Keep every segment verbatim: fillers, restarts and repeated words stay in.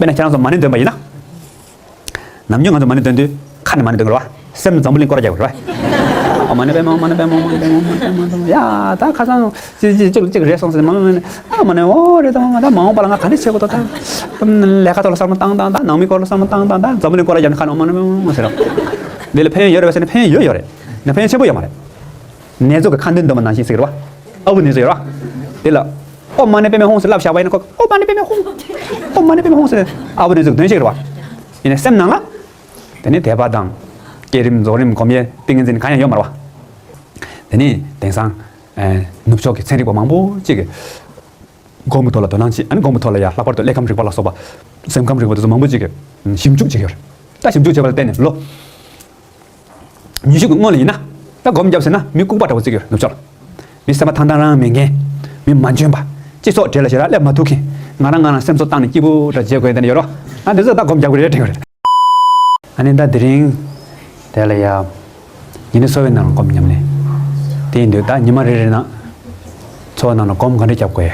དཔེར་ན་ཁྱེད་རང་ཚོ་མ་ཎི་འདོན་པ་ཡིན་ན། ནམ་རྒྱུན་ང་ཚོ་མ་ཎི་འདོན་དུས་ཁ་ནས་མ་ཎི་འདོན་དགོས་རེད་བ། སེམས་ནས་འཛམ་བུ་གླིང་སྐོར་རྒྱག་དགོས་རེད་བ། ཨོཾ་མ་ཎི་པདྨེ་ཧཱུྃ། མ་ཎི་པདྨེ་ཧཱུྃ། མ་ཎི་པདྨེ་ཧཱུྃ། མ་ཎི་པདྨེ་ཧཱུྃ། ཡ། ད་ཁ་སང་ཅི་ཅི་ཅི་ཅི་རེད་སོང་ཟེར། མ་མ་མ་ཨ་མ་ཎི། འོ་རེད། ད་མ་ད་མ་འོངས་པ་ལ་ང་ག་འདྲ་བྱེད་དགོས། ད་ད་ལས་ཀ་ཐོག་ལ་བསམ་བློ་བཏང་བཏང་། ད་ནང་མི་སྐོར་ལ་བསམ་བློ་བཏང་བཏང་། ད་འཛམ་བུ་གླིང་སྐོར་རྒྱག་ནས་ཁ་ནས་ཨོཾ་མ་ཎི་པདྨེ་ཧཱུྃ་ཟེར་རོ། འདི་ལ་ཕན་ཡོན་ཡོད་རེད་བ་ཟེར་ན་ཕན་ཡོན་ཡོད་ཡོད་རེད། ནས་ཕན་ཡོན་ཆེན་པོ་ཡོད་མ་རེད། ནེ་ཙོ་གི་ཁ་འདོན་འདོན་པ་ནང་བཞིན་ཟེར་གི་རེད་བ། ཨ་བུ་ནེ་ཙོ་ཡོད་རེད་བ། དེ་ལ་ཨོཾ་མ་ཎི་པདྨེ་ཧཱུྃ་ཟེར་ལབ་བཞག་པ་ཡིན་ན་ཁོ་ཨོཾ་མ་ཎི་པདྨེ་ཧཱུྃ། ཨོཾ་མ་ཎི་པདྨེ་ཧཱུྃ་ཟེར་ཨ་བུ་ནེ་ཙོ་གི་འདོན་ཤེས་གི་རེད་བ། ཡིན་ནའི་སེམས་ནང་ལ། དེ་ནས་དད་པ་དང་། བསྐྱེད་རིམ་རྫོགས་རིམ་སྒོམ་ཡས་ཏིང་ངེ་འཛིན་གང་ཡང་ཡོད་མ་རེད་བ། དེ་ནས་དེང་སང་། ཨེ། ནུབ་ཕྱོགས་ཀྱི་ཚན་རིག་པ་མང་པོ་ཅིག་གིས། སྒོམ་གྱི་ཐོག་ལ་དོ་སྣང་བྱེད། ཨ་ནི་སྒོམ་གྱི་ཐོག་ལ་ཡ་ལྷག་པར་དུ་ཀླད་ཁམས་རིག་པ་ལ་སོགས་པ། སེམས་ཁམས་རིག་པ་དེ་ཚོ་མང་པོ་ཅིག་གིས་ཞིབ་འཇུག་བྱེད་ཀྱི་ཡོད་རེད། ད་ཞིབ་འཇུག་བྱས་པ་ལ་བརྟེན་ནས་ལོ། ཉི་ཤུ་གི་སྔོན་ལ་ཡིན་ན། ད་སྒོམ་བརྒྱབ་ཟེར་ན་མི་ལྐུགས་པ་འདྲ་བོ་བརྩི་གི་ཡོད་རེད་ནུབ་ཕྱོགས་ལ། མི་སེམས་པ་ཐང་ཐང་རང་མེད་མཁན། མི་མ་འཇོན་པ། སྤྱི་ཚོགས་གྲས་ལ་ཞེ་དྲག་སླེབས་མ་ཐུབ་མཁན། ང་རང་ང་རང་སེམས་གསོ་བཏང་ནས་སྐྱིད་པོ་འདྲ་བྱེད་དགོས་དེ་འདྲ་ཡོད་རེད་བ། ཨ་འདི་ཚོ་ད་སྒོམ་བརྒྱབ་གི་རེད་དྲན་གི་རེད། ཨ་ནི་ད་དེ་རིང་། དེ་ལ་ཡ། ཉིན་རེ་འཚོ་བའི་ནང་ལ་སྒོམ་ཉམས་ལེན། དེ་ཡིན་དུས་ད་ཉི་མ་རེ་རེ་ནང་། འཚོ་བ་ནང་ལ་སྒོམ་ག་འདྲ་བརྒྱབ་དགོས།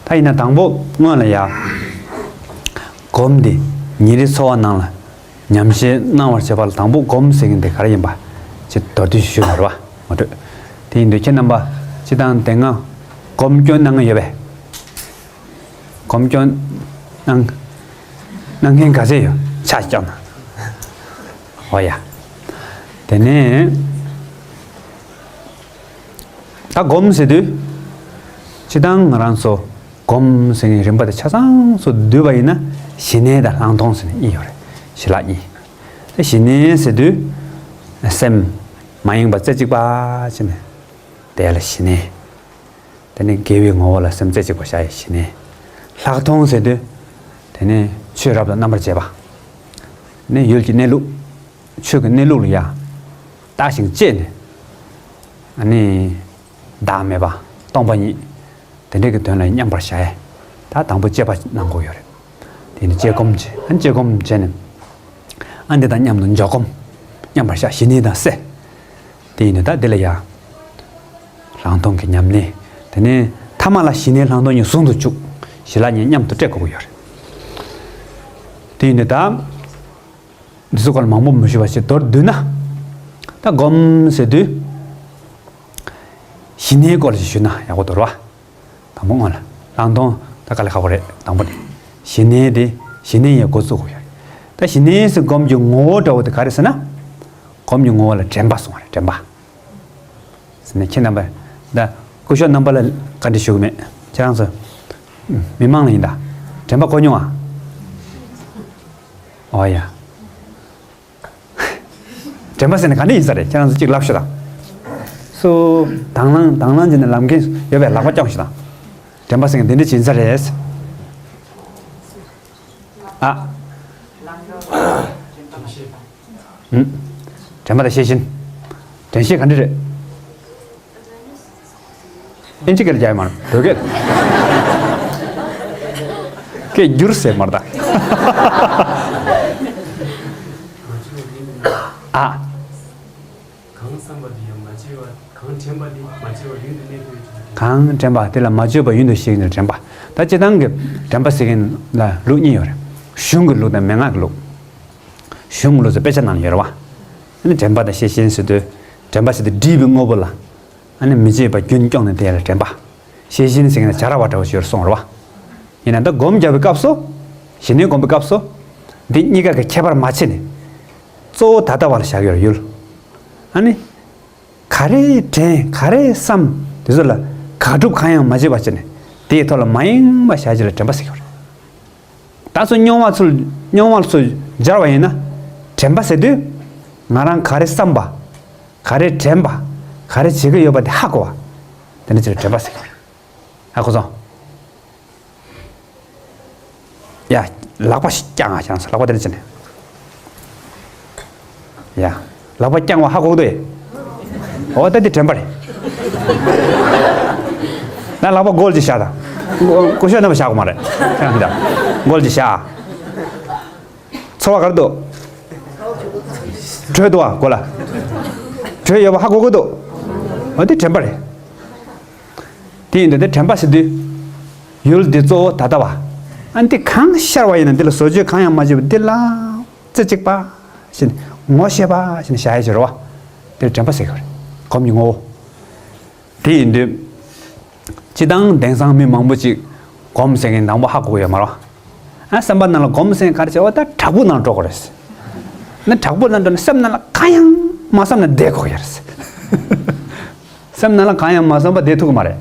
ད་ཡིན་ན་དང་པོ་སྔོན་ལ་ཡ། སྒོམ་འདི་ཉིན་རེའི་འཚོ་བ་ནང་ལ་ཉམས་བཞེས་གནང་བར་བྱེད་པ་ལ་དང་པོ་སྒོམ་ཟེར་མཁན་དེ་ག་རེ་ཡིན་པ་ཅིག་མདོར་བསྡུས་ཤིག་ཞུས་པ་རེད་བ། ངོ་སྤྲོད། དེ་ཡིན་དུས་ཁྱེད་རྣམ་པ་སྤྱིར་བཏང་དེ་སྔ་སྒོམ་སྐྱོན་གནང་མཁན་ཡོད་པས། སྒོམ་སྐྱོན་གནང་། གནང་མཁན་ག་ཚད་ཡོད་ཆ་བཞག་ན། འོ་ཡ། དེ་ནས་ད་སྒོམ་ཟེར་དུས། སྤྱིར་བཏང་ང་རང་ཚོ་སྒོམ་ཟེར་མཁན་རིམ་པ་དེ་ཆ་ཚང་ཚོ་བསྡུས་པ་ཡིན་ན་ཞི་གནས་དང་ལྷག་མཐོང་ཟེར་ནས་གཉིས་ཡོད་རེད། ཞི་ལྷག་གཉིས། ད་ཞི་གནས་ཟེར་དུས། སེམས་མ་ཡེངས་པ་རྩེ་གཅིག་པ་བྱས་ནས་དེ་ལ་ཞི་གནས། དེ་ནས་དགེ་བའི་ངོ་བོ་ལ་སེམས་རྩེ་གཅིག་པ་བཞག་ཡས་ཞི་གནས། ལྷག་མཐོང་ཟེར་དུས། དེ་ནས་ཆོས་རབ་ཏུ་རྣམ་པར་འབྱེད་པ། ནས་ཡུལ་གྱི་གནས་ལུགས། ཆོས་ཀྱི་གནས་ལུགས་ལ་ཡ། བརྟགས་ཤིང་དཔྱད་ནས། ཨ་ནི། བདག་མེད་པ། སྟོང་པ་ཉིད། དེ་འདྲའི་གི་དོན་ལ་མཉམ་པར་བཞག་ཡས། ད་དང་པོ་དཔྱད་པ་གནང་དགོས་ཡོད་རེད། དེ་ནི་དཔྱད་སྒོམ་བྱས། ཨ་ནི་དཔྱད་སྒོམ་བྱས་ནས། ཨ་འདི་དང་མཉམ་དུ་འཇོག་སྒོམ། མཉམ་པར་བཞག་ཞི་གནས་དང་བསྲེ། དེ་ཡིན་དུས་ད་འདི་ལ་ཡ། ལྷག་མཐོང་གི་ཉམས་ལེན། དེ་ནས་ཐ་མ་ལ་ཞི་གནས་ལྷག་མཐོང་གཉིས་ཟུང་དུ་འཇུག་ཞི་ལྷག་གཉིས་མཉམ་དུ་སྤྲད་དགོས་ཀྱི་ཡོད་རེད། དེ་ཡིན་དུས་ད། འདི་ཚོ་སྐོར་ལ་མང་པོ་མི་ཞུ་བ་ཞིག་མདོར་བསྡུས་ན། ད་སྒོམ་ཟེར་དུས། ཞི་གནས་སྐོར་ཞིག་ཞུས་ན་ཡག་པོ་འདུག་རེད་བ། དང་པོ་སྔོན་ལ། ལྷག་མཐོང་ད་དཀའ་ལས་ཁག་པོ་རེད་དང་པོ་དེ། ཞི་གནས་དེ། ཞི་གནས་ཡི་འགོ་བཙུགས་དགོས་ཡོད་རེད། ད་ཞི་གནས་ཟེར་སྒོམ་གྱི་ངོ་བོ་འདྲ་བོ་དེ་ག་རེ་ཟེར་ན། སྒོམ་གྱི་ངོ་བོ་ལ་དྲན་པ་གསུངས་པ་རེད། དྲན་པ། ཟེར་ནས་ཁྱེད་རྣམ་པ། ད་སྐུ་ཞབས་རྣམ་པ་ལ་བཀའ་འདྲི་ཞུ་གི་མེད། ཁྱེད་རང་ཚོ། མི་མང་ལ་ཡིན་ད། དྲན་པ་གོ་མྱོང་ཨ། ཨོ་ཡ། དྲན་པ་ཟེར་ན་ག་འདྲ་ཡིན་ས་རེད། ཁྱེད་རང་ཚོ་གཅིག་ལབ་ཤོག་དང་། སུ། དང་བླངས་དང་བླངས་བྱས་ནས་ལབ་མཁན་ཡོད་པས་ལག་པ་བརྐྱངས་ཤོག་དང་། དྲན་པ་ཟེར་མཁན་འདི་འདྲ་ཅིག་ཡིན་ས་རེད། ཨ། ཨུམ། དྲན་པ་དང་ཤེས་བཞིན། དྲན་ཤེས་ག་འདྲ་རེད། ཨིན་ཇི་སྐད་ལ་རྒྱག་ཡ་མ་རེད། བོད་སྐད། སྐད་བསྒྱུར་ཟེར་མ་རེད་ད། ཨ། གང་བསམ་པ་དེ་ཡང་མ་བརྗེད་པ། གང་དྲན་པ་དེ་མ་བརྗེད་པར་ཡུན་དུ་གནས་ཐུབ་པའི་ཕྱིར་དུ། གང་དྲན་པ་དེ་ལ་མ་བརྗེད་པར་ཡུན་དུ་གཤེགས་ནས་དྲན་པ། ད་སྤྱིར་བཏང་གི་དྲན་པ་ཟེར་མཁན་ལ་ལུགས་གཉིས་ཡོད་རེད། གཞུང་གི་ལུགས་དང་མན་ངག་གི་ལུགས། གཞུང་གི་ལུགས་ཟེར་དཔེ་ཆ་ནང་ལ་ཡོད་རེད་བ། ཨ་ནི་དྲན་པ་དང་ཤེས་བཞིན་ཟེར་དུས། དྲན་པ་ཟེར་དུས་སྒྲིབ་པའི་དངོས་པོ་ལ། ཨ་ནི་མི་བརྗེད་པ་རྒྱུན་སྐྱོང་ནས་དེ་ལ་དྲན་པ། ཤེས་བཞིན་ཟེར་མཁན་ལ་བྱ་ར་བ་འདྲ་བོ་ཞིག་ཡོད་རེད་གསུངས་རེད་བ། ཡིན་ན་ད་སྒོམ་རྒྱག་པའི་སྐབས་སུ། ཞི་གནས་སྒོམ་པའི་སྐབས་སུ། འདི་གཉིས་ཀ་གི་ཁྱད་པར་མ་ཕྱེ་ནས། གཙོ་བོ་ད་ལྟ་བ་ལ་བཞག་ཡོད་རེད་ཡུལ། ཨ་ནི། ག་རེ་དྲན་ག་རེ་བསམ། དེ་ཚོ་ལ་དགག་སྒྲུབ་གང་ཡང་མ་བྱེད་པ་བྱས་ནས་དེའི་ཐོག་ལ་མ་ཡེངས་པ་བཞག་རྒྱུ་ལ་དྲན་པ་ཟེར་གྱི་ཡོད་རེད། ད་སོ་མྱོང་བ་ཚུལ་མྱོང་བ་ཚུལ་སྦྱར་བ་ཡིན་ན། དྲན་པ་ཟེར་དུས། ང་རང་ག་རེ་བསམ་པ། ག་རེ་དྲན་པ། ག་རེ་བྱེད་ཀྱི་ཡོད་པ་དེ་ཧ་གོ་བ། དེ་འདྲ་ཅིག་ལ་དྲན་པ་ཟེར་གྱི་ཡོད་རེད། ཧ་གོ་སོང་། ཡ། ལག་པ་ཞིག་བརྐྱངས་ཨ། བརྐྱངས་སོང་། ལག་པ་དེ་འདྲ་བྱས་ནས། ཡ། ལག་པ་བརྐྱངས་པ་ཧ་གོ་གི་འདུག་ཨེ། འོ་ད་འདི་དྲན་པ་རེད། ན་ལག་པ་མགོ་ལ་ཅིག་བཞག་དང་། སྐུ་ཞབས་རྣམ་པ་བཞག་དགོས་མ་རེད། ཁྱེད་རང་གིས་དང་། མགོ་ལ་ཅིག་བཞག་ཨ། ཚོར་བ་ག་རེ་འདུག་དྲོད་འདུག་ཨ་མགོ་ལ། དྲོད་ཡོད་པ་ཧ་གོ་གི་འདུག་འོ་འདི་དྲན་པ་རེད། དེ་ཡིན་དུས་དེ་དྲན་པ་ཟེར་དུས། ཡུལ་འདི་གཙོ་བོ་ད་ལྟ་བ། ཨ་འདི་གང་ཤར་བ་ཡིན་ན་འདི་ལ་བཟོ་བཅོས་གང་ཡང་མ་བྱས་པ་འདི་ལ་རྩེ་གཅིག་པ་ཞིག་ངོ་ཤེས་པ་ཞིག་བཞག་ཡ་ཅིག་རེད་བ། འདིར་དྲན་པ་ཟེར་གྱི་རེད། སྒོམ་གྱི་ངོ་བོ། དེ་ཡིན་དུས། སྤྱི་བཏང་དེང་སང་མི་མང་པོ་ཅིག་སྒོམ་ཟེར་མཁན་དང་པོ་ཧ་གོ་གི་ཡོད་མ་རེད། ཨ་བསམ་པ་ནང་ལ་སྒོམ་ཟེར་མཁན་ག་རེ་བྱས་པ་ད་བྲག་ཕུག་ནང་འགྲོ་དགོས་རེད། ན་བྲག་ཕུག་ནང་འགྲོ་ནས་སེམས་ནང་ལ་གང་ཡང་མ་བསམ་ན་བསྡད་དགོས་ཀྱི་རེད། སེམས་ནང་ལ་གང་ཡང་མ་བསམ་པ་བསྡད་ཐུབ་ཀྱི་མ་རེད།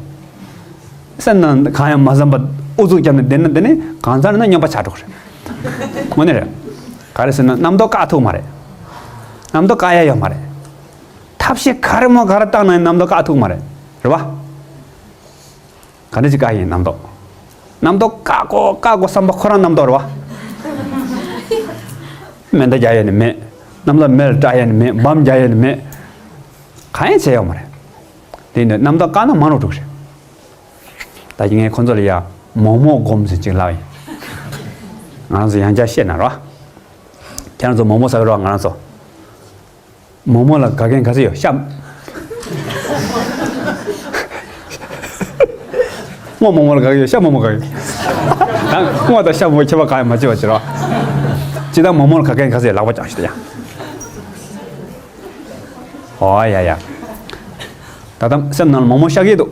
སེམས་ནང་གང་ཡང་མ་བསམ་པ་ཨུ་ཚུགས་བརྒྱབ་ནས་བསྡད་ན་དེ་ནི་གང་ཚར་ན་སྨྱོན་པ་ཆགས་འགྲོ་གི་རེད། དངོས་གནས་རེད། ག་རེ་ཟེར་ན་རྣམ་རྟོག་བཀག་ཐུབ་ཀྱི་མ་རེད། རྣམ་རྟོག་བཀག་ཡ་ཡོད་མ་རེད། ཐབས་ཤེས་ག་རེ་མོ་ག་རེ་བཏང་ན་ཡང་རྣམ་རྟོག་བཀག་ཐུབ་མ་རེད། རེད་བ། ག་འདྲ་ཅིག་བཀག་ཡིན་རྣམ་རྟོག་རྣམ་རྟོག་བཀག་དགོས་བཀག་དགོས་བསམ་པ་ཁོ་རང་རྣམ་རྟོག་རེད་བ། མེ་མདའ་རྒྱག་ཡ་ནི་མེད། གནམ་ལ་མེ་ལ་སྐྲག་ཡ་ནི་མེད། འབམ་རྒྱག་ཡ་ནི་མེད། གང་ཡང་བྱས་ཡོད་མ་རེད། དེ་ཡིན་དུས་རྣམ་རྟོག་བཀག་ན་མ་འགྲོ་འགྲོ་གི་རེད། ད་ཀྱི་ངས་ཁོ་ཚོ་ལ་ཡ་མོག་མོག་སྒོམ་ཟེར་ཅིག་ལབ་ཡིན། ང་རང་ཚོ་ཡང་བསྐྱར་བཤད་ན་རོ། ཁྱེད་རང་ཚོ་མོག་མོག་ཟ་གི་རོ། ང་རང་ཚོ། མོག་མོག་ལ་དགའ་མཁན་ག་ཚོད་ཡོད་ཤམ། སྔོ་མོག་མོག་ལ་དགའ་གི་ཡོད་ཤ་མོག་མོག་དགའ་གི་ཡོད། ད་སྔོ་དང་ཤ་མོག་ཁྱད་པར་གང་ཡང་མ་བྱེད་པ་བྱེད་རོགས། ཅི་ལྟར་མོག་མོག་ལ་དགའ་མཁན་ག་ཚོད་ཡོད་ལག་པ་བརྐྱངས་ཤིག་ད་ཡ། ཨོ་ཡ་ཡ། ད་ལྟ་སེམས་ནང་ལ་མོག་མོག་ཤར་གི་འདུག་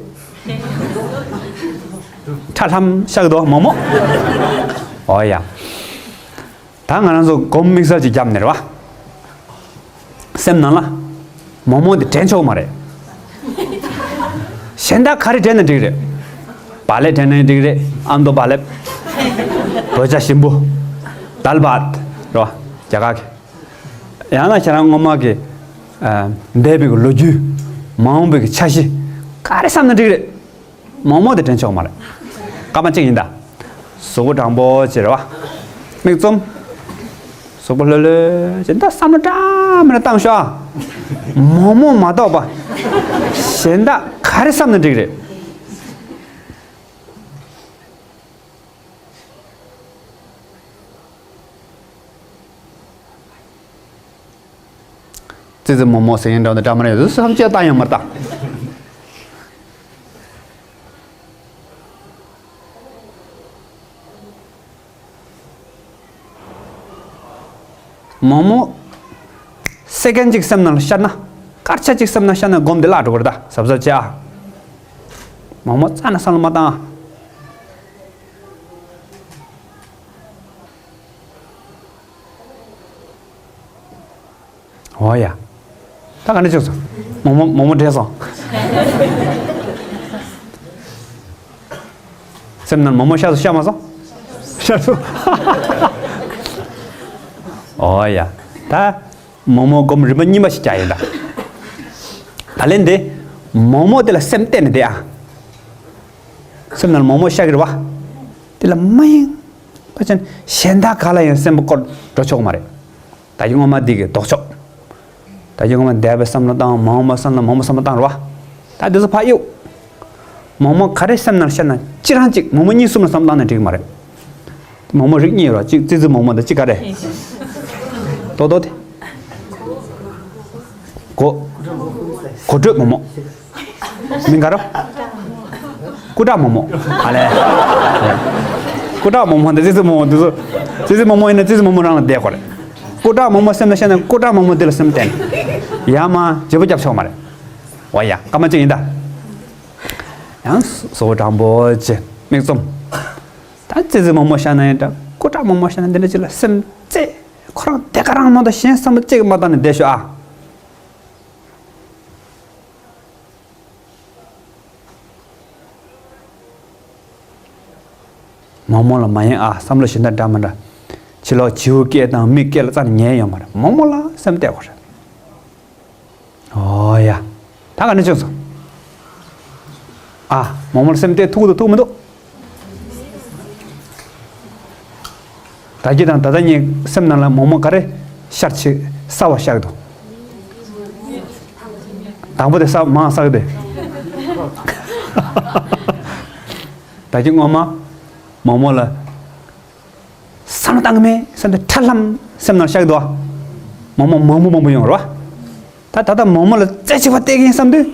ཁྲ་ལྷམ་ཤར་གི་འདུག་མོག་མོག་ཨོ་ཡ། ད་ང་རང་ཚོ་སྒོམ་དམིགས་བསལ་ཅིག་བརྒྱབ་ནས་རེད་བ། སེམས་ནང་ལ་མོག་མོག་དེ་དྲན་ཆོག་མ་རེད། གཞན་དག་ག་རེ་དྲན་ན་འགྲིག་རེད། བག་ལེབ་དྲན་ན་འགྲིག་རེད། ཨ་མདོ་བག་ལེབ། རྡོ་ཇ་ཞིམ་པོ། དཱལ་བྷ་ཏི། རེད་བ། རྒྱ་གར་གི། ཡང་ན་ཁྱེད་རང་སྔོན་མ་གི། ཨ། འདས་པའི་གི་ལོ་རྒྱུས། མ་འོངས་པའི་གི་འཆར་གཞི། ག་རེ་བསམ་ན་འགྲིག་རེད། མོག་མོག་དེ་དྲན་ཆོག་མ་རེད། སྐར་མ་གཅིག་ཡིན་ད། གཟུགས་པོ་དྲང་པོ་བྱེད་རེད་བ། མིག་བཙུམ། གཟུགས་པོ་ལྷོད་ལྷོད་བྱེད་ད་བསམ་བློ་འདྲ་མི་འདྲ་བཏང་ཤོག་ཨ། མོག་མོག་མ་གཏོགས་པ། གཞན་དག་ག་རེ་བསམ་ན་འགྲིག་རེད། ཙི་ཙི་མོག་མོག་ཟེར་མཁན་འདྲ་བོ་འདྲ་མ་རེད། བསམ་བློ་བཏང་ཡང་མ་བཏང་། མོག་མོག་སེ་ཀན་གཅིག་སེམས་ནང་ལ་ཤར་ན། སྐར་ཆ་གཅིག་སེམས་ནང་ཤར་ན་སྒོམ་དེ་བརླག་འགྲོ་གི་རེད་ད། གཟབ་གཟབ་བྱེད་ཨ། མོག་མོག་རྩ་ནས་བསམ་བློ་མ་བཏང་ཨ། འོ་ཡ། ད་ག་འདྲ་བྱུང་སོང་། མོག་མོག་མོག་མོག་དྲན་སོང་། སེམས་ནང་མོག་མོག་ཤར་སོང་ཤར་མ་སོང་། ཤར་སོང་། འོ་ཡ། ད་མོག་མོག་སྒོམ་རིམ་པ་གཉིས་པ་ཞིག་རྒྱག་ཡིན་ད། ད་ལན་འདི། མོག་མོག་དེ་ལ་སེམས་གཏད་ནས་བསྡད་ཨ། སེམས་ནང་མོག་མོག་ཤར་གི་རེད་བ། དེ་ལ་མ་ཡེངས་པ་བྱས་ན་གཞན་དག་ག་ལ་ཡང་སེམས་པ་སྐོར་འགྲོ་ཆོག་མ་རེད། ད་གིན་སྔོན་མ་འདི་གི་ལྡོག་ཕྱོགས། ད་གིན་སྔོན་མ་འདས་པའི་བསམ་བློ་བཏང་། མ་འོངས་པ་བསམ་བློ། མ་འོངས་པ་བསམ་བློ་བཏང་རེད་བ། ད་འདི་ཚོ་ཕར་གཡུག་མོག་མོག་ག་རེ་སེམས་ནང་ཤར་ན་གཅིག་རང་གཅིག་མོག་མོག་གཉིས་གསུམ་ལ་བསམ་བློ་བཏང་ན་འགྲིག་གི་མ་རེད། མོག་མོག་རིགས་གཉིས་ཡོད་རེད། གཅིག་ཙི་ཙི་མོག་མོག་དང་གཅིག་ག་རེ། ཏོག་ཏོག་དེ། གོ། གོ་དྲོད་མོག་མོག་མིང་ག་རེ། སྐུ་དྲག་མོག་མོག་ཨ་ལས། སྐུ་དྲག་མོག་མོག་དང་ཙི་ཙི་མོག་མོག་དེ་ཚོ། ཙི་ཙི་མོག་མོག་ཡིན་ན་ཙི་ཙི་མོག་མོག་རང་ལ་བསྡད་དགོས་རེད། སྐུ་དྲག་མོག་མོག་སེམས་ལ་ཤར་ན་སྐུ་དྲག་མོག་མོག་དེ་ལ་སེམས་གཏད། ཡ་མ་བརྗེ་པོ་རྒྱབ་ཆོག་མ་རེད། འོ་ཡ། སྐར་མ་གཅིག་ཡིན་ད། ཡང་གཟུགས་པོ་དྲང་པོ་བྱས་མིག་བཙུམ། ད་ཙི་ཙི་མོག་མོག་ཤར་ན་ཡིན་ད། སྐུ་དྲག་མོག་མོག་ཤར་ན་འདི་འདྲ་ཅིག་ལ་སེམས་གཏད། ཁོ་རང་དེ་ག་རང་མ་གཏོགས་གཞན་བསམ་བློ་གཅིག་མ་བཏང་ནས་བསྡད་ཤོག་ཨ། མོག་མོག་ལ་མ་ཡེངས་ཨ། བསམ་བློ་གཞན་དག་འདྲ་མི་འདྲ། ཕྱི་ལོགས་བྱིའུ་སྐད་དང་མི་སྐད་ལ་རྩ་ནས་ཉན་ཡོད་མ་རེད། མོག་མོག་ལ་སེམས་གཏད་དགོས་རེད། ཨོ་ཡ། ད་ག་ནས་བྱུང་སོང་། ཨ། མོག་མོག་ལ་སེམས་གཏད་ཐུབ་འདུག་ཐུབ་མི་འདུག་ད་གིན་དང་ད་ལྟ་གཉིས་སེམས་ནང་ལ་མོག་མོག་ག་རེ་ཤར་ཆེ་གསར་བ་ཤར་གི་འདུག་དང་པོ་དེ་གསར་མང་གསར་གི་དེ། ད་གིན་སྔོན་མ་མོག་མོག་ལ་བསམ་བློ་བཏང་གི་མེད་བསམ་དུས་ཁྲ་ལྷམ་སེམས་ནང་ཤར་གི་འདུག་མོག་མོག་མང་པོ་མང་པོ་ཡོང་རེད་བ། ད་ད་ལྟ་མོག་མོག་ལ་རྩེ་གཅིག་པ་བལྟས་ཀྱིན་བསམ་དུས་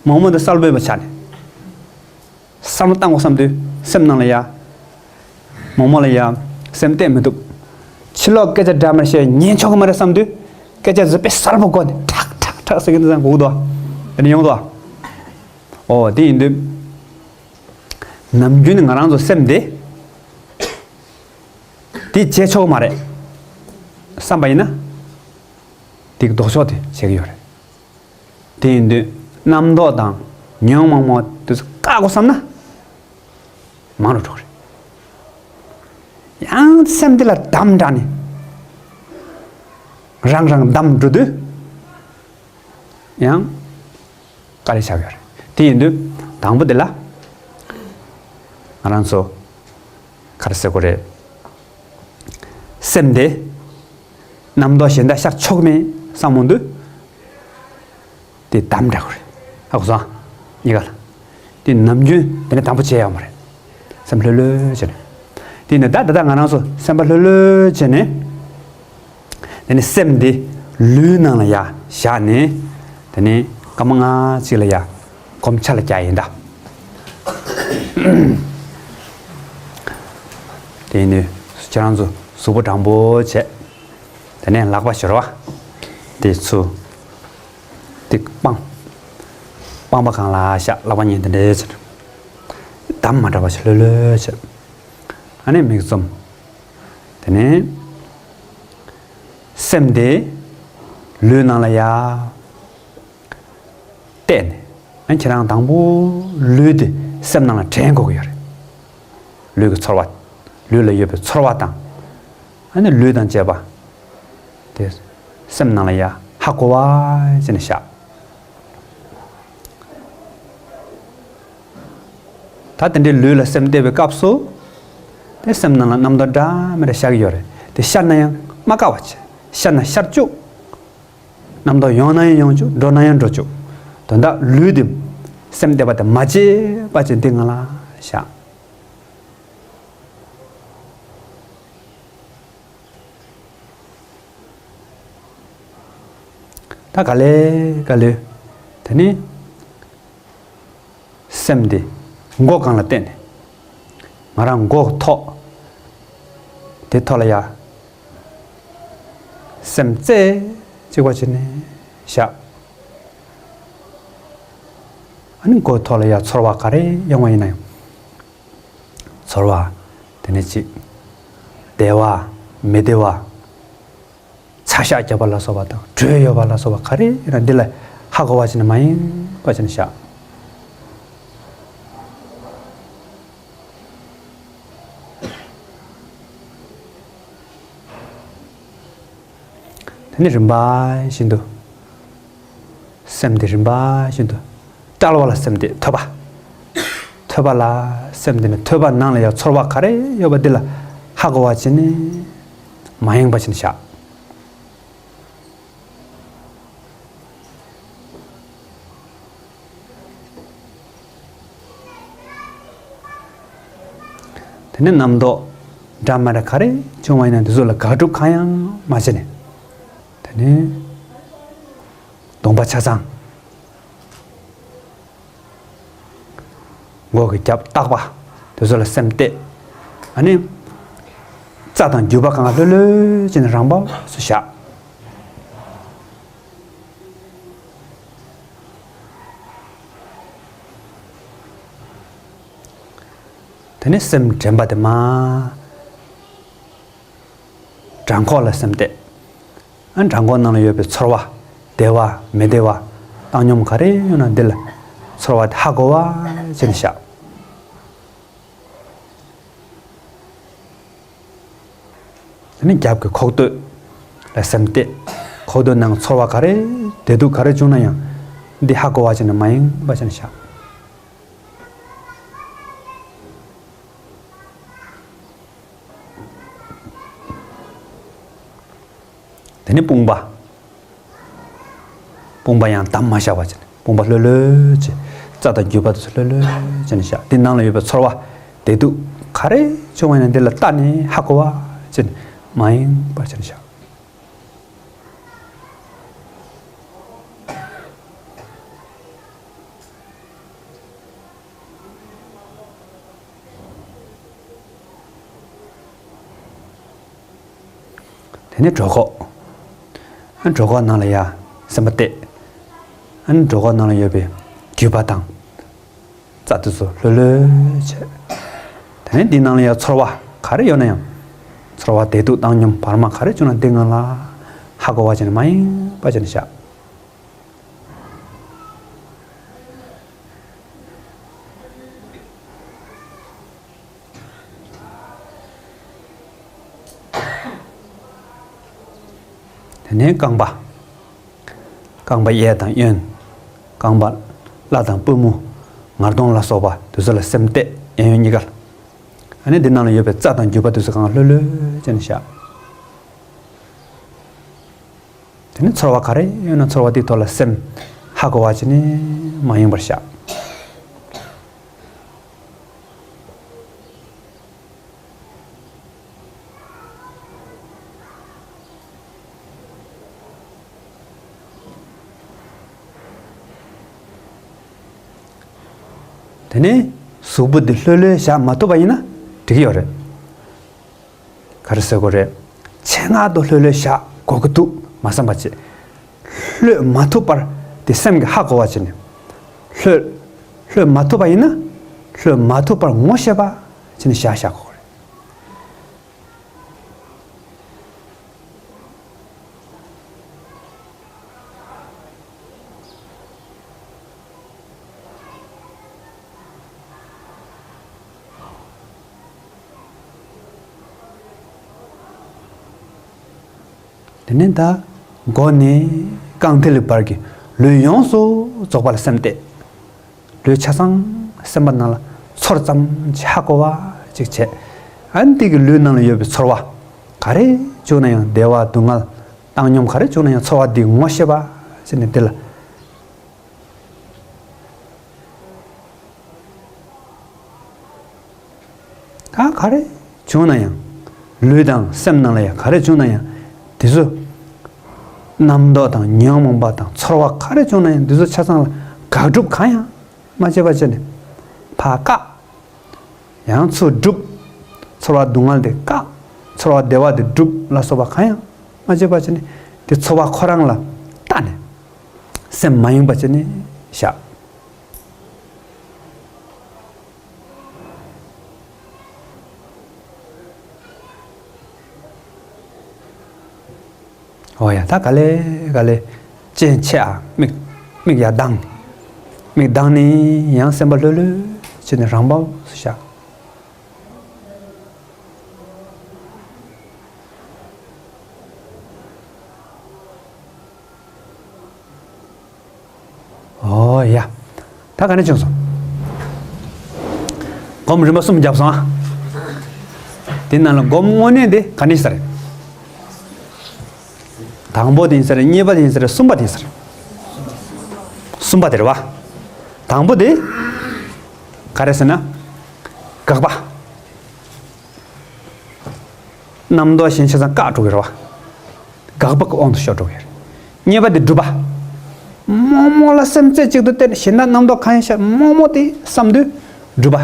མོག་མོག་འདི་གསར་བུད་པ་ཆགས་ནས། བསམ་བློ་བཏང་དགོས་བསམ་དུས་སེམས་ནང་ལ་ཡ། མོག་མོག་ལ་ཡ་སེམས་གཏད་མི་ཐུབ། ཕྱི་ལོགས་སྐད་ཆ་འདྲ་མི་འདྲ་བཤད་ཉན་ཆོག་གི་མ་རེད་བསམ་དུས། སྐད་ཆ་ཟུར་པ་གསལ་པོ་གོ་ནས་ཁྲག་ཁྲག་ཁྲག་ཟེར་གྱི་འདུག་ཟེར་གོ་གི་འདུག་དེ་ནས་ཡོང་འདུག་ཨོ་དེ་ཡིན་དུས། ནམ་རྒྱུན་ང་རང་ཚོ་སེམས་དེ། དེ་བྱེད་ཆོག་གི་མ་རེད། བསམ་པ་ཡིན་ན། དེ་གི་ལྡོག་ཕྱོགས་དེ་བྱེད་ཀྱི་ཡོད་རེད། དེ་ཡིན་དུས་རྣམ་རྟོག་དང་ཉོན་མོངས་མ་དེ་ཚོ་བཀག་དགོས་བསམ་ན། མང་རུ་འགྲོ་གི་རེད། ཡང་སེམས་འདི་ལ་བསྡམས་དྲགས་ནས། རང་རང་བསྡམས་འགྲོ་དུས། ཡང་དཀའ་ལས་ཆགས་ཡོད་རེད། དེ་ཡིན་དུས་དང་པོ་དེ་ལ། ང་རང་ཚོ། ག་རེ་ཟེར་དགོས་རེད། སེམས་དེ། རྣམ་རྟོག་གཞན་དག་ཤར་ཆོག་མེད་བསམ་འོང་དུས། དེ་བསྡམས་འདྲ་དགོས་རེད། ཧ་གོ་སོང་། གཉིས་ཀ་ལ། དེ་ནམ་རྒྱུན་དེ་ནས་དང་པོ་བྱས་ཡོང་བ་རེད། སེམས་ལྷོད་ལྷོད་བྱས་ནས། དེ་ནས་ད་ད་ལྟ་ང་རང་ཚོ་སེམས་པ་ལྷོད་ལྷོད་བྱས་ནས། དེ་ནས་སེམས་འདི་ལུས་ནང་ལ་ཡར་བཞག་ནས། དེ་ནས་སྐར་མ་ལྔ་གཅིག་ལ་ཡར་གོམས་ཆ་ལ་རྒྱག་ཡིན་ད། དེ་ནས་ཁྱེད་རང་ཚོ་གཟུགས་པོ་དྲང་པོ་བྱས། དེ་ནས་ལག་པ་སྦྱོར་བ་དེ་ཚུར། དེ་སྤང་། སྤང་པ་སྒང་ལ་བཞག་ལག་པ་གཉིས་དེ་འདྲས་བྱས། བསྡམས་མ་འདྲ་བ་ཞིག་ལྷོད་ལྷོད་བྱས། ཨ་ནི་མིག་བཙུམ། དེ་ནས་སེམས་དེ་ལུས་ནང་ལ་ཡར་གཏད་ནས། ཨ་ནི་ཁྱེད་རང་དང་པོ་ལུས་དེ་སེམས་ནང་ལ་དྲན་དགོས་ཀྱི་ཡོད་རེད། ལུས་ཀྱི་ཚོར་བ། ལུས་ལ་ཡོད་པའི་ཚོར་བ་དང་། ཨ་ནི་ལུས་དང་བཅས་པ་དེ་སེམས་ནང་ལ་ཡར་ཧ་གོ་བ་བྱས་ནས་བཞག་ད་དེ་འདྲའི་ལུས་ལ་སེམས་གཏད་པའི་སྐབས་སུ། དེ་སེམས་ནང་ལ་རྣམ་རྟོག་འདྲ་མི་འདྲ་ཤར་གྱི་ཡོད་རེད། དེ་ཤར་ན་ཡང་མ་དཀའ་བ་བྱས། ཤར་ན་ཤར་བཅུག་རྣམ་རྟོག་ཡོང་ན་ཡང་ཡོང་བཅུག་འགྲོ་ན་ཡང་འགྲོ་བཅུག་དོན་དག་ལུས་དེ་སེམས་གཏད་པ་དེ་མ་བརྗེད་པ་བྱས་འདི་ང་ལ་བཞག་ད་ག་ལེ་ག་ལེ། དེ་ནི་སེམས་དེ་མགོ་སྒང་ལ་བསྟན་ནས། ང་རང་མགོ་ཐོག་དེ་ཐོག་ལ་ཡ། སེམས་རྩེ་གཅིག་པ་བྱས་ནས་བཞག་ཨ་ནི་མགོ་ཐོག་ལ་ཡ་ཚོར་བ་ག་རེ་ཡོང་བ་ཡིན་ན་ཡང་། ཚོར་བ། དེ་ནས་གཅིག་བདེ་བ། མི་བདེ་བ། ཚ་ཤ་རྒྱབ་པ་ལ་སོགས་པ་དང་དྲོད་ཡོད་པ་ལ་སོགས་པ་ག་རེ་ཡིན་ན་འདི་ལ་ཧ་གོ་བ་བྱས་ནས་མ་ཡེངས་པ་བྱས་ནས་བཞག་དེ་ནས་རིམ་པ་བཞིན་དུ། སེམས་དེ་རིམ་པ་བཞིན་དུ། དཔྲལ་བ་ལ་སེམས་དེ་ཐོད་པ། ཐོད་པ་ལ་སེམས་དེ་ནི་ཐོད་པ་ནང་ལ་ཡང་ཚོར་བ་ག་རེ་ཡོད་པ་འདི་ལ་ཧ་གོ་བ་བྱས་ནས་མ་ཡེངས་པ་བྱས་ནས་བཞག་དེ་ནས་རྣམ་རྟོག་འདྲ་མི་འདྲ་ག་རེ་བྱུང་བ་ཡིན་ན་འདི་ཚོ་ལ་དགག་སྒྲུབ་གང་ཡང་མ་བྱས་ནས། དེ་ནས་གདོང་པ་ཆ་ཚང་། མགོ་གི་རྒྱབ་ལྟག་པ་དེ་ཚོ་ལ་སེམས་གཏད། ཨ་ནི། རྩ་དང་རྒྱུས་པ་གང་ག་ལྷོད་ལྷོད་བྱས་ནས་རང་བབས་སུ་བཞག་དེ་ནས་སེམས་དྲན་པ་དེ་མ། བྲང་ཁོག་ལ་སེམས་གཏད། ཨ་བྲང་ཁོག་ནང་ལ་ཡོད་པའི་ཚོར་བ། བདེ་བ་མི་བདེ་བ། བཏང་སྙོམས་ག་རེ་ཡོད་ན་འདི་ལ་ཚོར་བ་དེ་ཧ་གོ་བ་བྱས་ནས་བཞག་དེ་ནས་རྒྱབ་ཀྱི་ཁོག་སྟོད་ལ་སེམས་གཏད། ཁོག་སྟོད་ནང་ཚོར་བ་ག་རེ་བདེ་སྡུག་ག་རེ་བྱུང་ན་ཡང་འདི་ཧ་གོ་བ་བྱས་ནས་མ་ཡེངས་པ་བྱས་ནས་བཞག་དེ་ནས་དཔུང་པ། དཔུང་པ་ཡང་བསྡམས་མ་བཞག་པ་བྱས་ནས་དཔུང་པ་ལྷོད་ལྷོད་བྱས། རྩ་དང་རྒྱུས་པ་དེ་ཚོ་ལྷོད་ལྷོད་བྱས་ནས་བཞག་དེ་ནང་ལ་ཡོད་པའི་ཚོར་བ། བདེ་སྡུག་ག་རེ་བྱུང་བ་ཡིན་ན་འདི་ལ་བལྟས་ནས་ཧ་གོ་བ་བྱས་ནས་མ་ཡེངས་པར་བྱས་ནས་བཞག་དེ་ནས་གྲོད་ཁོག་ཨ་གྲོད་ཁོག་ནང་ལ་ཡ་སེམས་པ་གཏད། ཨ་གྲོད་ཁོག་ནང་ལ་ཡོད་པའི་རྒྱུས་པ་དང་། རྩ་དེ་ཚོ་ལྷོད་ལྷོད་བྱས། དེ་ནས་འདི་ནང་ལ་ཡ་ཚོར་བ་ག་རེ་ཡོད་ན་ཡང་། ཚོར་བ་བདེ་སྡུག་བཏང་སྙོམས་བར་མ་ག་རེ་བྱུང་ན་འདི་སྔོན་ལ་ཧ་གོ་བ་བྱས་ནས་མ་ཡེངས་པ་བྱས་ནས་བཞག་དེ་ནས་རྐང་པ། རྐང་པ་གཡས་དང་གཡོན། རྐང་པ་བརླ་དང་པུས་མོ། ངར་གདོང་ལ་སོགས་པ་དེ་ཚོ་ལ་སེམས་གཏད། གཡས་གཡོན་གཉིས་ཀ་ལ། ཨ་ནི་འདི་ནང་ལ་ཡོད་པའི་རྩ་དང་རྒྱུས་པ་དེ་ཚོ་གང་ལྷོད་ལྷོད་བྱས་ནས་བཞག་དེ་ནས་ཚོར་བ་ག་རེ་ཡོད་ན་ཚོར་བ་དེའི་ཐོག་ལ་སེམས་ཧ་གོ་བ་བྱས་ནས་མ་ཡེངས་པར་བཞག་དེ་ནས་གཟུགས་པོ་འདི་ལྷོད་ལྷོད་བཞག་མ་ཐུབ་པ་ཡིན་ན་འགྲིག་གི་ཡོད་རེད། ག་རེ་ཟེར་དགོས་རེད། ཆེད་མངགས་དུ་ལྷོད་ལྷོད་བཞག་དགོས་ཀྱི་འདུག་མ་བསམ་པ་བྱས། ལྷོད་མ་ཐུབ་པར་དེ་སེམས་ཀྱིས་ཧ་གོ་བ་བྱས་ནས། ལྷོད། ལྷོད་མ་ཐུབ་པ་ཡིན་ན། ལྷོད་མ་ཐུབ་པར་ངོ་ཤེས་པ་བྱས་ནས་བཞག་བཞག་དགོས་རེད། དེ་ནས་ད་མགོ་ནས་རྐང་མཐིལ་བར་གྱི་ལུས་ཡོངས་སུ་རྫོགས་པ་ལ་སེམས་གཏད། ལུས་ཆ་ཚང་སེམས་པ་ནང་ལ་ཚོར་ཙམ་ཅིག་ཧ་གོ་བ་ཅིག་བྱས། ཨ་ནི་དེ་གི་ལུས་ནང་ལ་ཡོད་པའི་ཚོར་བ་ག་རེ་བྱུང་ན་ཡང་བདེ་བ་སྡུག་བསྔལ་བཏང་སྙོམས་ག་རེ་བྱུང་ན་ཡང་ཚོར་བ་འདི་ངོ་ཤེས་པ་བྱས་ནས་འདི་ལ། ད་ག་རེ་བྱུང་ན་ཡང་། ལུས་དང་སེམས་ནང་ལ་ཡང་ག་རེ་བྱུང་ན་ཡང་། དེ་ཚོ་རྣམ་རྟོག་དང་ཉོན་མོངས་པ་དང་ཚོར་བ་ག་རེ་བྱུང་ན་ཡང་དེ་ཚོ་ཆ་ཚང་ལ་དགག་སྒྲུབ་གང་ཡང་མ་བྱེད་པ་བྱས་ནས་ཕར་བཀག་ཡང་ཚུར་སྒྲུབ། ཚོར་བ་སྡུག་བསྔལ་དེ་བཀག་ཚོར་བ་བདེ་བ་དེ་སྒྲུབ་ལ་སོགས་པ་གང་ཡང་མ་བྱེད་པ་བྱས་ནས་དེ་ཚོར་བ་ཁོ་རང་ལ་ལྟ་ནས་སེམས་མ་ཡེངས་པ་བྱས་ནས་བཞག་ཨོ་ཡ། ད་ག་ལེ་ག་ལེ་སྤྱན་ཆེ་ཨ། མིག་མིག་ཡར་གདངས། མིག་གདངས་ནས་ཡང་སེམས་པ་ལྷོད་ལྷོད་བྱས་ནས་རང་བབས་སུ་བཞག་ཨོ་ཡ། ད་ག་ནས་བྱུང་སོང་། སྒོམ་རིམ་པ་གསུམ་བརྒྱབ་སོང་ཨ། དེ་ནང་ལ་སྒོམ་དངོས་གནས་དེ་ག་ནས་ས་རེད། དང་པོ་དེ་ཡིན་ས་རེད། གཉིས་པ་དེ་ཡིན་ས་རེད། གསུམ་པ་དེ་ཡིན་ས་རེད། གསུམ་པ་དེ་རེད་བ། དང་པོ་དེ་ག་རེ་ཟེར་ན། དགག་པ། རྣམ་རྟོག་གཞན་ཆ་ཚང་བཀག་འགྲོ་གི་རེད་བ། དགག་པ་གི་དབང་དུ་ཤོར་འགྲོ་གི་རེད། གཉིས་པ་དེ་སྒྲུབ་པ། རྨོ་མོ་ལ་སེམས་རྩེ་གཅིག་ཏུ་གཏད་ནས་གཞན་དག་རྣམ་རྟོག་གང་ཡང་ཤར་རྨོ་མོ་དེ་བསམ་དུས་སྒྲུབ་པ།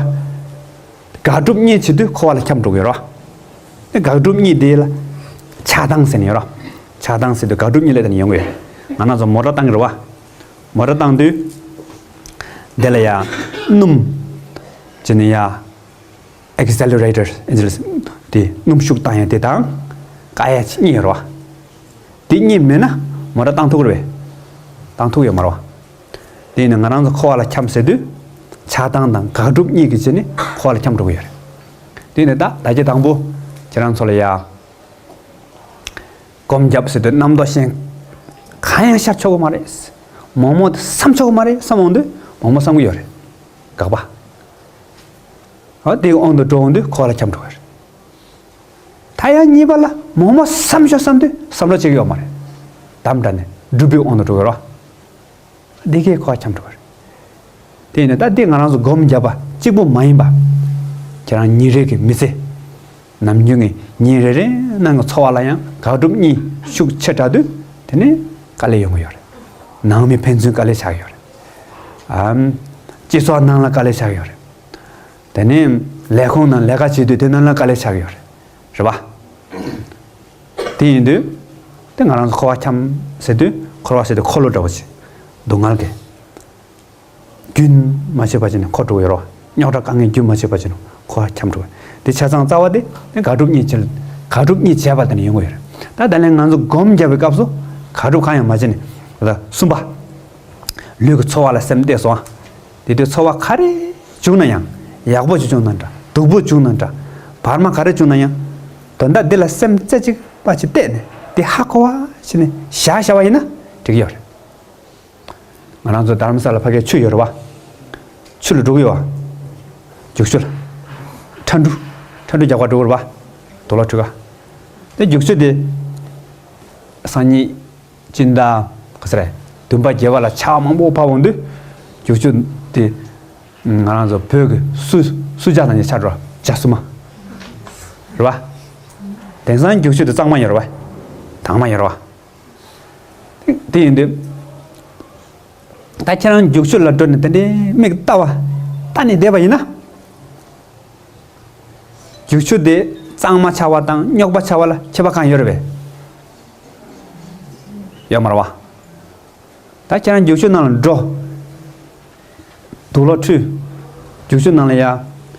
དགག་སྒྲུབ་གཉིས་བྱེད་དུས་འཁོར་བ་ལ་འཁྱམས་འགྲོ་གི་རེད་བ། དགག་སྒྲུབ་གཉིས་དེ་ལ་ཆགས་སྡང་ཟེར་ནས་ཡོད་རེད། ཆགས་སྡང་ཟེར་དུས་དགག་སྒྲུབ་གཉིས་ལ་བརྟེན་ནས་ཡོང་གི་ཡོད། ང་རང་ཚོ་མོ་ཊ་བཏང་གི་རེད་བ། མོ་ཊ་བཏང་དུས་དེ་ལ་ཡ་སྣུམ་བྱས་ནས་ཡ། Accelerator དེ་སྣུམ་ཤུགས་བཏང་ཡ་དེ་དང་བཀག་ཡ་གཉིས་ཡོད་རེད་བ། དེ་གཉིས་མེད་ན་མོ་ཊ་བཏང་ཐུབ་ཀྱི་རེད་པས། བཏང་ཐུབ་ཡོད་མ་རེད་བ། དེ་ཡིན་ན་ང་རང་ཚོ་འཁོར་བ་ལ་འཁྱམས་ཟེར་དུས་ཆགས་སྡང་དང་དགག་སྒྲུབ་གཉིས་ཀྱི་རྗེས་ནས་འཁོར་བ་ལ་འཁྱམས་འགྲོ་གི་ཡོད་རེད། དེ་ཡིན་ན་ད་ད་གྱེ་དང་པོ་ཁྱེད་རང་ཚོ་ལ་ཡ། སྒོམ་བརྒྱབ་ཟེར་དུས་རྣམ་རྟོག་གཞན་གང་ཡང་ཤར་ཆོག་གི་མ་རེད། རྨོ་མོ་དེ་བསམ་ཆོག་གི་མ་རེད་བསམ་འོང་དུས་རྨོ་མོ་བསམ་གི་ཡོད་རེད། དགག་པ། འོ་དེའི་དབང་དུ་འགྲོ་འོང་དུས་འཁོར་བ་ལ་འཁྱམས་འགྲོ་གི་རེད། ད་ཡང་གཉིས་པ་ལ་རྨོ་མོ་བསམ་ཤོག་བསམ་དུས་བསམ་བློ་བྱེད་ཀྱི་ཡོད་མ་རེད། དམ་དྲགས་ནས་སྒྲུབ་པའི་དབང་དུ་འགྲོ་གི་རེད། འདི་གས་འཁོར་བ་འཁྱམས་འགྲོ་གི་རེད། དེ་ཡིན་ན་ད་འདི་ང་རང་ཚོ་སྒོམ་བརྒྱབ་པ་གཅིག་པུ་མ་ཡིན་པ། ཁྱེད་རང་ཉིན་རེ་གི་མི་ཚེ། ནམ་རྒྱུན་གྱི་ཉིན་རེ་རེ་ནང་གི་འཚོ་བ་ལ་ཡང་དགག་སྒྲུབ་གཉིས་ཤུགས་ཆེ་དྲགས་དུས་དེ་ནས་དཀའ་ལས་ཡོང་གི་ཡོད་རེད། ནང་མི་ཕན་ཚུན་དཀའ་ལས་ཆགས་ཀྱི་ཡོད་རེད། ཨམ། སྤྱི་ཚོགས་ནང་ལ་དཀའ་ལས་ཆགས་ཀྱི་ཡོད་རེད། དེ་ནས་ལས་ཁུངས་ནང་ལས་ཀ་བྱེད་དུས་དེ་ནང་ལ་དཀའ་ལས་ཆགས་ཀྱི་ཡོད་རེད། རེད་པ། དེ་ཡིན་དུས། དེ་ང་རང་ཚོ་འཁོར་བ་འཁྱམས་ཟེར་དུས་འཁོར་བ་ཟེར་དུས་འཁོར་ལོ་འདྲ་བོ་ཅིག་སྡུག་བསྔལ་གྱི། རྒྱུན་མ་ཆད་པ་བྱས་ནས་འཁོར་འགྲོ་གི་ཡོད་རེད་བ། རྙོག་དྲ་དཀའ་ངལ་རྒྱུན་མ་ཆད་པ་བྱས་ནས་འཁོར་བ་འཁྱམས་འགྲོ་གི། དེ་ཆ་ཚང་རྩ་བ་དེ་དེ་དགག་སྒྲུབ་གཉིས་བྱས། དགག་སྒྲུབ་གཉིས་བྱས་པ་དེ་ནས་ཡོང་གི་ཡོད་རེད། ད་ད་ལན་ང་ཚོ་སྒོམ་བརྒྱབ་པའི་སྐབས་སུ་དགག་སྒྲུབ་གང་ཡང་མ་བྱས་ནས། ད་གསུམ་པ། ལུས་ཀྱི་ཚོར་བ་ལ་སེམས་གཏད་སོང་ཨ། དེ་དུས་ཚོར་བ་ག་རེ་བྱུང་ན་ཡང་། ཡག་པོ་ཞིག་བྱུང་ན་འདྲ། སྡུག་པོ་བྱུང་ན་འདྲ། བར་མ་ག་རེ་བྱུང་ན་ཡང་། དོན་དག་འདི་ལ་སེམས་རྩེ་གཅིག་པ་ཞིག་གཏད་ནས་དེ་ཧ་གོ་བ་ཞིག་ནས་བཞག་བཞག་པ་ཡིན་ན་འགྲིག་གི་ཡོད་རེད། ང་རང་ཚོ་དྷ་རམ་ས་ལ་ཕ་གིར་ཆུ་ཡོད་རེད་བ། ཆུ་ལ་འགྲོ་གི་ཡོད་བ། རྒྱུག་ཆུ་ལ། ཁྲ་འབྲུ། ཁྲ་འབྲུ་རྒྱག་པར་འགྲོ་གི་རེད་བ། དུག་ལོག་འཁྲུད་ག། དེ་རྒྱུག་ཆུ་དེ། སང་ཉིན། སྤྱི་ཟླ། ག་ཚོད་རེད། བདུན་པ་བརྒྱད་པ་ལ་ཆར་པ་མང་པོ་བབས་འོང་དུས། རྒྱུག་ཆུ་དེ། ང་རང་ཚོ་བོད་ཀྱི་སུ་སུ་ཇཱ་ནང་བཞིན་ཆགས་འགྲོ། ཇཱ་སུ་མ། རེད་བ། དེང་སང་རྒྱུག་ཆུ་དེ་གཙང་མ་ཡོད་རེད་བ། དྭངས་མ་ཡོད་རེད་བ། དེ་ཡིན་དུས། ད་ཁྱེད་རང་རྒྱུག་ཆུ་ལ་འགྲོ་ནས་དེ་འདྲའི་མིག་ལྟ་བ། ལྟ་ནས་བསྡད་པ་ཡིན་ན། རྒྱུག་ཆུ་དེ་གཙང་མ་ཆགས་པ་དང་རྙོག་པ་ཆགས་པ་ལ་ཁྱད་པར་གང་ཡོད་རེད་པས། ཡོད་མ་རེད་བ། ད་ཁྱེད་རང་རྒྱུག་ཆུ་ནང་ལ་འགྲོ། དུག་ལོག་འཁྲུད། རྒྱུག་ཆུ་ནང་ལ་ཡ།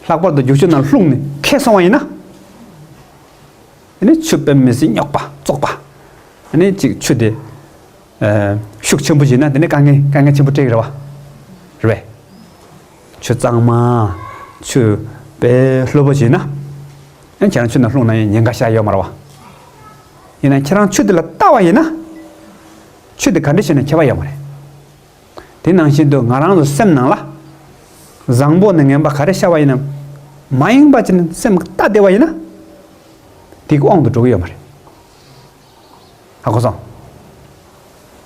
ལྷག་པར་དུ་རྒྱུག་ཆུ་ནང་ལ་ལྷུང་ནས་ཁེངས་སོང་བ་ཡིན་ན། དེ་ནི་ཆུ་དཔེ་མི་སྲིད་རྙོག་པ་བཙོག་པ། དེ་ནི་གཅིག་ཆུ་དེ། ཨ། ཤུགས་ཆེན་པོ་བྱས་ན་དེ་ནི་དཀའ་ངལ་དཀའ་ངལ་ཆེན་པོ་འཕྲད་ཀྱི་རེད་བ། རེད་པས། ཆུ་གཙང་མ། ཆུ་དཔེ་ལྷོད་པོ་བྱས་ན། ཨ། ཁྱེད་རང་ཆུ་ནང་ལྷུང་ན་ཡང་ཉེན་ཁ་ཤར་ཡོད་མ་རེད་བ། ཡིན་ན་ཁྱེད་རང་ཆུ་དེ་ལ་ལྟ་བ་ཡིན་ན། ཆུ་དེ་ག་འདྲ་བྱས་ན་ཁྱད་པར་ཡོད་མ་རེད། དེ་ནང་བཞིན་དུ་ང་རང་ཚོ་སེམས་ནང་ལ། བཟང་པོ་ནས་ངན་པ་ག་རེ་ཤར་བ་ཡིན་ན། མ་ཡེངས་པ་བྱས་ནས་སེམས་ལྟ་བསྡད་པ་ཡིན་ན། དེ་གི་དབང་དུ་འགྲོ་གི་ཡོད་མ་རེད། ཧ་གོ་སོང་།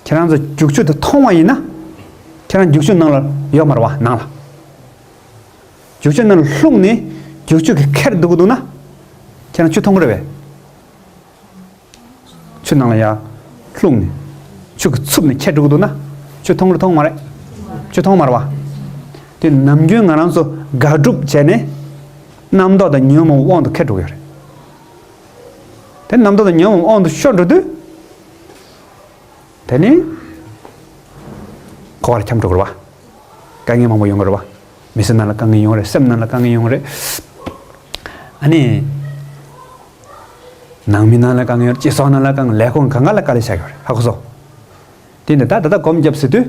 ཁྱེད་རང་ཚོ་རྒྱུག་ཆུ་དེ་མཐོང་བ་ཡིན་ན། ཁྱེད་རང་རྒྱུག་ཆུ་ནང་ལ་ཡོད་མ་རེད་བ། ནང་ལ། རྒྱུག་ཆུ་ནང་ལ་ལྷུང་ནས་རྒྱུག་ཆུ་གིས་ཁྱེར་འདུག་གི་འདུག་ན། ཁྱེད་རང་ཆུ་མཐོང་གི་རེད་པས། ཆུ་ནང་ལ་ཡར་ལྷུང་ནས་ཆུ་གིས་འཚུབ་ནས་ཁྱེར་འགྲོ་གི་འདུག་ན། ཆུ་མཐོང་རེད་མཐོང་མ་རེད། ཆུ་མཐོང་མ་རེད་བ། དེ་ནམ་རྒྱུན་ང་རང་ཚོ་དགག་སྒྲུབ་བྱས་ནས་རྣམ་རྟོག་དང་ཉོན་མོངས་དབང་དུ་ཁྱེར་འགྲོ་གི་ཡོད་རེད། དེ་རྣམ་རྟོག་དང་ཉོན་མོངས་དབང་དུ་ཤོར་འགྲོ་དུས། དེ་ནི་འཁོར་བར་འཁྱམས་འགྲོ་གི་རེད་བ། དཀའ་ངལ་མང་པོ་ཡོང་གི་རེད་བ། མི་ཚེ་ནང་ལ་དཀའ་ངལ་ཡོང་རེད། སེམས་ནང་ལ་དཀའ་ངལ་ཡོང་རེད། ཨ་ནི། ནང་མི་ནང་ལ་དཀའ་ངལ་ཡོང་རེད། སྤྱི་ཚོགས་ནང་ལ་དཀའ་ངལ། ལས་ཁུངས་གང་ག་ལ་དཀའ་ལས་བྱ་གི་རེད། ཧ་གོ་སོང་། དེ་ནི་ད་ད་ལྟ་སྒོམ་བརྒྱབ་ཟེར་དུས།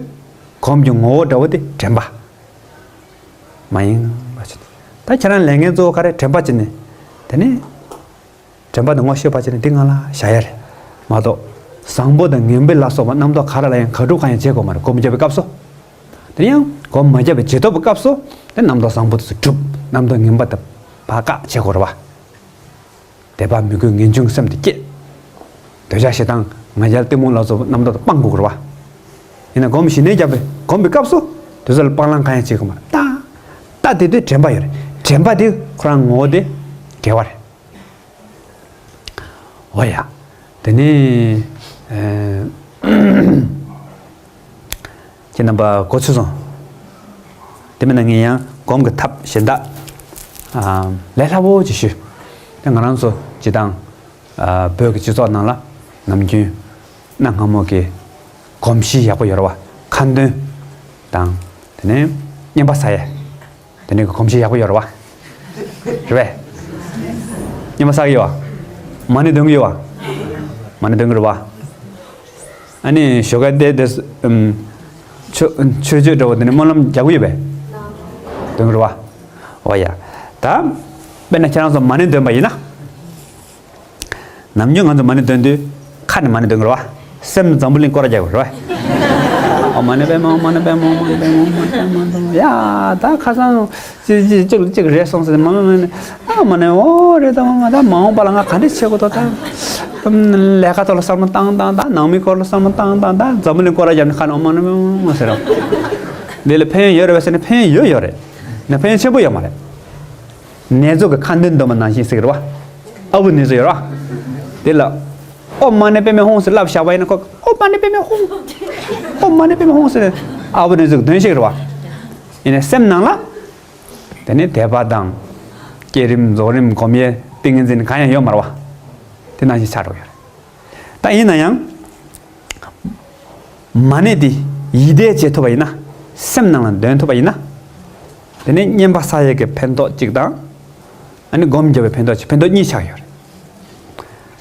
སྒོམ་གྱི་ངོ་བོ་འདྲ་བོ་དེ་དྲན་པ། མ་ཡེངས་པ་བྱས་ནས། ད་ཁྱེད་རང་ལས་འགན་གཙོ་བོ་ག་རེ། དྲན་པ་བྱས་ནས། དེ་ནི། དྲན་པ་དེ་ངོ་ཤེས་པ་བྱས་ནས་འདི་ང་ལ་བཞག་ཡ་རེད་མ་གཏོགས། བཟང་པོ་དང་ངན་པ་ལ་སོགས་པ་རྣམ་རྟོག་ག་རེ་ལ་ཡང་དགག་སྒྲུབ་གང་ཡང་བྱེད་དགོས་མ་རེད། སྒོམ་བརྒྱབ་པའི་སྐབས་སུ། དེ་ཡང་སྒོམ་མ་བརྒྱབ་པའི་རྗེས་ཐོབ་ཀྱི་སྐབས་སུ་དེ་རྣམ་རྟོག་བཟང་པོ་དེ་ཚོ་སྒྲུབ། རྣམ་རྟོག་ངན་པ་དེ་བག་བཀག་བྱེད་དགོས་རེད་བ། དད་པ་མོས་གུས་ངེས་འབྱུང་སེམས་དེ་སྐྱེད། འདོད་ཆགས་ཞེ་སྡང་ང་རྒྱལ་གཏི་མུག་ལ་སོགས་པ་རྣམ་རྟོག་དེ་སྤང་དགོས་རེད་བ། ཡིན་ན་སྒོམ་ཞི་གནས་བརྒྱབ་པའི་སྒོམ་པའི་སྐབས་སུ་དེ་ཚོ་ལ་སྤང་བླང་གང་ཡང་བྱེད་དགོས་མ་རེད། ད་ད་དེ་དུས་དྲན་པ་ཡོད་རེད། དྲན་པ་དེ་ཁོ་རང་ངོ་བོ་དེ་དགེ་བ་རེད། འོ་ཡ། དེ་ནས་ཨ། ཁྱེད་རྣམ་པ་གོ་ཚོད་སོང་། དེ་མིན་ན་ངས་ཡང་སྒོམ་གྱི་ཐབས་གཞན་དག་ཨ། ལས་སླ་པོ་ཅིག་ཞུ། དེ་ང་རང་ཚོ་སྤྱིར་བཏང་ཨ། བོད་ཀྱི་སྤྱི་ཚོགས་ནང་ལ་ནམ་རྒྱུན་གནའ་སྔ་མོ་གི་གོམས་གཤིས་ཡག་པོ་ཡོད་རེད་བ། ཁ་འདོན་དང་དེ་ནས་རྔན་པ་ཟ་ཡས། དེ་འདྲའི་གོམས་གཤིས་ཡག་པོ་ཡོད་རེད་བ། རེད་པས། རྔན་པ་ཟ་གི་ཡོད་བ། མ་ཎི་འདོན་གི་ཡོད་བ། མ་ཎི་འདོན་གི་རེད་བ། ཨ་ནི་ཞོགས་ཀ་དེ་དེ་ཨམ། ཆོས་ཆོས་སྤྱོད་འདྲ་བོ་དེ་ནི་སྨོན་ལམ་རྒྱག་གི་ཡོད་པས། འདོན་གི་རེད་བ། འོ་ཡ། ད། དཔེར་ན་ཁྱེད་རང་ཚོ་མ་ཎི་འདོན་པ་ཡིན་ན། ནམ་རྒྱུན་ང་ཚོ་མ་ཎི་འདོན་དུས་ཁ་ནས་མ་ཎི་འདོན་གི་རེད་བ། སེམས་འཛམ་བུ་གླིང་སྐོར་ར་རྒྱག་གི་རེད་བ། ཨོཾ་མ་ཎི་པདྨེ་ཧཱུྃ། མ་ཎི་པདྨེ་ཧཱུྃ། མ་ཎི་པདྨེ་ཧཱུྃ། མ་ཎི་པདྨེ་ཧཱུྃ། ཡ། ད་ཁ་སང་ཅིག་ཅིག་ཅིག་རེད་སོང་ཟེར། མ་མ་མ་ནི་ཨ་མ་ནི་འོ་རེད། ད་མ་མ་ད་མ་འོངས་པ་ལ་ང་ག་འདྲ་བྱེད་དགོས། ད་ད་ལས་ཀ་ཐོག་ལ་བསམ་བློ་བཏང་བཏང་། ད་ནང་མི་སྐོར་ལ་བསམ་བློ་བཏང་བཏང་། ད་འཛམ་བུ་གླིང་སྐོར་ར་རྒྱབ་ནས་ཁ་ནས་ཨོཾ་མ་ཎི་པདྨེ་ཧཱུྃ་ཟེར་རོ། འདི་ལ་ཕན་ཡོན་ཡོད་རེད་པས་ཟེར་ན་ཕན་ཡོན་ཡོད་ཡོད་རེད། ནི་ཕན་ཡོན་ཆེན་པོ་ཡོད་མ་རེད། ནེ་ཙོ་གི་ཁ་འདོན་འདོན་པ་ནང་བཞིན་ཟེར་གི་རེད་བ། ཨ་བུ་ནེ་ཙོ་ཡོད་རེད་བ། དེ་ལ་ཨོཾ་མ་ཎི་པདྨེ་ཧཱུྃ་ཟེར་ལབ་བཞག་པ་ཡིན་ན་ཁོ་ཨོཾ་མ་ཎི་པདྨེ་ཧཱུྃ། ཨོཾ་མ་ཎི་པདྨེ་ཧཱུྃ་ཟེར་ནས་ཨ་བུ་ནེ་ཙོ་གི་འདོན་ཤེས་གི་རེད་བ། ཡིན་ནའི་སེམས་ནང་ལ། དེ་ནས་དད་པ་དང་། བསྐྱེད་རིམ་རྫོགས་རིམ་སྒོམ་ཡས་ཏིང་ངེ་འཛིན་གང་ཡང་ཡོད་མ་རེད་བ། དེ་ནང་བཞིན་ཆགས་འགྲོ་གི་ཡོད་རེད། ད་ཡིན་ན་ཡང་། མ་ཎི་འདི་ཡིད་བཟླས་བྱེད་ཐུབ་པ་ཡིན་ན། སེམས་ནང་ལ་འདོན་ཐུབ་པ་ཡིན་ན། དེ་ནས་བསྙེན་པ་བསགས་ཡས་ཀྱི་ཕན་ཐོགས་གཅིག་དང་། ཨ་ནི་སྒོམ་རྒྱབ་པའི་ཕན་ཐོགས་ཀྱི་ཕན་ཐོགས་གཉིས་ཆགས་ཡོད་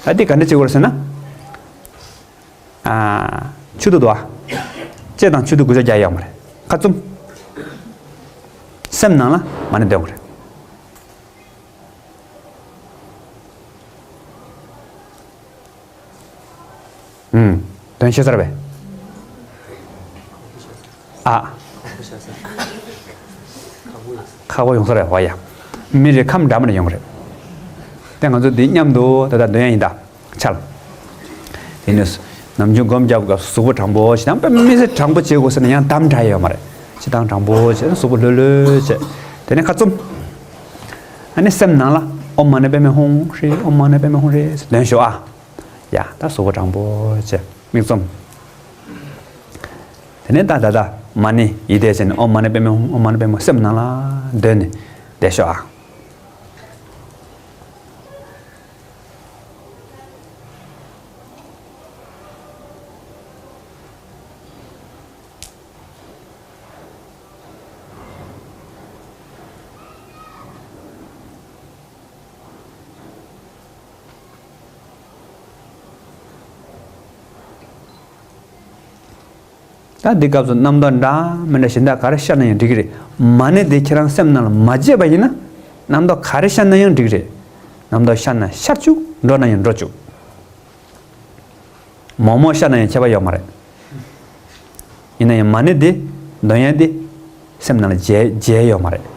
རེད། ད་འདི་ག་འདྲ་བྱེད་དགོས་རེད་ཟེར་ན། ཨ། མཆོད་དོ་དོ། ལྕེ་དང་མཆོད་དོ་དགུ་ཆ་རྒྱག་ཡོད་མ་རེད། ཁ་བཙུམ། སེམས་ནང་ལ་མ་ཎི་འདོན་དགོས་རེད། ཨུམ། དོན་ཤེས་ཚར་བས། ཨ། ཁག་པོ་ཡོང་ས་རེད་བ་ཡ། མི་རེ་ཁམས་འདྲ་མི་འདྲ་ཡོང་གི་རེད། དེ་ང་ཚོ་འདི་མཉམ་དུ་ད་ལྟ་འདོན་ཡ་ཡིན་ད། ཆལ། དེ་ནས་ནམ་རྒྱུན་སྒོམ་རྒྱབ་སྐབས་གཟུགས་པོ་དྲང་པོ་ཞིག་དང་དཔེ་མི་སྲིད་དྲང་པོ་བྱེད་དགོས་ཟེར་ན་ཡང་གཏམ་འདྲ་ཡོད་མ་རེད། སྤྱིར་བཏང་དྲང་པོ་བྱས་གཟུགས་པོ་ལྷོད་ལྷོད་བྱས། དེ་ནས་ཁ་བཙུམ། ཨ་ནི་སེམས་ནང་ལ་ཨོཾ་མ་ཎི་པདྨེ་ཧཱུྃ་ཧྲཱིཿ། ཨོཾ་མ་ཎི་པདྨེ་ཧཱུྃ་ཧྲཱིཿ་ཟེར་འདོན་ཤོག་ཨ། ཡ། ད་གཟུགས་པོ་དྲང་པོ་བྱས་མིག་བཙུམ། དེ་ནས་ད་ད་ད་མ་ཎི་ཡིད་བཟླས་བྱས་ནས་ཨོཾ་མ་ཎི་པདྨེ་ཧཱུྃ། ཨོཾ་མ་ཎི་པདྨེ་ཧཱུྃ། སེམས་ནང་ལ་འདོན་ནས་བསྡད་ཤོག་ཨ། ད་འདི་སྐབས་སུ་རྣམ་རྟོག་འདྲ་མི་འདྲ་གཞན་དག་ག་རེ་ཤར་ན་ཡང་འགྲིག་གི་རེད། མ་ཎི་དེ་ཁྱེད་རང་སེམས་ནང་ལ་མ་བརྗེད་པ་ཡིན་ན། རྣམ་རྟོག་ག་རེ་ཤར་ན་ཡང་འགྲིག་གི་རེད། རྣམ་རྟོག་ཤར་ན་ཤར་བཅུག་འགྲོ་ན་ཡང་འགྲོ་བཅུག་མོག་མོག་ཤར་ན་ཡང་ཁྱད་པར་ཡོད་མ་རེད། ཡིན་ན་ཡང་མ་ཎི་འདི་འདོན་ཡས་འདི་སེམས་ནང་ལ་བརྗེད་བརྗེད་ཡོད་མ་རེད།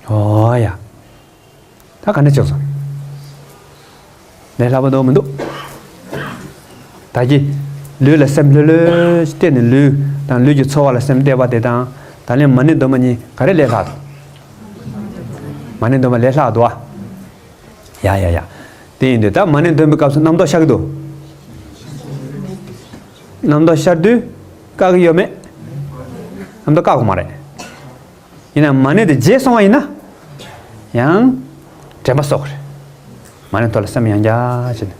ཨོ་ཡ། ད་ག་འདྲ་བྱུང་སོང་། ལས་སླ་པོ་འདུག་མི་འདུག་ད་གི་ལུས་ལ་སེམས་ལྷོད་ལྷོད་གཏད་ནས་ལུས་དང་ལུས་ཀྱི་ཚོར་བ་ལ་སེམས་གཏད་པ་དེ་དང་། ད་ལན་མ་ཎི་འདོན་པ་གཉིས་ག་རེ་ལས་སླ་འདུག་མ་ཎི་འདོན་པ་ལས་སླ་འདུག་ཨ། ཡ་ཡ་ཡ། དེ་ཡིན་དུས་ད་མ་ཎི་འདོན་པའི་སྐབས་སུ་རྣམ་རྟོག་ཤར་གི་འདུག་རྣམ་རྟོག་ཤར་དུས་བཀག་གི་ཡོད་མེད། རྣམ་རྟོག་བཀག་དགོས་མ་རེད། ཡིན་ན་མ་ཎི་དེ་བརྗེད་སོང་བ་ཡིན་ན། ཡང་། དྲན་པ་གསོག་གི་རེད། མ་ཎི་ཐོག་ལ་སེམས་ཡང་བསྐྱར་བྱས་ནས།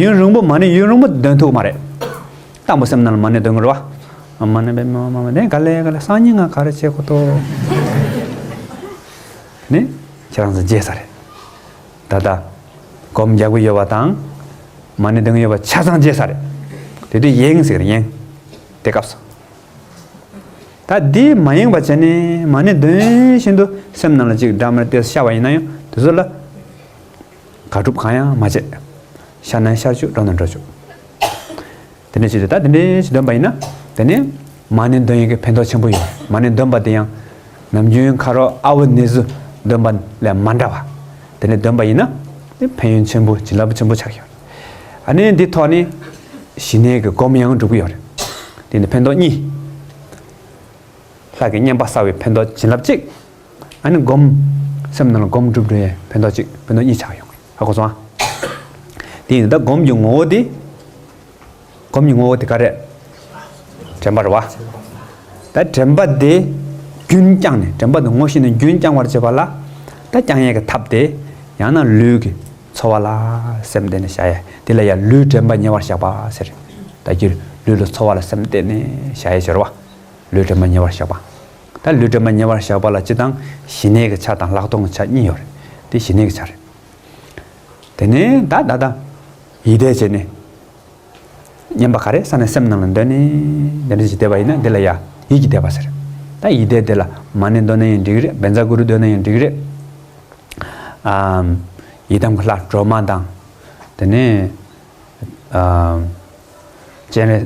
ཡུན་རིང་པོ་མ་ཎི་ཡུན་རིང་པོ་འདོན་ཐུབ་ཀྱི་མ་རེད། དང་པོ་སེམས་ནང་ལ་མ་ཎི་འདོན་གྱི་རེད་བ། མ་ཎི་པདྨེ་ཧཱུྃ། མ་ཎི་པདྨེ་ཧཱུྃ། དེ་ག་ལེ་ག་ལེ་སང་ཉིན་ང་ག་རེ་བྱེད་དགོས་འདུག་ནི། ཁྱེད་རང་ཚོ་བརྗེད་ས་རེད། ད་ལྟ། སྒོམ་རྒྱག་གི་ཡོད་པ་དང་། མ་ཎི་འདོན་གྱི་ཡོད་པ་ཆ་ཚང་བརྗེད་ས་རེད། དེ་དུས་ཡེངས་ཟེར་ཡེངས། དེ་སྐབས་སུ། ད་འདི་མ་ཡེངས་པ་བྱས་ནས་མ་ཎི་འདོན་བཞིན་དུ་སེམས་ནང་ལ་ཅིག་འདྲ་མིན་དེ་ཤར་བ་ཡིན་ན་ཡང་དེ་ཚོ་ལ་དགག་སྒྲུབ་གང་ཡང་མ་བྱེད། ཤར་ན་ཤར་བཅུག་འགྲོ་ན་འགྲོ་བཅུག་དེ་འདྲ་བྱེད་དུས་ད་དེ་འདྲ་ཞིག་འདོན་པ་ཡིན་ན་དེ་ནི་མ་ཎི་འདོན་ཡས་ཀྱི་ཕན་ཐོགས་ཆེན་པོ་ཡོད། མ་ཎི་འདོན་པ་དེ་ཡང་ནམ་རྒྱུན་ཁ་རོག་ཨ་བུ་ནེ་ཟུ་འདོན་པ་ལས་མ་འདྲ་བ། དེ་ནི་འདོན་པ་ཡིན་ན་དེ་ཕན་ཡོན་ཆེན་པོ་བྱིན་རླབས་ཆེན་པོ་ཆགས་ཡོད། ཨ་ནི་འདི་ཐོག་ནས་ཞི་གནས་ཀྱི་སྒོམ་ཡང་སྒྲུབ་ཀྱི་ཡོད་རེད། དེ་ནི་ཕན་ཐོགས་གཉིས། ལྷ་གི་བསྙེན་པ་བསགས་པའི་ཕན་ཐོགས་བྱིན་རླབས་གཅིག་ཨ་ནི་སྒོམ། སེམས་ནང་ལ་སྒོམ་སྒྲུབ་འགྲོ་ཡའི་ཕན་ཐོགས་གཅིག་ཕན་ཐོགས་གཉིས་ཆགས་ཡོང་གི་ཧ་གོ་སོང་ཨ། དེ་ཡིན་ད་སྒོམ་གྱི་ངོ་བོ་དེ། སྒོམ་གྱི་ངོ་བོ་དེ་ག་རེད། དྲན་པ་རེད་བ། ད་དྲན་པ་དེ་རྒྱུན་བསྐྱངས་ནས་དྲན་པ་དེ་ངོ་ཤེས་ནས་རྒྱུན་བསྐྱང་བར་བྱེད་པ་ལ། ད་བསྐྱང་ཡས་ཀྱི་ཐབས་དེ། ཡང་ན་ལུས་ཀྱི་ཚོར་བ་ལ་སེམས་གཏད་ནས་བཞག་ཡས་དེ་ལ་ཡང་ལུས་དྲན་པ་ཉེ་བར་བཞག་པ་ཟེར། ད་གིར་ལུས་ལ་ཚོར་བ་ལ་སེམས་གཏད་ནས་བཞག་ཡས་ཟེར་བ། ལུས་དྲན་པ་ཉེ་བར་བཞག་པ། ད་ལུས་དྲན་པ་ཉེ་བར་བཞག་པ་ལ་སྤྱི་དང་ཞི་གནས་ཀྱི་ཆ་དང་ལྷག་མཐོང་གི་ཆ་གཉིས་ཡོད་རེད། དེ་ཞི་གནས་ཀྱི་ཆ་རེད། དེ་ནས་ད་ད་ད་ཡིད་བཟླས་བྱས་ནས། བསྙེན་པ་ག་རེ་ས་ནས་སེམས་ནང་ལ་འདོན་ནས་འདི་འདྲ་ཞིག་བསྡད་པ་ཡིན་ན། འདི་ལ་ཡ་ཡིད་ཀྱིས་བཟླས་པ་ཟེར། ད་ཡིད་བཟླས་འདི་ལ་མ་ཎི་འདོན་ན་ཡང་འགྲིག་རེད། བཛྲ་གུ་རུ་འདོན་ན་ཡང་འགྲིག་རེད། ཨམ། ཡི་དམ་གྱི་ལྷ་སྒྲོལ་མ་དང་། དེ་ནས་ཨམ། སྤྱན་རས་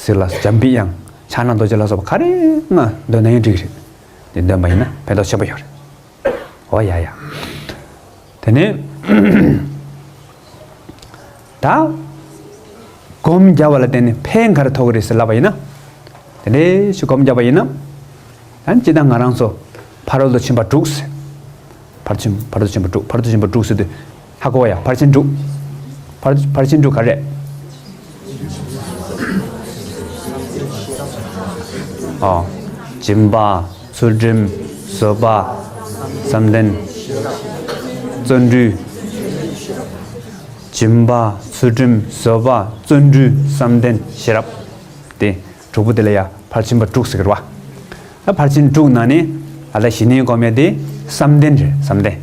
གཟིགས་ལ་འཇམ་པའི་དབྱངས། ཕྱག་ན་རྡོ་རྗེ་ལ་སོགས་པ་ག་རེ་ང་འདོན་ན་ཡང་འགྲིག་རེད། འདི་འདོན་པ་ཡིན་ན་ཕན་ཐོགས་ཆེན་པོ་ཡོད་རེད། འོ་ཡ་ཡ། དེ་ནས་ད་སྒོམ་རྒྱབ་པ་ལ་བརྟེན་ནས་ཕན་ག་རེ་ཐོགས་ཀྱི་རེད་ཟེར་ལབ་པ་ཡིན་ན། དེ་འདྲའི་ཞིག་སྒོམ་རྒྱབ་པ་ཡིན་ན། ད་སྤྱིར་བཏང་ང་རང་ཚོ་ཕ་རོལ་ཏུ་ཕྱིན་པ་དྲུག་ཟེར། ཕར་ཕྱིན་ཕ་རོལ་ཏུ་ཕྱིན་པ་དྲུག་ཕ་རོལ་ཏུ་ཕྱིན་པ་དྲུག་ཟེར་དུས་ཧ་གོ་བ་ཡ། ཕར་ཕྱིན་དྲུག་ཕར་ཕར་ཕྱིན་དྲུག་ག་རེ་རེད། ཨོ། སྦྱིན་པ། ཚུལ་ཁྲིམས། བཟོད་པ། བསམ་གཏན། བརྩོན་འགྲུས། སྦྱིན་པ། ཚུལ་ཁྲིམས། བཟོད་པ། བརྩོན་འགྲུས། བསམ་གཏན། ཤེས་རབ། དེ་དྲུག་པོ་དེ་ལ་ཡ་ཕར་ཕྱིན་པ་དྲུག་ཟེར་གི་རེད་བ། ད་ཕར་ཕྱིན་དྲུག་ནང་ནས་ཨ་ད་གཞི་ནས་སྒོམ་ཡ་དེ་བསམ་གཏན་རེད། བསམ་གཏན།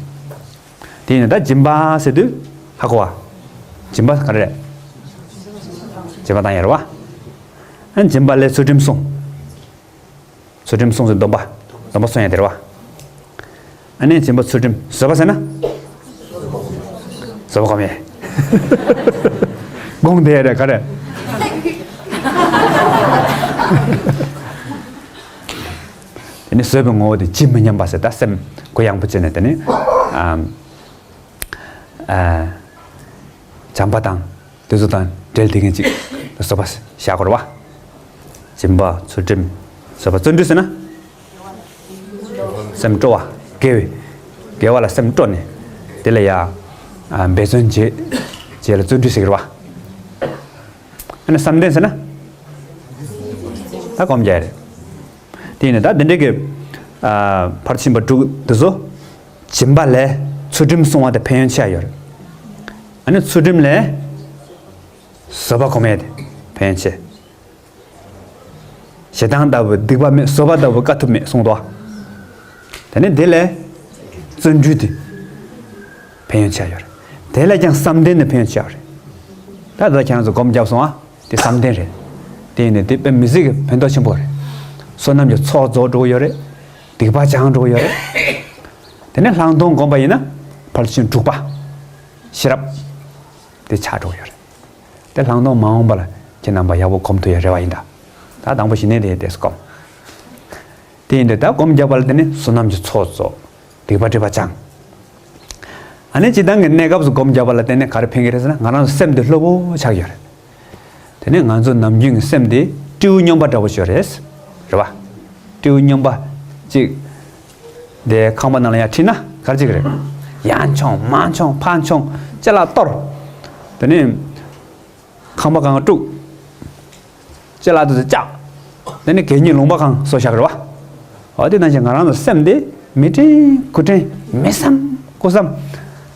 དེ་ཡིན་ན་ད་སྦྱིན་པ་ཟེར་དུས་ཧ་གོ་བ། སྦྱིན་པ་ག་རེ་རེད། སྦྱིན་པ་བཏང་ཡ་རེད་བ། ཨ་སྦྱིན་པ་ལས་ཚུལ་ཁྲིམས་བསྲུང་། ཚུལ་ཁྲིམས་བསྲུང་ཟེར་སྡོམ་པ། སྡོམ་པ་བསྲུང་ཡ་དེ་རེད་བ། ཨ་ནི་སྦྱིན་པ་ཚུལ་ཁྲིམས། བཟོད་པ་ཟེར་ན། བཟོད་པ་སྒོམ་ཡས། དགོངས་དེ་རེད་ག་རེ། དེ་ནི་བཟོད་པའི་ངོ་བོ་དེ་ཇི་མི་སྙམ་པ་ཟེར། ད་སེམས་གུ་ཡངས་པོ་བྱས་ནས། དེ་ནི་ཨ་ཨ་བྱམས་པ་དང་དེ་ཚོ་དང་འབྲེལ་བསྡད་མཁན་ཅིག་བཟོད་པ་བཞག་དགོས་རེད་བ། སྦྱིན་པ། ཚུལ་ཁྲིམས། བཟོད་པ། བརྩོན་འགྲུས་ཟེར་ན། སེམས་སྤྲོ་བ། དགེ་བའི། དགེ་བ་ལ་སེམས་སྤྲོ་ནས། དེ་ལ་ཡ། ཨ་འབད་བརྩོན་བྱེད། བྱེད་ལ་བརྩོན་འགྲུས་ཟེར་གི་རེད་བ། ཨ་ནི་བསམ་གཏན་ཟེར་ན། ད་སྒོམ་རྒྱག་རེད། དེ་ཡིན་ན་ད་འདི་འདྲའི་གི། ཨ་ཕར་ཕྱིན་པ་དྲུག་འདི་ཚོ། སྦྱིན་པ་ལས་ཚུལ་ཁྲིམས་བསྲུང་བ་དེ་ཕན་ཡོན་ཆེ་ཡོད་རེད། ཨ་ནི་ཚུལ་ཁྲིམས་ལས། བཟོད་པ་སྒོམ་ཡས་དེ་ཕན་ཡོན་ཆེ། ཞེ་སྡང་ལྟ་བུ་སྡིག་པ་མེད། བཟོད་པ་ལྟ་བུ་དཀའ་ཐུབ་མེད་གསུངས་འདུག། དེ་ནས་དེ་ལས་བརྩོན་འགྲུས་དེ་ཕན་ཡོན་ཆེ་ཡོད་རེད། དེ་ལས་ཀྱང་བསམ་གཏན་དེ་ཕན་ཡོན་ཆེ་བ་རེད། ད་ལྟ་ཁྱེད་རང་ཚོ་སྒོམ་བརྒྱབ་སོང་ཨ། དེ་བསམ་གཏན་རེད། དེ་ཡིན་ནས་དེ་དཔེ་མི་སྲིད་ཀྱི་ཕན་ཐོགས་ཆེན་པོ་རེད། བསོད་ནམས་ཀྱི་ཚོགས་རྫོགས་འགྲོ་གི་ཡོད་རེད། སྡིག་པ་སྦྱངས་འགྲོ་གི་ཡོད་རེད། དེ་ནས་ལྷག་མཐོང་སྒོམ་པ་ཡིན་ན་ཕར་ཕྱིན་དྲུག་པ། ཤེས་རབ། དེ་ཆགས་འགྲོ་གི་ཡོད་རེད། དེ་ལྷག་མཐོང་མ་འོངས་པ་ལ་ཁྱེད་རྣམ་པ་ཡག་པོ་སྒོམ་ཐུབ་ཡ་རེ་བ་ཡིན་ད། ད་དང་པོ་གཞི་ནས་དེ་དེ་སྒོམ། དེ་ཡིན་དུས་ད་སྒོམ་རྒྱབ་པ་ལ་དེ་ནི་བསོད་ནམས་ཀྱི་ཚོགས་རྫོགས། སྡིག་པ་སྒྲིབ་པ་སྦྱངས། ཨ་ནི་སྤྱིར་བཏང་གི་གནས་སྐབས་སུ་སྒོམ་རྒྱབ་པ་ལ་དེ་ནི་ག་རེ་ཕན་གི་རེད་ཟེར་ན། ང་རང་ཚོ་སེམས་དེ་སློབ་པོ་ཆགས་ཡོད་རེད། དེ་ནི་ང་ཚོ་ནམ་རྒྱུན་གྱི་སེམས་དེ་སྤྲེའུ་སྨྱོན་པ་འདྲ་པོ་ཞིག་རེད། རེད་བ། སྤྲེའུ་སྨྱོན་པ་ཅིག་དེ་ཁང་པ་ནང་ལ་ཡར་ཁྲིད་ན་ག་རེ་བྱེད་ཀྱི་རེད། ཡར་མཆོང་མར་མཆོང་ཕར་མཆོང་ཅ་ལག་གཏོར། དེ་ནས་ཁང་པ་སྒང་དཀྲུགས། ཅ་ལག་དེ་ཚོ་བཅག། དེ་ནས་གད་སྙིགས་ལུང་པ་སྒང་བཟོ་བཞག་གི་རེད་བ། འོ་དེ་ནང་བཞིན་ང་རང་ཚོ་སེམས་དེ་མི་དྲན་དགུ་དྲན་མི་བསམ་དགུ་བསམ།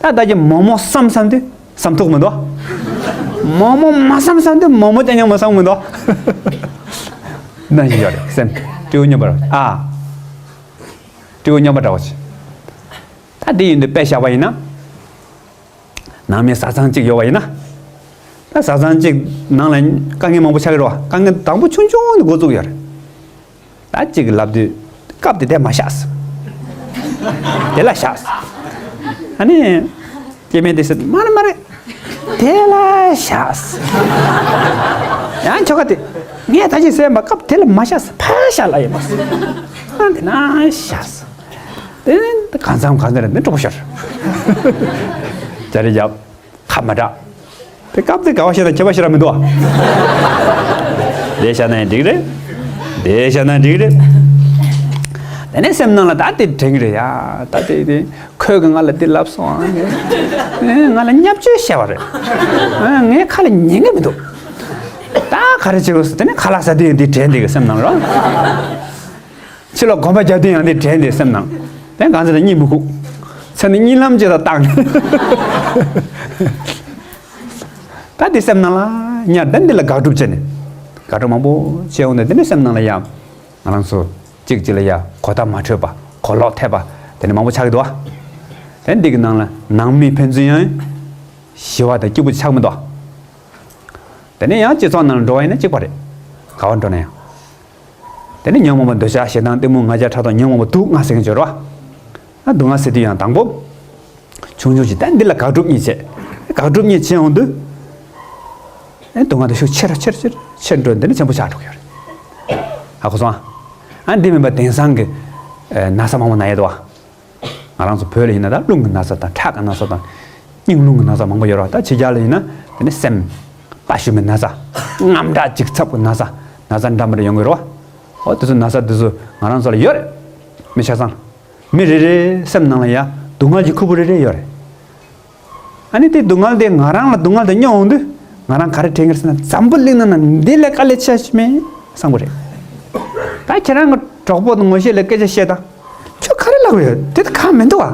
ད་ལྟ་གི་མོག་མོག་བསམ་བསམ་དུས་བསམ་ཐུབ་མི་འདུག། མོག་མོག་མ་བསམ་བསམ་དུས་མོག་མོག་ཅང་ཡང་མ་བསམ་མི་འདུག། ནང་བཞིན་ཡོད་རེད་སེམས། སྤྲེའུ་སྨྱོན་པ་རེད་ཨ། སྤྲེའུ་སྨྱོན་པ་འདྲ་བོ་ཅིག། ད་དེ་ཡིན་དུས་དཔེ་བཞག་པ་ཡིན་ན། ནང་མི་བཟའ་ཚང་གཅིག་ཡོད་པ་ཡིན་ན། ད་བཟའ་ཚང་གཅིག་ནང་ལ་དཀའ་ངལ་མང་པོ་ཆགས་ཀྱི་རེད་བ། དཀའ་ངལ་དང་པོ་ཆུང་ཆུང་ནས་འགོ་བཙུགས་ཡོད་རེད། ད་གཅིག་གིས་ལབ་དུས་སྐབས་དེ་དེ་མ་བཞག་ཟེར། དེ་ལ་བཞག་ཟེར། ཨ་ནི། སྐྱེ་དམན་དེ་ཟེར་མ་རེད་མ་རེད། དེ་ལ་བཞག་ཟེར། ཡང་ཁྱོ་ག་དེ། ངས་ད་ཅི་ཟེར་བ་སྐབས་དེ་ལ་མ་བཞག་ཟེར། ཕར་བཞག་ལབ་ཡིན་པ་ཟེར། ཨ་དེ་ན་བཞག་ཟེར། དེ་ནི་གང་འཚམ་གང་འཚམ་རེད་འདི་གྲོགས་པོ་ཤོར། ཅ་རེ་རྒྱབ། ཁ་མ་གྲགས། དེ་སྐབས་དེ་དགའ་བ་ཞེ་དང་ཁྱད་པར་ཞེ་དྲག་མི་འདུག་ཨ། དེ་བཞག་ན་ཡང་འགྲིག་རེད། དེ་བཞག་ན་འགྲིག་རེད། དེ་ནས་སེམས་ནང་ལ་ད་དེ་དྲན་གི་རེད་ཡ། ད་དེ་དེ་ཁོས་གི་ང་ལ་དེ་ལབ་སོང་ཨ། ངས་ང་ལ་བརྙས་བཅོས་བྱས་པ་རེད། ཨ་ངའི་ཁ་ལ་ཉན་གི་མི་འདུག། ད་ག་རེ་བྱེད་དགོས་ཟེར་དེ་ནས་ཁ་ལག་ཟ་དུས་ཡང་དེ་དྲན་དེ་གི་སེམས་ནང་ལ། ཕྱི་ལོགས་གོམ་པ་རྒྱག་དུས་ཡང་དེ་དྲན་དེ་སེམས་ནང་། དེ་གང་ཚེ་ན་གཉིད་མི་ཁུག། མཚན་ནི་གཉིད་ལམ་ཅིག་ལ་བཏང་། ད་དེ་སེམས་ནང་ལ་ཉར་དེ་འདི་ལ་དགག་སྒྲུབ་བྱས་ནས། དགག་སྒྲུབ་མང་པོ་བྱས་འོང་དུས་དེ་ནས་སེམས་ནང་ལ་ཡང་། ང་རང་ཚོ་གཅིག་གཅིག་ལ་ཡང་གོ་བརྡ་མ་འཕྲོད་པ་གོ་ལོག་ཐེབས་པ་དེ་ནས་མང་པོ་ཆགས་ཀྱི་འདུག་ཨ། དེ་འདི་གི་ནང་ལ་ནང་མི་ཕན་ཚུན་ཡང་། ཞི་བ་དང་སྐྱིད་པོ་ཆགས་མི་འདུག་དེ་ནས་ཡང་སྤྱི་ཚོགས་ནང་ལ་འགྲོ་བ་ཡིན་ན་གཅིག་པ་རེད། ག་བ་འགྲོ་ན་ཡང་། དེ་ནས་ཉོན་མོངས་པ་འདོད་ཆགས་ཞེ་སྡང་གཏི་མུག་ང་རྒྱལ་ཕྲག་དོག་ཉོན་མོངས་པ་དུག་ལྔ་ཟེར་གྱི་ཡོད་རེད་བ། ཨ་སྡུག་བསྔལ་ཟེར་དུས་ཡང་དང་པོ། ཆུང་ཆུང་ཞིག་ད་འདི་ལ་དགག་སྒྲུབ་གཉིས་བྱས། དགག་སྒྲུབ་གཉིས་བྱས་འོང་དུས། ཨེ་སྡུག་བསྔལ་དེ་ཤུགས་ཆེ་རུ་ཆེ་རུ་ཆེ་རུ་ཆེ་རུ་འགྲོ་འདི་ནས་ཆེན་པོ་ཆགས་འགྲོ་གི་ཡོད་རེད། ཧ་གོ་སོང་ཨ། ཨ་འདི་མིན་པ་དེང་སང་གི་ཨེ་ན་ཚ་མང་པོ་ན་ཡས་འདུག་བ། ང་རང་ཚོ་བོད་ལ་ཡིན་ན་ད་རླུང་གི་ན་ཚ་དང་ཁྲག་གི་ན་ཚ་དང་། སྙིང་རླུང་གི་ན་ཚ་མང་པོ་ཡོད་རེད་བ། ད་ཕྱི་རྒྱལ་ལ་ཡིན་ན་དེ་ནི་སེམས་དཔའ་ཞུམ་པའི་ན་ཚ། དངངས་སྐྲག་འཇིགས་ཚབ་ཀྱི་ན་ཚ། ན་ཚ་འདྲ་མི་འདྲ་ཡོང་གི་རེད་བ། འོ་དེ་ཚོ་ན་ཚ་དེ་ཚོ་ང་རང་ཚོ་ལ་ཡོད་རེད། མི་ཆ་ཚང་། མི་རེ་རེའི་སེམས་ནང་ལ་ཡ་སྡུག་བསྔལ་གྱི་ཁུར་པོ་རེ་རེ་ཡོད་རེད། ཨ་ནི་དེ་སྡུག་བསྔལ་དེ་ང་རང་ལ་སྡུག་བསྔལ་དེ་སྙོག་འོང་དུས་ང་རང་ག་རེ་དྲན་གི་རེད་ཟེར་ན། འཛམ་བུ་གླིང་ནང་ན་འདི་ལས་དཀའ་ལས་ཆེ་ཞིག་མེད་བསམ་གི་རེད། ད་ཁྱེད་རང་གི་གྲོགས་པོ་དང་ངོ་ཤེས་ལ་སྐད་ཆ་བཤད་དང་། ཁྱོད་ག་རེ་ལབ་ཡོད་དེ་ད་གང་མི་འདུག་ཨ།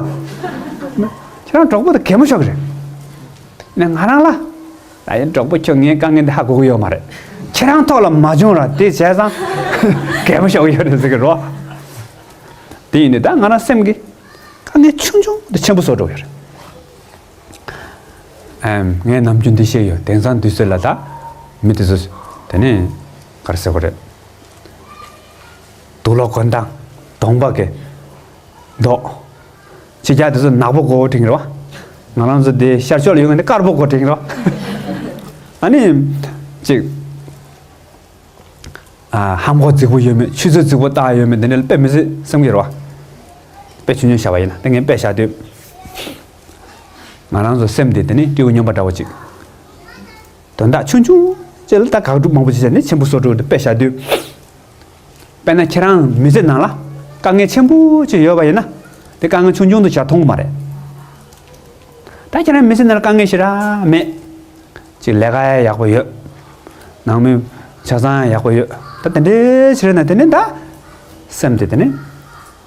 ཁྱེད་རང་གྲོགས་པོ་དང་གད་མོ་ཤོར་གི་རེད། ནས་ང་རང་ལ། ད་ཡིན་གྲོགས་པོ་ཁྱོད་ངའི་དཀའ་ངལ་འདི་ཧ་གོ་གི་ཡོད་མ་རེད། ཁྱེད་རང་ཐོག་ལ་མ་བྱུང་ར་དེ་བྱས་ཙང་གད་མོ་ཤོར་གི་ཡོད་རེད་ཟེར་གི་རོ། དེ་ཡིན་དུས་ད་ང་རང་སེམས་ཀྱི་དཀའ་ངལ་ཆུང་ཆུང་དེ་ཆེན་པོ་བཟོ་འགྲོ་གི་ཡོད་རེད། ཨེམ། ངས་ནམ་རྒྱུན་འདི་བཤད་ཡོད། དེང་སང་དུས་ཚོད་ལ་ད་མི་དེ་ཚོ་དེ་ནས་ག་རེ་ཟེར་དགོས་རེད། དུག་ལོག་གོན་སྟངས། གདོང་པ་གི་མདོག་ཕྱི་རྒྱལ་དེ་ཚོ་ནག་པོ་དགོས་དྲན་གི་རེད་བ། ང་རང་ཚོ་དེ་ཤར་ཕྱོགས་ལ་ཡོད་མཁན་དེ་དཀར་པོ་དགོས་དྲན་གི་རེད་བ། ཨ་ནི། ཅིག་ཨ། ལྷམ་གོག་རྫིག་པོ་ཡོད་མེད། ཆུ་ཚོད་རྫིག་པོ་བཏགས་ཡོད་མེད་དེ་འདྲ་ལ་དཔེ་མི་སྲིད་སེམས་ཀྱི་རེད་བ། དཔེ་ཆུང་ཆུང་བཞག་པ་ཡིན་ན། དེ་ངས་དཔེ་བཞག་དུས། ང་རང་ཚོ་སེམས་དེ་དེ་ནི་སྤྲེའུ་སྨྱོན་པ་འདྲ་བོ་ཅིག་དོན་དག་ཆུང་ཆུང་ཅིག་ལ་ད་དགག་སྒྲུབ་མང་པོ་ཅིག་བྱས་ནས་ཆེན་པོ་བཟོ་འགྲོ་གི་འདུག་དཔེ་བཞག་དུས། དཔེར་ན་ཁྱེད་རང་མི་ཚེ་ནང་ལ་དཀའ་ངལ་ཆེན་པོ་ཅིག་ཡོད་པ་ཡིན་ན། དེ་དཀའ་ངལ་ཆུང་ཆུང་དུ་བཞག་མཐོང་གི་མ་རེད། ད་ཁྱེད་རང་མི་ཚེ་ནང་ལ་དཀའ་ངལ་ཞེ་དྲག་མེད། ཅིག་ལས་ཀ་ཡག་པོ་ཡོད། ནང་མི་ཆ་ཚང་ཡག་པོ་ཡོད། ད་དེ་འདྲའི་ཕྱིར་ན་དེ་ནི་ད། སེམས་དེ་དེ་ནི།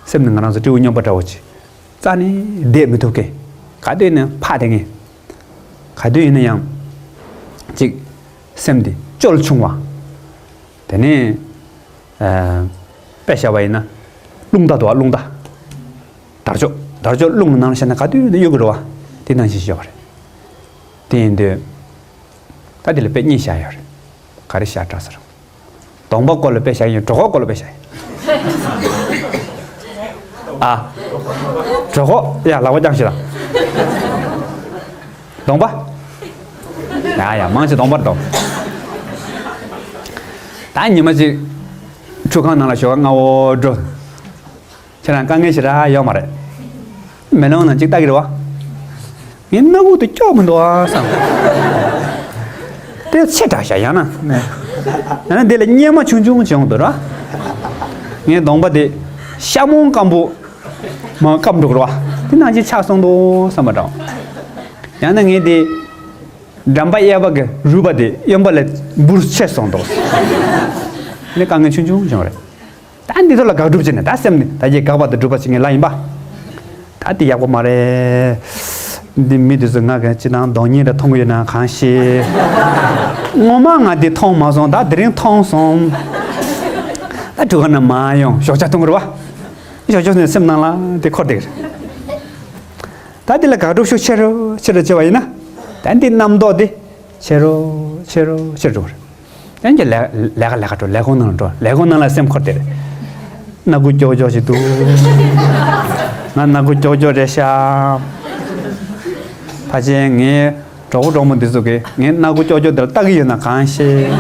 སེམས་ནི་ང་རང་ཚོ་སྤྲེའུ་སྨྱོན་པ་འདྲ་བོ་ཅིག་རྩ་ནས་བསྡད་མི་ཐུབ་མཁན། ག་དུས་ཡིན་ན་ཕ་དེ་ངེས། ག་དུས་ཡིན་ན་ཡང་། ཅིག་སེམས་དེ་སྐྱོ་ཆུང་བ། དེ་ནས། ཨ། དཔེ་བཞག་པ་ཡིན་ན། རླུང་རྟ་འདུག་བ། རླུང་རྟ། དར་ལྕོག་དར་ལྕོག་རླུང་གི་ནང་ལ་བཞག་ན་ག་དུས་ཡིན་ན་གཡོ་གི་རེད་བ། དེ་ནང་བཞིན་ཤེས་པ་རེད། དེ་ཡིན་དུས། ད་དེ་ལ་དཔེ་གཉིས་བཞག་ཡོད་རེད། ག་རེ་བཞག་དྲག་ཟེར། གདོང་པ་སྐོར་ལ་དཔེ་བཞག་ཡིན། གྲོད་ཁོག་སྐོར་ལ་དཔེ་བཞག་ཡིན། ཨ། གྲོད་ཁོག་ཡ་ལག་པ་བརྐྱངས་ཤིག་དང་། གདོང་པ། ཡ་ཡ་མང་ཆེ་གདོང་པར་གཏོང་། ད་ཉི་མ་གཅིག་ཁྲུས་ཁང་ནང་ལ་ཞོགས་ཀ་སྔ་བོ་འགྲོ། ཁྱེད་རང་དཀའ་ངལ་ཞེ་དྲག་ཡོད་མ་རེད། མེ་ལོང་ནང་གཅིག་ལྟ་གི་རེད་བ། ངའི་སྣ་ཁུག་དེ་སྐྱོ་མི་འདུག་ཨ་བསམ། དེ་ཆེ་དྲགས་ཤག་ཡང་ན། ཡང་ན་དེ་ལ་གཉེར་མ་ཆུང་ཆུང་བྱུང་འདུག་ར། ངའི་གདོང་པ་དེ་ཤ་མོང་སྐམ་པོ། མ་སྐམ་འགྲོ་གི་རེད་བ། དེ་ནང་བཞིན་ཆགས་སོང་འདུག་བསམ་པ་འདྲ། ཡང་ན་ངའི་དེ། འགྲམ་པ་གཡས་པ་གི་རུས་པ་དེ་གཡོན་པ་ལས་འབུར་ཆེ་སོང་འདུག་ནི་དཀའ་ངལ་ཆུང་ཆུང་བྱུང་རེད། ད་འདི་ཚོ་ལ་དགག་སྒྲུབ་བྱས་ནས་ད་སེམས་ནི་ད་ཀྱི་དགག་པ་དང་སྒྲུབ་པ་བྱེད་མཁན་ལ་ཡིན་པ། ད་འདི་ཡག་པོ་མ་རེད། འདི་མི་འདི་ཚོ་ང་གི་ཅི་དང་གདོང་ཉིད་ལ་མཐོང་གི་ཡོད་ན་གང་ཤེས། ངོ་མ་ང་འདི་མཐོང་མ་སོང་། ད་དེ་རིང་མཐོང་སོང་། ད་ཁྲུས་ཁང་ནས་མ་ཡོང་། ཞོགས་ཇ་འཐུང་གི་རེད་བ། ཞོགས་ཇ་ནས་སེམས་ནང་ལ་དེ་འཁོར་བསྡད་ཀྱི་རེད། ད་འདི་ལ་དགག་སྒྲུབ་ཤུགས་ཆེ་རུ་ཆེ་རུ་བྱས་པ་ཡིན་ན། ད་འདི་རྣམ་རྟོག་འདི་ཆེ་རུ་ཆེ་རུ་ཆེ་རུ་འགྲོ་གི་རེད། ཡང་ཀྱང་ལས་ལས་ཀ་ལས་ཀ་འགྲོ། ལས་ཁུངས་ནང་ལ་འགྲོ། ལས་ཁུངས་ནང་ལ་སེམས་འཁོར་དེ་རེད། སྣ་ཁུག་ཀྱོག་ཀྱོག་ཞིག་འདུག་ང་སྣ་ཁུག་ཀྱོག་ཀྱོག་རེད་ཤག་ཕལ་ཆེར་ངའི་གྲོགས་པོ་གྲོགས་མོ་འདི་ཚོ་གིས་ངའི་སྣ་ཁུག་ཀྱོག་ཀྱོག་འདི་ལ་ལྟ་གི་ཡོད་ན་གང་ཤེས།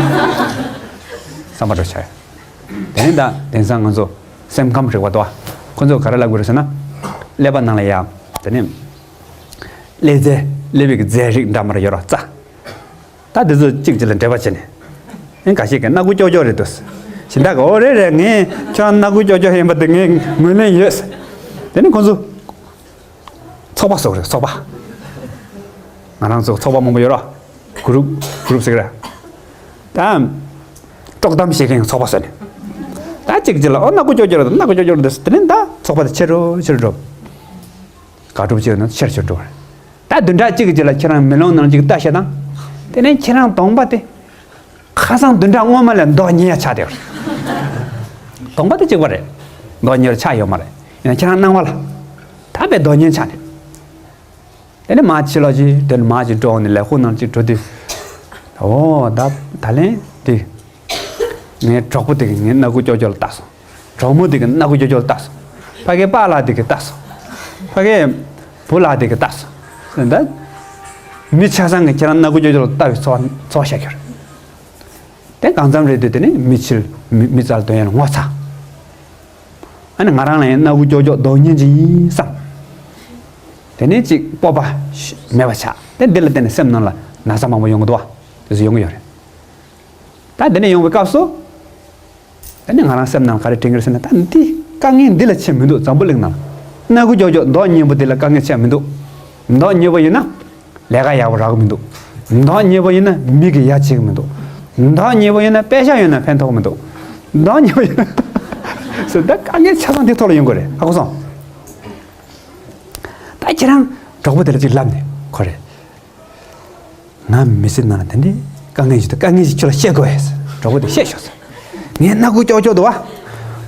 བསམ་པ་འགྲོ་ཆགས། དེ་ནས་ད་དེང་སང་ང་ཚོ་སེམས་ཁམས་རིག་པ་དོ། ཁོ་ཚོས་ག་རེ་ལབ་དགོས་རེད་ཟེར་ན། ཀླད་པ་ནང་ལ་ཡ། དེ་ནས། ཀླད་རྫས། ཀླད་པའི་གི་རྫས་རིགས་འདྲ་མི་འདྲ་ཡོད་ར་རྩ། ད་དེ་ཚོ་གཅིག་གཅིག་ལ་འབྲེལ་བ་བྱས་ནས། ཨེ་འགའ་ཞིག་གིས་སྣ་ཁུག་ཀྱོག་ཀྱོག་རེད་འདུག་གཞན་དག་གིས་འོ་རེད་རེད། ངས་ཁྱོད་རང་སྣ་ཁུག་ཀྱོག་ཀྱོག་ཡིན་པ་དེ་ངས་ངོས་ལེན་ཡོད། དེ་ནས་ཁོ་ཚོ། ཚོགས་པ་བཟོ་གི་རེད། ཚོགས་པ། ང་རང་ཚོ་ཚོགས་པ་མང་པོ་ཡོད་ར། གུ་རུབ་གུ་རུབ་ཟེར་གི་རེད། ད། དཀྲོག་གཏམ་བཤད་མཁན་ཚོགས་པ་བཟོས་ནས། ད་གཅིག་གཅིག་ལ་ཨོ་སྣ་ཁུག་ཀྱོག་ཀྱོག་རེད། སྣ་ཁུག་ཀྱོག་ཀྱོག་རེད། དེ་ནས་ད་ཚོགས་པ་དེ་ཆེ་རུ་ཆེ་རུ་འགྲོ། དགག་སྒྲུབ་བྱས་ན་ཆེར་ཆེར་འགྲོ་བ་རེད། ད་བདུན་ཕྲག་གཅིག་གི་རྗེས་ལ་ཁྱེད་རང་མེ་ལོང་ནང་གཅིག་ལྟ་ཤེས་དང་། དེ་ནས་ཁྱེད་རང་གདོང་པ་དེ། ཁ་སང་བདུན་ཕྲག་སྔོན་མ་ལས་མདོག་ཉེས་ཡ་ཆགས་བསྡད་ཡོད་རེད། གདོང་པ་དེ་གཅིག་པ་རེད། མདོག་ཉེས་ཆགས་ཡོད་མ་རེད། ཡིན་ན་ཁྱེད་རང་སྣང་བ་ལ། ད་དཔེ་མདོག་ཉེས་ཆགས་ནས། དེ་ནས་མར་ཕྱི་ལོགས་ཅིག་དེ་ནས་མར་ཅིག་འགྲོ་ནས་ལས་ཁུངས་ནང་ཅིག་འགྲོ་དུས། ཨོ་ད་ད་ལན་དེ། ངའི་གྲོགས་པོ་དེ་གིས་ངའི་སྣ་ཁུག་ཀྱོག་ཀྱོག་ལ་བལྟས་སོང་། གྲོགས་མོ་དེ་གིས་སྣ་ཁུག་ཀྱོག་ཀྱོག་ལ་བལྟས་སོང་། ཕ་གིའི་པཱ་ལགས་དེ་གིས་བལྟས་སོང་། ཕ་གིའི་བུ་ལགས་དེ་གིས་བལྟས་སོང་། ད་མི་ཆ་ཚང་གིས་ཁྱེད་རང་སྣ་ཁུག་ཀྱོག་ཀྱོག་ལ་བལྟ་བའི་ཚོར་བ་ཚོར་བ་ཤར་གྱི་རེད། དེ་གང་འཚམ་རེད་དུས་དེ་ནི་མི་ཕྱིར་མི་མི་རྩར་འདོན་ཡས་ལ་ངོ་ཚ། ཨ་ནི་ང་རང་ལ་ཡང་སྣ་ཁུག་ཀྱོག་ཀྱོག་འདོགས་ཉན་ཅིག་ཡིན་བསམ། དེ་ནས་ཅིག་སྤོབས་པ་མེད་པ་ཆགས། དེ་འདི་ལ་བརྟེན་ནས་སེམས་ནང་ལ་ན་ཚ་མང་པོ་ཡོང་གི་འདུག་བ། དེ་ཚོ་ཡོང་གི་ཡོད་རེད། ད་འདི་ནས་ཡོང་བའི་སྐབས་སུ། ད་ནི་ང་རང་སེམས་ནང་ག་རེ་དྲན་གྱི་རེད་ཟེར་ན། ད་འདི་དཀའ་ངལ་འདི་ལ་ཆེ་མི་འདུག་འཛམ་བུ་གླིང་ནང་ལ། སྣ་ཁུག་ཀྱོག་ཀྱོག་འདོགས་ཉན་པོ་འདི་ལ་དཀའ་ངལ་ཆེ་མི་འདུག་འདོགས་ཉན་པོ་ཡིན་ན་ལས་ཀ་ཡག་པོ་རག་གི་མི་འདུག་འདོགས་ཉན་པོ་ཡིན་ན་མི་གིས་ཡ་བྱེད་ཀྱི་མི་འདུག་འདོགས་ཉན་པོ་ཡིན་ན་པེ་ཤག་ཡོད་ན་ཕན་ཐོགས་མི་འདུག་འདོགས་ཉན་པོ་ཡིན་ན། སོ་ད་དཀའ་ངལ་ཆ་ཚང་འདི་ཐོག་ལ་ཡོང་གི་རེད། ཧ་གོ་སོང་། ད་ཁྱེད་རང་གྲོགས་པོ་དེ་ལ་ཅིག་ལབ་ནས་ཁོ་རེད། ང་མི་ཚེ་ནང་ལ་དེ་འདྲའི་དཀའ་ངལ་ཞིག་འདུག་དཀའ་ངལ་ཞིག་ཁྱོད་ལ་བཤད་དགོས་ཡས། གྲོགས་པོ་དེ་བཤད་ཤོག་ཟེར། ངའི་སྣ་ཁུག་ཀྱོག་ཀྱོག་འདུག་བ།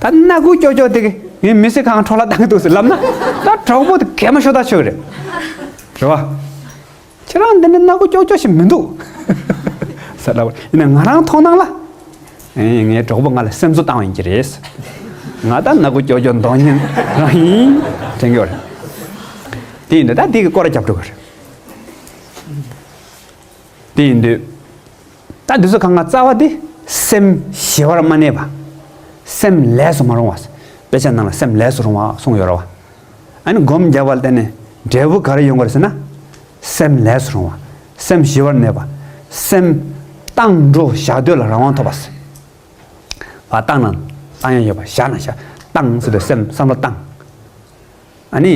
ད་སྣ་ཁུག་ཀྱོག་ཀྱོག་དེ་གིས་ངའི་མི་ཚེ་གང་འཕྲོ་བརླག་བཏང་གི་འདུག་ཟེར་ལབ་ན། ད་གྲོགས་པོ་དེ་གད་མོ་ཤོར་ཐག་ཆོད་ཀྱི་རེད། རེད་བ། ཁྱེད་རང་འདི་འདྲའི་སྣ་ཁུག་ཀྱོག་ཀྱོག་ཞིག་མི་འདུག་ཟེར་ལབ། ཡིན་ན་ང་རང་མཐོང་སྣང་ལ། ཨེ་ངའི་གྲོགས་པོ་ང་ལ་སེམས་གསོ་བཏང་བ་ཡིན་གྱི་རེད། ང་ད་སྣ་ཁུག་ཀྱོག་ཀྱོག་འདོགས་ཉན་རང་ཡིན་དྲན་གྱི་ཡོད་རེད། དེ་ཡིན་དུས་ད་དེ་གི་སྐོར་ར་རྒྱབ་འགྲོ་གི་རེད། དེ་ཡིན་དུས། ད་འདི་ཚོ་གང་ག་རྩ་བ་དེ་སེམས་ཞི་བར་མ་གནས་པ། སེམས་ལས་སུ་མ་རུང་བ། དཔེ་ཆ་ནང་ལ་སེམས་ལས་སུ་རུང་བ་གསུངས་ཡོད་རེད་བ། ཨ་ནི་སྒོམ་བརྒྱབ་པ་ལ་བརྟེན་ནས་འབྲས་བུ་ག་རེ་ཡོང་གི་རེད་ཟེར་ན། སེམས་ལས་སུ་རུང་བ། སེམས་ཞི་བར་གནས་པ། སེམས་བཏང་འགྲོ་བཞག་སྡོད་ལ་རང་དབང་ཐོབ་པ། བ་བཏང་ན་བཏང་ཡ་ཡོད་པ། བཞག་ན་བཞག་བཏང་ཟེར་དུས་སེམས་བསམ་བློ་བཏང་། ཨ་ནི།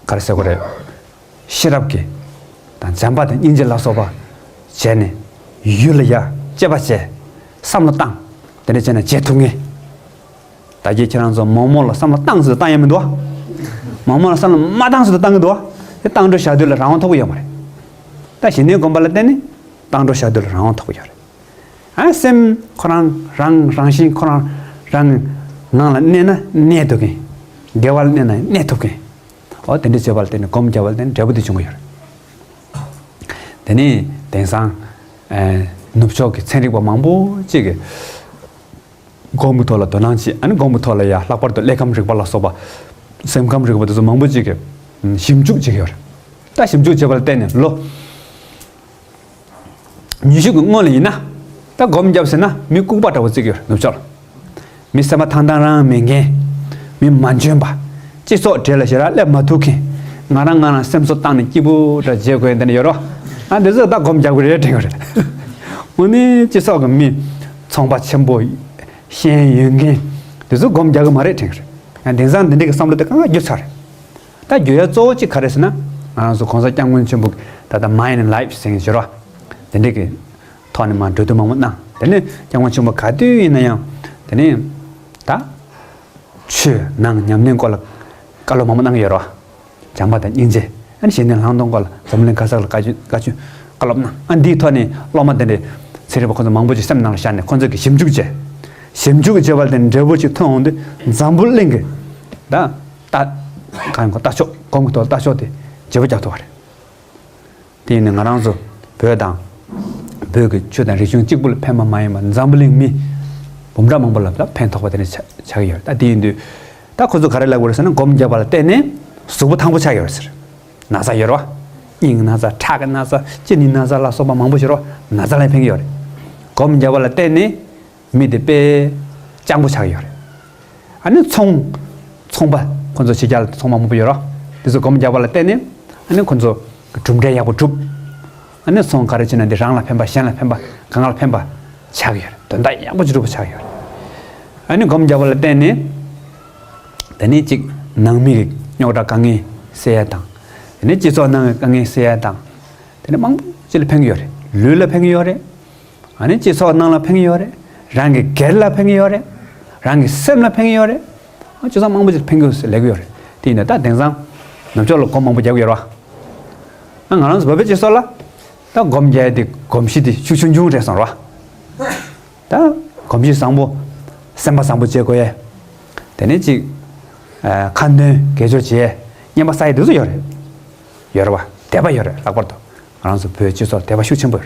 ག་རེ་ཟེར་དགོས་རེད། ཤེས་རབ་ཀྱི། དང་བྱམས་པ་དང་སྙིང་རྗེ་ལ་སོགས་པ། བྱས་ནས། ཡུལ་ལ་ཡ་གཅེས་པ་བྱས། བསམ་བློ་བཏང་། དེ་འདྲ་བྱས་ན་བྱེད་ཐུབ་ངེས། ད་གིན་ཁྱེད་རང་ཚོ་མོག་མོག་ལ་བསམ་བློ་བཏང་ཟེར་དུས་བཏང་ཡ་མི་འདུག་བ། མོག་མོག་ལ་བསམ་བློ་མ་བཏང་ཟེར་དུས་བཏང་གི་འདུག་བ། དེ་བཏང་འགྲོ་བཞག་སྡོད་ལ་རང་དབང་ཐོབ་ཀྱི་ཡོད་མ་རེད། ད་ཞི་གནས་སྒོམ་པ་ལ་བརྟེན་ནས་བཏང་འགྲོ་བཞག་སྡོད་ལ་རང་དབང་ཐོབ་ཀྱི་ཡོད་རེད། ཨ་སེམས་ཁོ་རང་རང་རང་བཞིན་ཁོ་རང་རང་ངང་ལ་གནས་ན་གནས་ཐུབ་མཁན། བདེ་བ་ལ་གནས་ན་གནས་ཐུབ་མཁན། འོ་དེ་འདྲ་བྱེད་པ་ལ་བརྟེན་ནས་སྒོམ་བརྒྱབ་པ་ལ་བརྟེན་ནས་འབྲས་བུ་དེ་འབྱུང་གི་ཡོད་རེད། དེ་ནས་དེང་སང་ཨ་ནུབ་ཕྱོགས་ཀྱི་ཚན་རིག་པ་མང་པོ་ཅིག་གིས་སྒོམ་གྱི་ཐོག་ལ་དོ་སྣང་བྱེད། ཨ་ནི་སྒོམ་གྱི་ཐོག་ལ་ཡ་ལྷག་པར་དུ་ཀླད་ཁམས་རིག་པ་ལ་སོགས་པ། སེམས་ཁམས་རིག་པ་དེ་ཚོ་མང་པོ་ཅིག་གིས་ཞིབ་འཇུག་བྱེད་ཀྱི་ཡོད་རེད། ད་ཞིབ་འཇུག་བྱེད་པ་ལ་བརྟེན་ནས་ལོ་ཉི་ཤུ་གི་སྔོན་ལ་ཡིན་ན། ད་སྒོམ་བརྒྱབ་ཟེར་ན་མི་ལྐུགས་པ་འདྲ་བོ་བརྩི་གི་ཡོད་རེད་ནུབ་ཕྱོགས་ལ། མི་སེམས་པ་ཐང་ཐང་རང་མེད་མཁན། མི་མ་འཇོན་པ། སྤྱི་ཚོགས་གྲས་ལ་ཞེ་དྲག་སླེབས་མ་ཐུབ་མཁན། ང་རང་ང་རང་སེམས་གསོ་བཏང་ནས་སྐྱིད་པོ་འདྲ་བྱེད་དགོས་ཡ་འདི་འདྲ་ཡོད་རེད་བ། ཨ་འདི་ཚོ་ད་སྒོམ་རྒྱག་གི་རེད་དྲན་གི་རེད། དངོས་གནས་སྤྱི་ཚོགས་ཀྱི་མི་ཚོང་པ་ཆེན་པོ་ཤེས་ཡོན་མཁན་འདི་ཚོ་སྒོམ་རྒྱག་གི་མ་རེད་དྲན་གི་རེད། ཡང་དེང་སང་འདི་འདྲ་གི་བསམ་བློ་དེ་གང་ག་འགྱུར་ཚར་རེད། ད་འགྱུར་ཡ་གཙོ་བོ་གཅིག་ག་རེ་ཟེར་ན། ང་རང་ཚོ་གོང་ས་སྐྱབས་མགོན་ཆེན་པོ་ད་ལྟ་Mind and Life ཟེར་མཁན་ཞིག་རེད་བ། དེ་འདྲ་གི་ཐོག་ནས་མར་འགྲོ་དུས་མང་པོ་གནང་། དེ་ནས་སྐྱབས་མགོན་ཆེན་པོ་ག་དུས་ཡིན་ན་ཡང་དེ་ནས་ད་ཆོས་ནང་ཉམས་ལེན་སྐོར་ལ་བཀའ་སློབ་མང་པོ་གནང་གི་ཡོད་རེད་བ། བྱམས་པ་དང་སྙིང་རྗེ། ཨ་ནི་ཞི་གནས་ལྷག་མཐོང་སྐོར་ལ་འཛམ་གླིང་ག་ས་ལ་བཀའ་ཆོས་བཀའ་ཆོས་བཀའ་སློབ་གནང་། ཨ་འདིའི་ཐོག་ནས་སློབ་མ་དེ་འདྲའི་ཚན་རིག་པ་ཁོང་ཚོ་མང་པོ་ཅིག་སེམས་ནང་ལ་བཞག་ནས་ཁོང་ཚོ་གིས་ཞིབ་འཇུག་བྱས། ཞིབ་འཇུག་བྱས་པ་དེ་འབྲས་བུ་ཅིག་ཐོན་འོང་དུས་འཛམ་བུ་གླིང་གི་ད་ལྟ་གང་གོ་ལྟ་ཕྱོགས་སྒོམ་གྱི་ཐོག་ལྟ་ཕྱོགས་དེ་བརྗེ་པོ་རྒྱག་ཐུབ་པ་རེད། དེ་ཡིན་ན་ང་རང་ཚོ་བོད་དང་། བོད་ཀྱི་ཆོས་དང་རིག་གཞུང་གཅིག་པུ་ལ་ཕན་པ་མ་ཡིན་པར་འཛམ་བུ་གླིང་མི་འབུམ་ཕྲག་མང་པོ་ལ་ཕན་ཐོགས་པ་དེ་འདྲ་ཆགས་ཆགས་ཀྱི་ཡོད་རེད། ད་དེ་ཡིན་དུས་ད་ཁོ་ཚོ་ག་རེ་ལབ་དགོས་རེད་ཟེར་ན་སྒོམ་བརྒྱབ་པ་ལ་བརྟེན་ནས་གཟུགས་པོ་ཐང་པོ་ཆགས་ཀྱི་ཡོད་རེད་ཟེར། ན་ཚ་ཡོད་རེད་བ། སྙིང་ན་ཚ། ཁྲག་གི་ན་ཚ། གཅིན་སྙི་ན་ཚ་ལ་སོགས་པ་མང་པོ་ཞིག་རེད་བ། ན་ཚ་ལ་ཕན་གྱི་ཡོད་རེད། སྒོམ་བརྒྱབ་པ་ལ་བརྟེན་ནས། མི་དེ་དཔེ་སྤྱང་པོ་ཆགས་ཡོད་རེད། ཨ་ནི་ཚོང་། ཚོང་པ། ཁོ་ཚོ་ཕྱི་རྒྱལ་ཚོང་པ་མང་པོ་ཡོད་རེད། དེ་ཚོ་སྒོམ་རྒྱག་པ་ལ་བརྟེན་ནས་ཨ་ནི་ཁོ་ཚོ་གྲུབ་འབྲས་ཡག་པོ་གྲུབ། ཨ་ནི་ཚོང་ག་རེ་བྱེད་ན་འདི་རང་ལ་ཕན་པ་གཞན་ལ་ཕན་པ་གང་ལ་ཕན་པ་ཆགས་ཡོད་རེད། དོན་དག་ཡག་པོ་ཅིག་གྲུབ་པ་ཆགས་ཡོད་རེད། ཨ་ནི་སྒོམ་རྒྱག་པ་ལ་བརྟེན་ནས་དེ་ནས་གཅིག་ནང་མི་གི་རྙོག་དྲ་དཀའ་ངལ་སེལ་ཡ་དང་། དེ་ནས་སྤྱི་ཚོགས་ནང་གི་དཀའ་ངལ་སེལ་ཡ་དང་། དེ་ནས་མང་པོ་ཅིག་ལ་ཕན་གྱི་ཡོད་རེད། ལུས་ལ་ཕན་གྱི་ཡོད་རེད། ཨ་ནི་སྤྱི་ཚོགས་ནང་ལ་ཕན་གྱི་ཡོད་རེད། རང་གི་སྒེར་ལ་ཕན་གྱི་ཡོད་རེད། རང་གི་སེམས་ལ་ཕན་གྱི་ཡོད་རེད། ཨ་སྤྱི་ཚོགས་མང་པོ་ཅིག་ལ་ཕན་གྱི་ཡོད་ཟེར་ལབ་ཀྱི་ཡོད་རེད། དེ་ཡིན་ན་ད་དེང་སང་ནུབ་ཕྱོགས་ལ་སྒོམ་མང་པོ་རྒྱག་གི་ཡོད་རེད་བ། ཨ་ང་རང་ཚོ་བོད་པའི་སྤྱི་ཚོགས་ལ་ད་སྒོམ་རྒྱག་ཡ་དེ་གོམས་གཤིས་དེ་ཤུགས་ཆུང་ཆུང་རེད་སོང་རེད་བ། ད་གོམས་གཤིས་བཟང་པོ། སེམས་པ་བཟང་པོ་བྱེད་དགོས་ཡ། དེ་ནས་ཅིག་ཨ་ཁ་འདོན་དགེ་སྦྱོར་བྱེད་ཡ། བསྙེན་པ་བསགས་ཡ་དེ་ཚོ་ཡོད་རེད། ཡོད་རེད་བ། དད་པ་ཡོད་རེད། ལྷག་པར་དུ་ང་རང་ཚོ་བོད་སྤྱི་ཚོགས་ལ་དད་པ་ཤུགས་ཆེན་པོ་ཡོད་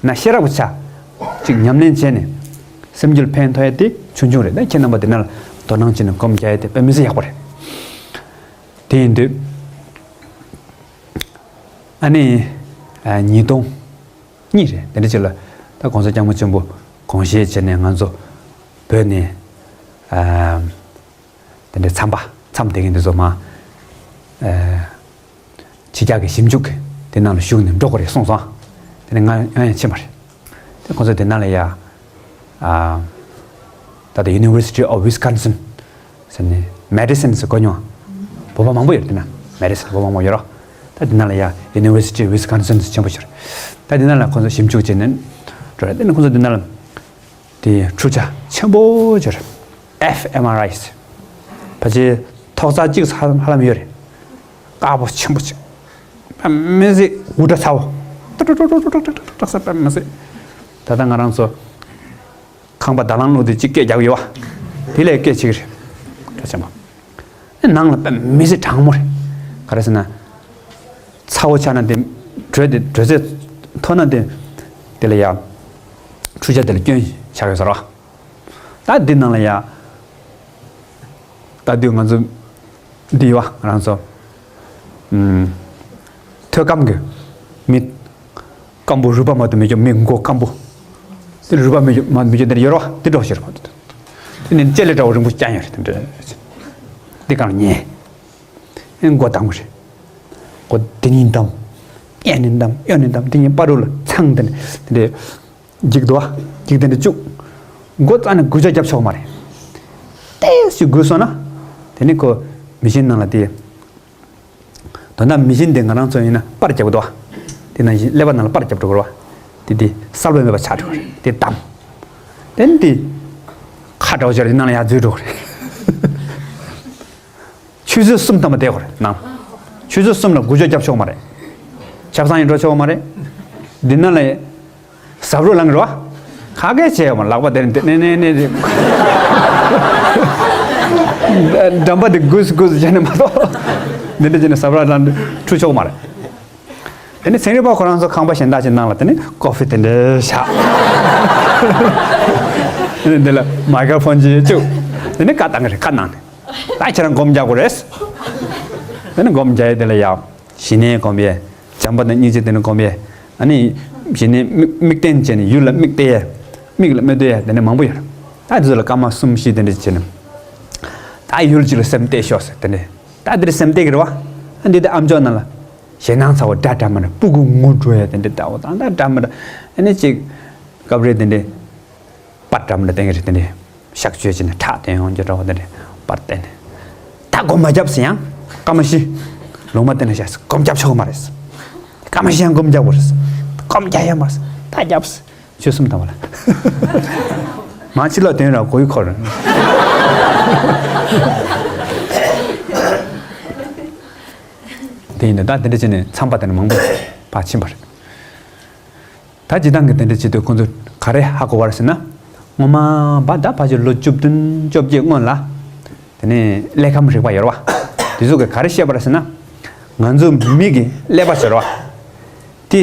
རེད། ན་ཤེས་རབ་ཀྱི་ཆ་གཅིག་ཉམས་ལེན་བྱས་ནས་སེམས་རྒྱུད་ཕན་ཐོགས་ཡ་དེ་ཆུང་ཆུང་རེད། ད་ཁྱེད་རྣམ་པ་དེ་ན་ལ་དོ་སྣང་བྱས་ནས་སྒོམ་རྒྱག་ཡ་དེ་དཔེ་མི་སྲིད་ཡག་པོ་རེད། དེ་ཡིན་དུས་ཨ་ནི་ཉིས་སྟོང་གཉིས་རེད། དེ་འདྲ་ཅིག་ལ་ད་༸གོང་ས་༸སྐྱབས་མགོན་ཆེན་པོ་དགོངས་བཞེས་བྱས་ནས་ང་ཚོ་བོད་ནས་དེ་འདྲའི་མཚམས་པ་མཚམས་བསྡད་མཁན་དེ་ཚོ་མ་ཕྱི་རྒྱལ་གྱི་ཞིབ་འཇུག་གི་དེ་ནང་ལ་ཞུགས་ནས་འགྲོ་དགོས་རེད་གསུངས་སོང་། དེ་ནས་ང་ང་ཡང་ཕྱིན་པ་རེད། དེ་ཁོང་ཚོ་དེ་ནང་ལ་ཡ། ད་ལྟ་University of Wisconsin ཟེར་ནས་Madison ཟེར་གོ་མྱོང་། བོད་པ་མང་པོ་ཡོད་རེད། དེ་ན་Madison བོད་པ་མང་པོ་ཡོད་རོགས། ད་དེ་ནང་ལ་ཡ་University of Wisconsin ཆེན་པོ་ཞིག་རེད། ད་དེ་ནང་ལ་ཁོང་ཚོ་ཞིབ་འཇུག་བྱས་ནས་འགྲོ་རེད། དེ་ནས་ཁོང་ཚོ་དེ་ནང་ལ་དེ་འཕྲུལ་ཆས་ཆེན་པོ་ཅིག་རེད། ཨེཕ་ཨེམ་ཨར་ཨའི་ཟེར། ཕལ་ཆེར་ཐོག་རྩ་གཅིག་ཧ་ཧ་ལམ་ཡོད་རེད། དཀར་པོ་ཆེན་པོ་ཅིག་དཔེ་མི་སྲིད་དབུ་སྐྲ་ཚ་བོ། ཏག་ཏག་ཏག་ཏག་ཏག་ཏག་ཏག་ས་དཔེ་མི་སྲིད། ད་ལྟ་ང་རང་ཚོ་ཁང་པ་ད་ལང་བླུགས་ཏེ་གཅིག་སྐད་རྒྱག་ཡོད་བ། དེ་ལས་སྐད་ཆིག་རེད། ཁ་ཆེན་པོ། ནང་ལ་དཔེ་མི་སྲིད་གྲང་མོ་རེད། ག་རེ་ཟེར་ན། ཚ་བོ་ཆགས་ན་དེ་དྲོད་དེ་དྲོད་ཚད་མཐོ་ན་དེ་དེ་ལ་ཡ་འཕྲུལ་ཆས་དེ་ལ་སྐྱོན་ཆགས་ཡོད་ས་རེད་བ། ད་འདི་ནང་ལ་ཡ། ད་དུས་ང་ཚོ་འདི་ཡོད་བ་ང་རང་ཚོ། ཨུམ། ཐོད་སྐམ་གི་མི། སྐམ་པོ་རུས་པ་མ་གཏོགས་མེད་ཀྱང་མི་མགོ་སྐམ་པོ། དེ་རུས་པ་མེད་ཀྱང་མ་མེད་ཀྱང་དེ་ཡོད་རེད་བ། དེ་འདྲ་ཞིག་རེད་བ། དེ་ནི་ལྕེ་ལེ་འདྲ་བོ་རིང་པོ་རྐྱང་ཡོད་རེད། དེ་འདྲ་འདི་གང་ཉེ། ཨེ་མགོ་དམ་གི་རེད། མགོ་དེ་གཉིས་དམ། གཡས་ནས་དམ་གཡོན་ནས་དམ། དེ་གཉིས་བར་དུ་ལ་ཚང་དེ་ནི་དེ་འདྲའི་འགྱིག་དོ་འགྱིག་དེ་འདྲ་བཅུག་མགོ་རྩ་ནས་འགུལ་ཆ་རྒྱབ་ཆོག་མ་རེད། ཏོག་ཙམ་འགུལ་སོང་ན། དེ་ནི་ཁོ་མི་ཤིན་ནང་ལ་དེ། དོན་དག་མི་ཤིན་དེ་ང་རང་ཚོ་ཡིན་ན་པར་རྒྱབ་འདུག་བ། དེ་ནང་བཞིན་ཀླད་པ་ནང་ལ་པར་རྒྱབ་འགྲོ་གི་རེད་བ། དེ་དེ་གསལ་པོ་མེད་པ་ཆགས་འགྲོ་གི་རེད། དེ་དམ། དེ་ནི་དེ། ཁ་འདྲ་བོ་ཅིག་རེད། དེ་ནང་ལ་ཡར་འཛུལ་འགྲོ་གི་རེད། ཆུ་ཚོད་གསུམ་ཐམ་པ་བསྡད་དགོས་རེད་ནང་། ཆུ་ཚོད་གསུམ་ལ་འགུལ་སྐྱོད་རྒྱབ་ཆོག་མ་རེད། ཆབ་གསང་ཡང་འགྲོ་ཆོག་མ་རེད། འདི་ནང་ལ་ཟབ་རོ་ལངས་རོ། ཁ་སྐད་བྱས་ཡོད་མ་ལག་པ་དེ་ནས་དེ་ནས་ནས་ནས་འགྲམ་པ་དེ་གུས་གུས་བྱས་ནས་མ་གཏོགས། འདི་འདྲ་བྱས་ནས་ཟབ་རོ་ལངས་འཁྲུ་ཆོག་མ་རེད། དེ་ནས་ཚན་རིག་པ་ཁོ་རང་ཚོ་ཁང་པ་གཞན་དག་ཅིག་ནང་ལ་དེ་ནས་ཀོ་ཧྥི་དེ་འདྲ་བཞག་དེ་ནས་འདི་ལ་མའི་ཀྲོ་ཕོན་ཅིག་བཅུག་དེ་ནས་བཀའ་བཏང་གི་རེད། བཀའ་གནང་ནས་ད་ཁྱེད་རང་སྒོམ་རྒྱག་དགོས་རེད། དེ་ནས་སྒོམ་རྒྱག་ཡས་དེ་ལ་ཡ། ཞི་གནས་སྒོམ་ཡས། བྱམས་པ་དང་སྙིང་རྗེ་དེ་ནས་སྒོམ་ཡས། ཨ་ནི། ཞི་གནས་དམིགས་དམིགས་རྟེན་བྱས་ནས་ཡུལ་ལ་དམིགས་གཏད་ཡས། མིག་ལ་མིག་ལྟོས་ཡས་དེ་འདྲ་མང་པོ་ཡོད་རེད། ད་དེ་ཚོ་ལ་སྐར་མ་གསུམ་བཞི་དེ་འདྲ་བྱས་ནས། ད་ཡུལ་གཅིག་ལ་སེམས་གཏད་ཤོག་ཟེར་དེ་འདྲ། ད་དེ་འདྲ་སེམས་གཏད་ཀྱི་རེད་བ། ཨ་འདི་དེ་ཨམ་ཅོག་ནང་ལ། ཞེད་སྣང་ཚ་བོ་འདྲ་འདྲ་མི་འདྲ་སྤུ་གུ་ངུ་འགྲོ་ཡས་དེ་འདྲ་འདྲ་བོ་དང་ད་འདྲ་མི་འདྲ། ཨ་ནི་གཅིག་སྐབས་རེ་དེ་འདྲ། པར་འདྲ་མི་འདྲ་བསྟན་གྱི་རེད་དེ་འདྲ། གཤག་བཅོས་བྱས་ནས་ཁྲག་བཏོན་ཡོང་རྒྱུ་འདྲ་བོ་དེ་འདྲ་པར་བསྟན་ནས། ད་སྒོམ་མ་རྒྱབ་ཟེར་ཡང་སྐར་མ་བཞི། ལུང་མ་བསྟན་ན་བཞག་སྒོམ་རྒྱབ་ཆོག་གི་མ་རེད། སྐར་མ་བཞི་ཡང་སྒོམ་རྒྱག་དགོས་རེད། སྒོམ་རྒྱག་ཡ་མ་རེད། ད་རྒྱབ། ཆོས་གསུམ་དང་བ་ལ། མ་ཕྱི་ལོགས་དོན་ར་གོ་ཡི་འཁོར། དེ་ཡིན་ད་ད་དེ་འདྲ་བྱས་ནས་མཚམས་པ་དེ་ནས་མང་པོ་ཕར་ཕྱིན་པ་རེད། ད་སྤྱིར་བཏང་གི་དེ་འདྲ་བྱེད་དུས་ཁོང་ཚོ་ག་རེ་ཧ་གོ་བ་རེད་ཟེར་ན། སྔོན་མ་བ་ད་ཕལ་ཆེར་ལོ་བཅུ་བདུན་བཅོ་བརྒྱད་སྔོན་ལ། དེ་ནས་ཀླད་ཁམས་རིག་པ་ཡོད་རེད་བ། དེ་ཚོ་གིས་ག་རེ་བཤད་པ་རེད་ཟེར་ན། ང་ཚོ་མི་གི་ཀླད་པ་ཟེར་བ། དེ།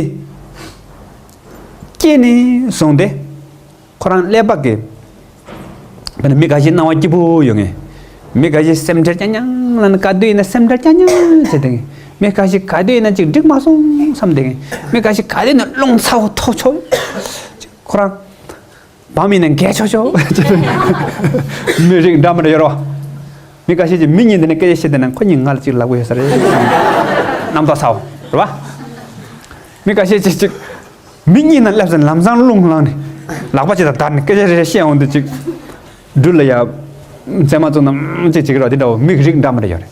སྐྱེས་ནས་བཟུང་སྟེ། ཁོ་རང་ཀླད་པ་གི། དཔེར་ན་མི་འགའ་ཞིག་སྣང་བ་སྐྱིད་པོ་ཡོད་ངེས། མི་འགའ་ཞིག་སེམས་ཁྲལ་རྐྱང་རྐྱང་ལ་ནི་ག་དུས་ཡིན་ན་སེམས་ཁྲལ་རྐྱང་རྐྱང་བྱེད་དེ་ངེས། མི་འགའ་ཞིག་ག་དུས་ཡིན་ན་ཅིག་འགྲིག་མ་སོང་བསམ་དེ་ངེས། མི་འགའ་ཞིག་ག་དུས་ཡིན་ན་རླུང་ཚ་བོ་ཐོག་ཆོག་ཁོ་རང་། བམ་ཡིན་ན་འགས་ཆོག་ཆོག་མི་རིགས་འདྲ་མི་འདྲ་ཡོད་རོ། མི་འགའ་ཞིག་ཅིག་མི་གཉིས་འདི་ནས་སྐད་ཆ་བཤད་དེ་ན་ཁོ་གཉིས་ང་ལ་ཅིག་ལབ་གི་ཡོད་ས་རེད། རྣམ་རྟོག་ཚ་བོ་རེད་བ། མི་འགའ་ཞིག་ཅིག་ཅིག་མི་གཉིས་ནང་སླེབས་ཚེ་ལམ་སང་རླུང་ལངས་ནས། ལག་པ་ཅིག་དང་བརྡར་ནས་སྐད་ཆ་རེ་རེ་བཤད་འོང་དུས་ཅིག་སྦྲུལ་ལ་ཡ། མཚན་མ་བཙུགས་ན་ཅིག་ཅིག་རོ་དེ་འདྲ་བོ་མི་རིགས་འདྲ་མི་འདྲ་ཡོད་རེད།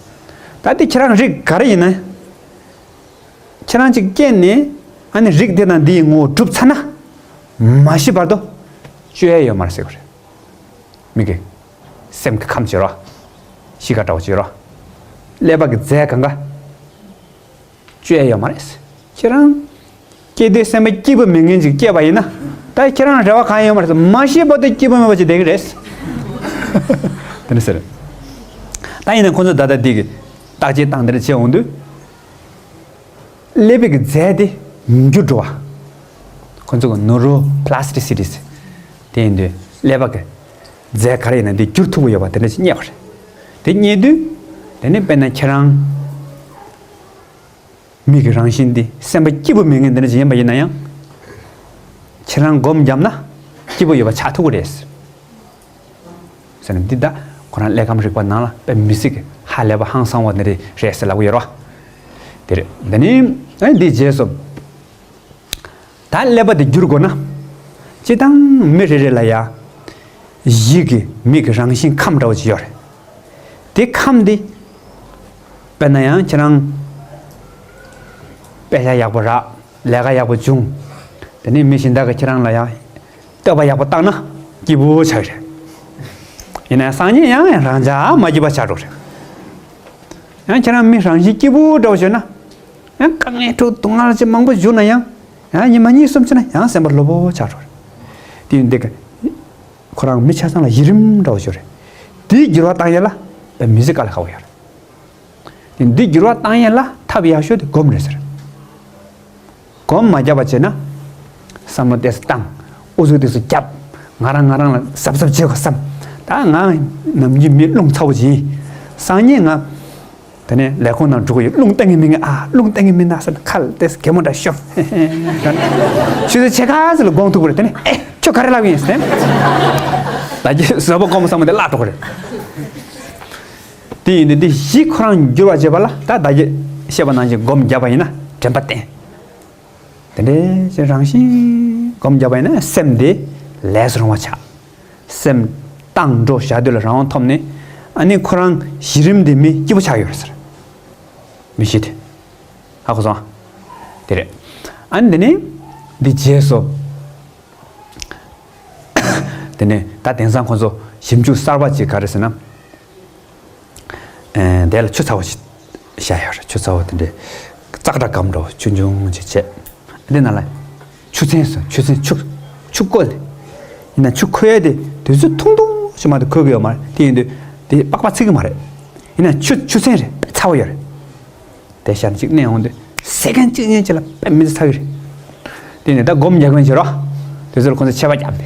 ད་དེ་ཁྱེད་རང་རིགས་ག་རེ་ཡིན་ན། ཁྱེད་རང་ཅིག་སྐྱེས་ནས་ཨ་ནི་རིགས་དེ་དང་འདི་ཡི་ངོ་བོ་གྲུབ་ཚར་ན། མ་ཤི་བར་དུ་བཅོས་ཡ་ཡོད་མ་རེད་ཟེར་གི་རེད། མི་གི་སེམས་ཀྱི་ཁམས་ཅིག་རོ། གཤིས་ཀ་འདྲ་བོ་ཅིག་རོ། ཀླད་པ་གི་རྫས་གང་ག་བཅོས་ཡ་ཡོད་མ་རེད། ཁྱེད་རང་སྐྱེ་དུས་སེམས་པ་སྐྱིད་པོ་མེད་མཁན་ཅིག་སྐྱེས་པ་ཡིན་ན། ད་ཁྱེད་རང་རེ་བ་གང་ཡང་ཡོད་མ་རེད། མ་ཤི་བར་དུ་སྐྱིད་པོ་མེད་པ་ཅིག་བསྡད་ཀྱི་རེད། དེ་འདྲ་ཟེར། ད་ཡིན་ན་ཁོང་ཚོ་ད་ལྟ་འདི་གི་བརྟག་དཔྱད་སྟངས་འདི་འདྲ་བྱས་འོང་དུས། ཀླད་པའི་གི་རྫས་དེ་འགྱུར་འགྲོ་བ། ཁོ་ཚོ་གི་neuroplasticity དེ་ཡིན་དུས་ཀླད་པ་གི་རྫས་ག་རེ་ཡིན་ན་དེ་འགྱུར་ཐུབ་ཀྱི་ཡོད་པ་དེ་འདྲ་ཞིག་རྙེད་པ་རེད། དེ་རྙེད་དུས་དེ་ནི་དཔེར་ན་ཁྱེད་རང་མིག་གི་རང་བཞིན་དེ་སེམས་པ་སྐྱིད་པོ་མེད་མཁན་དེ་འདྲ་ཞིག་ཡིན་པ་ཡིན་ན་ཡང་། ཁྱེད་རང་སྒོམ་བརྒྱབ་ན་སྐྱིད་པོ་ཡོད་པ་ཆགས་ཐུབ་ཀྱི་རེད། ཟེར་ན་འདི་ད་ཁོ་རང་ཀླད་ཁམས་རིག་པ་ནང་ལ་དཔེ་མི་སྲིད་ཀྱི་ཧ་ལས་པ་ཧང་སང་བ་འདི་རེད་ཟེར་ལབ་ཀྱི་ཡོད་རེད་བ། དེ་རེད། འདི་ནི་ཨ་འདིའི་རྗེས་སུ་ད་ཀླད་པ་དེ་བསྒྱུར་དགོས་ན། སྤྱིར་བཏང་མི་རེ་རེ་ལ་ཡ་ཡིད་ཀྱི་མིག་གི་རང་བཞིན་ཁམས་འདྲ་བོ་ཅིག་ཡོད་རེད། དེ་ཁམས་དེ་དཔེར་ན་ཡང་ཁྱེད་རང་དཔེ་ཆ་ཡག་པོ་རག་ལས་ཀ་ཡག་པོ་བྱུང་། དེ་ནས་མི་གཞན་དག་གིས་ཁྱེད་རང་ལ་ཡང་བསྟོད་པ་ཡག་པོ་བཏང་ན་སྐྱིད་པོ་ཆགས་རེད། ཡིན་ན་སང་ཉིན་ཡང་རང་ཅག་མ་སྐྱིད་པ་ཆགས་འགྲོ་རེད། ཡང་ཁྱེད་རང་མི་རང་བཞིན་སྐྱིད་པོ་འདྲ་བོ་བྱུང་ན། ཡང་དཀའ་ངལ་འཕྲད་སྡུག་བསྔལ་ཅིག་མང་པོ་བྱུང་ན་ཡང་། ཡང་ཉི་མ་གཉིས་གསུམ་ཕྱིན་ན་ཡང་སེམས་པ་སློབ་པོ་ཆགས་འགྲོ་རེད། དེ་ཡིན་དུས་ཁོ་རང་མི་ཆ་ཚང་ལ་ཡི་རིམ་འདྲ་བོ་ཅིག་ཡོད་རེད། དེའི་འགྱུར་བ་བཏང་ཡ་ལ་དཔེ་མི་སྲིད་དཀའ་ལས་ཁག་པོ་ཡོད་རེད། དེ་འདི་འགྱུར་བ་བཏང་ཡས་ལ་ཐབས་ཡག་ཤོས་དེ་སྒོམ་རེད་ཟེར། སྒོམ་མ་བརྒྱབ་པ་བྱས་ན། བསམ་བློ་ཏོག་ཙམ་བཏང་། ཨུ་ཚུགས་ཏོག་ཙམ་བརྒྱབ། ང་རང་ང་རང་ལ་གཟབ་གཟབ་བྱེད་དགོས་བསམ། ད་ང་ནམ་རྒྱུན་མི་རླུང་ཚ་བོ་ཅིག་ཡིན། སང་ཉིན་ང་། དེ་ནས་ལས་ཁུངས་ནང་འགྲོ་གི་ཡོད། རླུང་བཏང་གི་མི་ངན་ཨ། རླུང་བཏང་གི་མི་ན་ཟེར་ན་ཁ་ལ་ཏོག་ཙམ་གད་མོ་འདྲ་ཤོར། ཆུ་ཚོད་ཕྱེད་ཀ་ཙམ་ལ་དགོངས་ཐུབ་པ་རེད། དེ་ནས་ཨེ་ཁྱོད་ག་རེ་ལབ་ཡིན་ཟེར། ད་ཅི་བཟོད་པ་སྒོམ་བསམ་བློ་དེ་བརླག་འགྲོ་གི་རེད། དེ་ཡིན་དུས་འདི་གཞི་ཁོ་རང་འགྱུར་བ་བྱེད་པ་ལ་ད་ད་གིན་བཤད་པ་ནང་བཞིན་སྒོམ་བརྒྱབ་པ་ཡིན་ན་དྲན་པ་བསྟེན། དེ་འདྲའི་ཅིག་རང་བཞིན་སྒོམ་བརྒྱབ་པ་ཡིན་ན་སེམས་དེ་ལས་སུ་རུང་བ་ཆགས། སེམས་བཏང་འགྲོ་བཞག་དུས་ལ་རང་དབང་ཐོབ་ནས་ཨ་ནི་ཁོ་རང་གཞི་རིམ་དེ་མི་སྐྱིད་པོ་ཆགས་ཡོད་རེད་ཟེར། མི་གཞི་དེ། ཧ་གོ་སོང་ཨ། དེ་རེད། ཨ་ནི་དེ་ནས་འདི་རྗེས་སུ། དེ་ནས་ད་དེང་སང་ཁོང་ཚོ་ཞིབ་འཇུག་གསར་པ་ཅིག་ག་རེ་ཟེར་ན། ཨེ། དེ་ལ་ཆུ་ཚ་བོ་ཞིག་བཞག་ཡོད་རེད། ཆུ་ཚ་བོ་དེ་འདྲའི་ཙག་སྒྲ་སྒམ་འདྲ་བོ་ཆུང་ཆུང་ཅིག་བྱས། དེ་ནང་ལ་ཆུ་ཚན་ཟེར། ཆུ་ཚན་ཆུ་ཆུ་བསྐོལ་ཏེ། ཡིན་ན་ཆུ་ཁོལ་ཡ་དེ་དུས་ཚོད་ཐུང་ཐུང་ཞིག་མ་གཏོགས་ཁོལ་གི་ཡོད་མ་རེད། དེ་ཡིན་དུས་དེ་པགས་པ་ཚིག་གི་མ་རེད། ཡིན་ན་ཆུ་ཆུ་ཚན་རེད། དཔེ་ཚ་བོ་ཡོད་རེད། དེ་ཞག་གཅིག་མནན་འོང་དུས་སེ་ཀན་གཅིག་གཉིས་ཅིག་ལ་དཔེ་མི་ཚ་གི་རེད། དེ་ནས་ད་སྒོམ་རྒྱག་མཁན་བྱེད་རོགས། དེ་ཚོར་ཁོང་ཚོ་ཆད་པ་བརྒྱབ་ནས།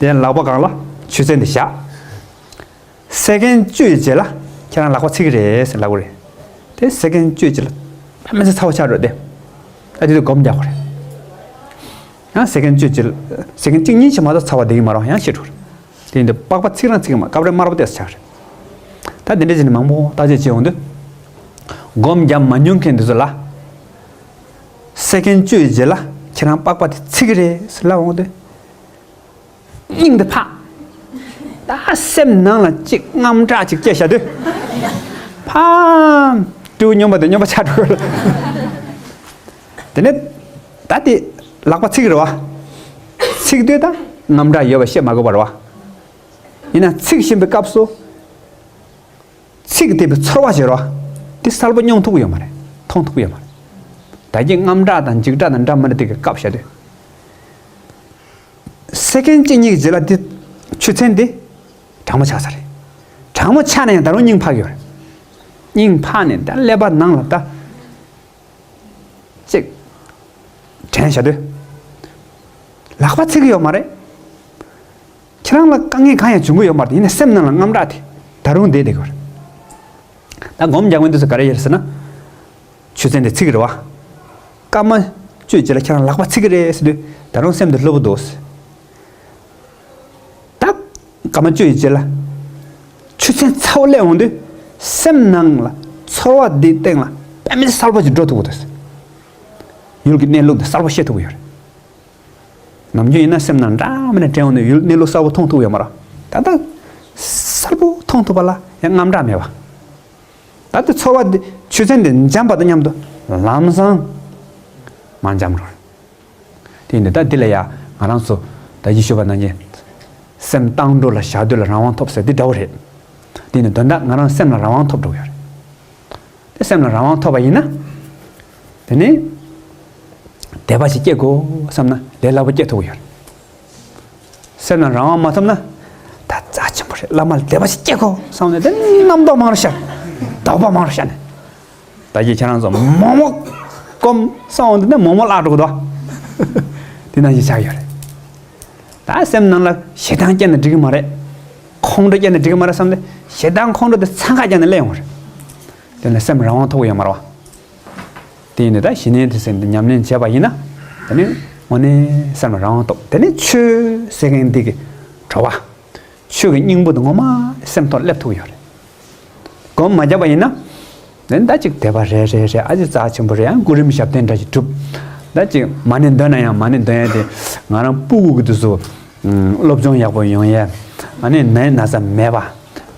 དེ་ནས་ལག་པ་སྒང་ལ་ཆུ་ཚན་དེ་བཞག་སེ་ཀན་བཅུ་ཡི་རྗེས་ལ་ཁྱེད་རང་ལག་པ་ཚིག་གི་རེད་ཟེར་ལབ་དགོས་རེད། དེ་སེ་ཀན་བཅུ་ཡི་རྗེས་ལ་དཔེ་མི་ཚ་ཚ་བོ་ཆགས་འགྲོ་དེ། ཨ་དེ་དུས་སྒོམ་རྒྱག་དགོས་རེད། ཡང་སེ་ཀན་བཅུ་ཡི་རྗེས་ལ་སེ་ཀན་གཅིག་གཉིས་ཅིག་མ་གཏོགས་ཚ་བ་བསྡད་ཀྱི་མ་རེད། ཡང་ཤི་འགྲོ་རེད། དེ་ཡིན་དུས་པགས་པ་ཚིག་རང་ཚིག་གི་མ། སྐབས་རེ་དམར་པོ་ཏོག་ཙམ་ཆགས་རེད། ད་དེ་འདྲ་བྱས་ནས་མང་པོ་བརྟག་དཔྱད་བྱས་འོང་དུས། སྒོམ་རྒྱབ་མ་མྱོང་མཁན་དེ་ཚོ་ལ། སེ་ཀན་བཅུ་ཡི་རྗེས་ལ་ཁྱེད་རང་པགས་པ་དེ་ཚིག་གི་རེད་ཟེར་ལབ་འོང་དུས། སྙིང་དེ་ཕག་ད་སེམས་ནང་ལ་ཅིག་དངངས་སྐྲག་ཅིག་སྐྱེས་བཞག་དུས། ཕམ། སྤྲེའུ་སྨྱོན་པ་དང་སྨྱོན་པ་ཆགས་འགྲོ་གི་རེད། དེ་ནས་ད་དེ་ལག་པ་ཚིག་གི་རེད་བ། ཚིག་དུས་ད་དངངས་སྐྲག་ཡོད་པ་བཤད་མ་དགོས་པ་རེད་བ། ཡིན་ན་ཚིག་བཞིན་པའི་སྐབས་སུ། ཚིག་དེ་བའི་ཚོར་བ་བྱེད་རོགས། དེ་གསལ་པོ་མྱོང་ཐུབ་ཀྱི་ཡོད་མ་རེད། མཐོང་ཐུབ་ཀྱི་ཡོད་མ་རེད། ད་གིན་དངངས་སྐྲག་དང་འཇིགས་སྐྲག་དང་འདྲ་མི་འདྲ་དེ་གི་སྐབས་བཤད་དུས། སེ་ཀན་གཅིག་གཉིས་ཀྱི་རྗེས་ལ་དེ་ཆུ་ཚན་དེ་གྲང་མོ་ཆགས་ས་རེད། གྲང་མོ་ཆགས་ན་ཡང་ད་རུང་སྙིང་ཕག་གི་ཡོད་རེད། སྙིང་ཕག་ནས་ད་ཀླད་པ་ནང་ལ་ད། ཅིག་དྲན་བྱ་དུས། ལག་པ་ཚིག་གི་ཡོད་མ་རེད། ཁྱེད་རང་ལ་དཀའ་ངལ་གང་ཡང་བྱུང་གི་ཡོད་མ་རེད། ཡིན་ནའི་སེམས་ནང་ལ་དངངས་སྐྲག་དེ་ད་རུང་བསྡད་བསྡད་ཀྱི་ཡོད་རེད། ད་སྒོམ་རྒྱག་མཁན་དེ་ཚོ་ག་རེ་ཡོད་ཟེར་ན། ཆུ་ཚན་དེ་ཚིག་གི་རེད་བ། སྐར་མ་བཅུའི་རྗེས་ལ་ཁྱེད་རང་ལག་པ་ཚིག་གི་རེད་ཟེར་དུས་ད་རུང་སེམས་དེ་སླུ་བོ་འདུག་ད་སྐར་མ་བཅུ་ཡི་རྗེས་ལ། ཆུ་ཚན་ཚ་བོ་སླེབས་འོང་དུས། སེམས་ནང་ལ་ཚོར་བ་འདིའི་སྟེང་ལ་དཔེ་མི་གསལ་པོ་ཞིག་འགྲོ་ཐུབ་ཀྱི་འདུག་ཡུལ་གྱི་གནས་ལུགས་འདི་གསལ་པོ་ཤེས་ཐུབ་ཀྱི་ཡོད་རེད། ནམ་རྒྱུན་ཡིན་ན་སེམས་ནང་འདྲ་མི་འདྲ་དྲན་འོང་དུས་ཡུལ་གནས་ལུགས་གསལ་པོ་མཐོང་ཐུབ་ཀྱི་ཡོད་མ་རེད། ད་ལྟ་གསལ་པོ་མཐོང་ཐུབ་པ་ལ་ཡང་དངངས་སྐྲག་མེད་པ། ད་ལྟ་ཚོར་བ་འདི་ཆུ་ཚན་འདི་འཇམ་པ་དང་མཉམ་དུ་ལམ་སང་མར་འཇམ་འགྲོ། དེ་ཡིན་དུས་ད་འདི་ལ་ཡ་ང་རང་ཚོ་ད་གིན་ཞུས་པ་ནང་བཞིན། སེམས་བཏང་འགྲོ་ལ་བཞག་དུས་ལ་རང་དབང་ཐོབ་ཟེར་འདི་འདྲ་བོ་རེད། དེ་ནི་དོན་དག་ང་རང་སེམས་ལ་རང་དབང་ཐོབ་འགྲོ་གི་ཡོད་རེད། དེ་སེམས་ལ་རང་དབང་ཐོབ་པ་ཡིན་ན། དེ་ནི་དད་པ་ཞིག་སྐྱེ་དགོས་བསམ་ན་ལས་སླ་པོ་སྐྱེ་ཐུབ་ཀྱི་ཡོད་རེད། སེམས་ལ་རང་དབང་མ་ཐོབ་ན། ད་རྩ་ཆེན་པོ་རེད། བླ་མ་ལ་དད་པ་ཞིག་སྐྱེ་དགོས་བསམ་ནས་དེ་རྣམ་རྟོག་མང་རུ་ཤར། དོགས་པ་མང་རུ་ཤར་ནས། ད་ཅི་ཁྱེད་རང་ཚོ་མོག་མོག་སྐོམ་སོང་འདི་ནས་མོག་མོག་བརླག་འགྲོ་གི་འདུག་དེ་ནང་བཞིན་ཆགས་ཡོད་རེད། ད་སེམས་ནང་ལ་ཞེ་སྡང་སྐྱེས་ན་འགྲིག་གི་མ་རེད། ཁོང་ཁྲོ་སྐྱེས་ན་འགྲིག་གི་མ་རེད་བསམ་སྟེ་ཞེ་སྡང་ཁོང་ཁྲོ་དེ་འཚང་ཁ་རྒྱག་ནས་སླེབས་ཡོང་བ་རེད། དེ་ནས་སེམས་རང་དབང་ཐོབ་ཀྱི་ཡོད་མ་རེད་བ། དེ་ཡིན་དུས་ད་ཞི་གནས་དེ་ཟེར་འདི་ཉམས་ལེན་བྱས་པ་ཡིན་ན། དེ་ནི་དངོས་གནས་སེམས་ལ་རང་དབང་ཐོབ། དེ་ནི་ཆོས་ཟེར་མཁན་འདི་གི་བྲོ་བ། ཆོས་ཀྱི་སྙིང་པོ་དེ་ངོ་མ་སེམས་ཐོག་སླེབས་ཐུབ་ཀྱི་ཡོད་རེད། སྒོམ་མ་བརྒྱབ་པ་ཡིན་ན། དེ་ནི་ད་ཅིག་དད་པ་རེད་རེད་རེད། ཨ་ཙི་རྩ་ཆེན་པོ་རེད། ཡང་སྐུ་རིམ་ཞབས་བརྟན་འདྲ་ཞིག་སྒྲུབ། ད་ཅིག་མ་ཎི་འདོན་ན་ཡང་མ་ཎི་འདོན་ཡ་དེ་ང་རང་སྤུ་གུ་གི་དུས་སུ། སློབ་སྦྱོང་ཡག་པོ་ཡོང་ཡས། ཨ་ནི་ནད་ན་ཚ་མེད་པ།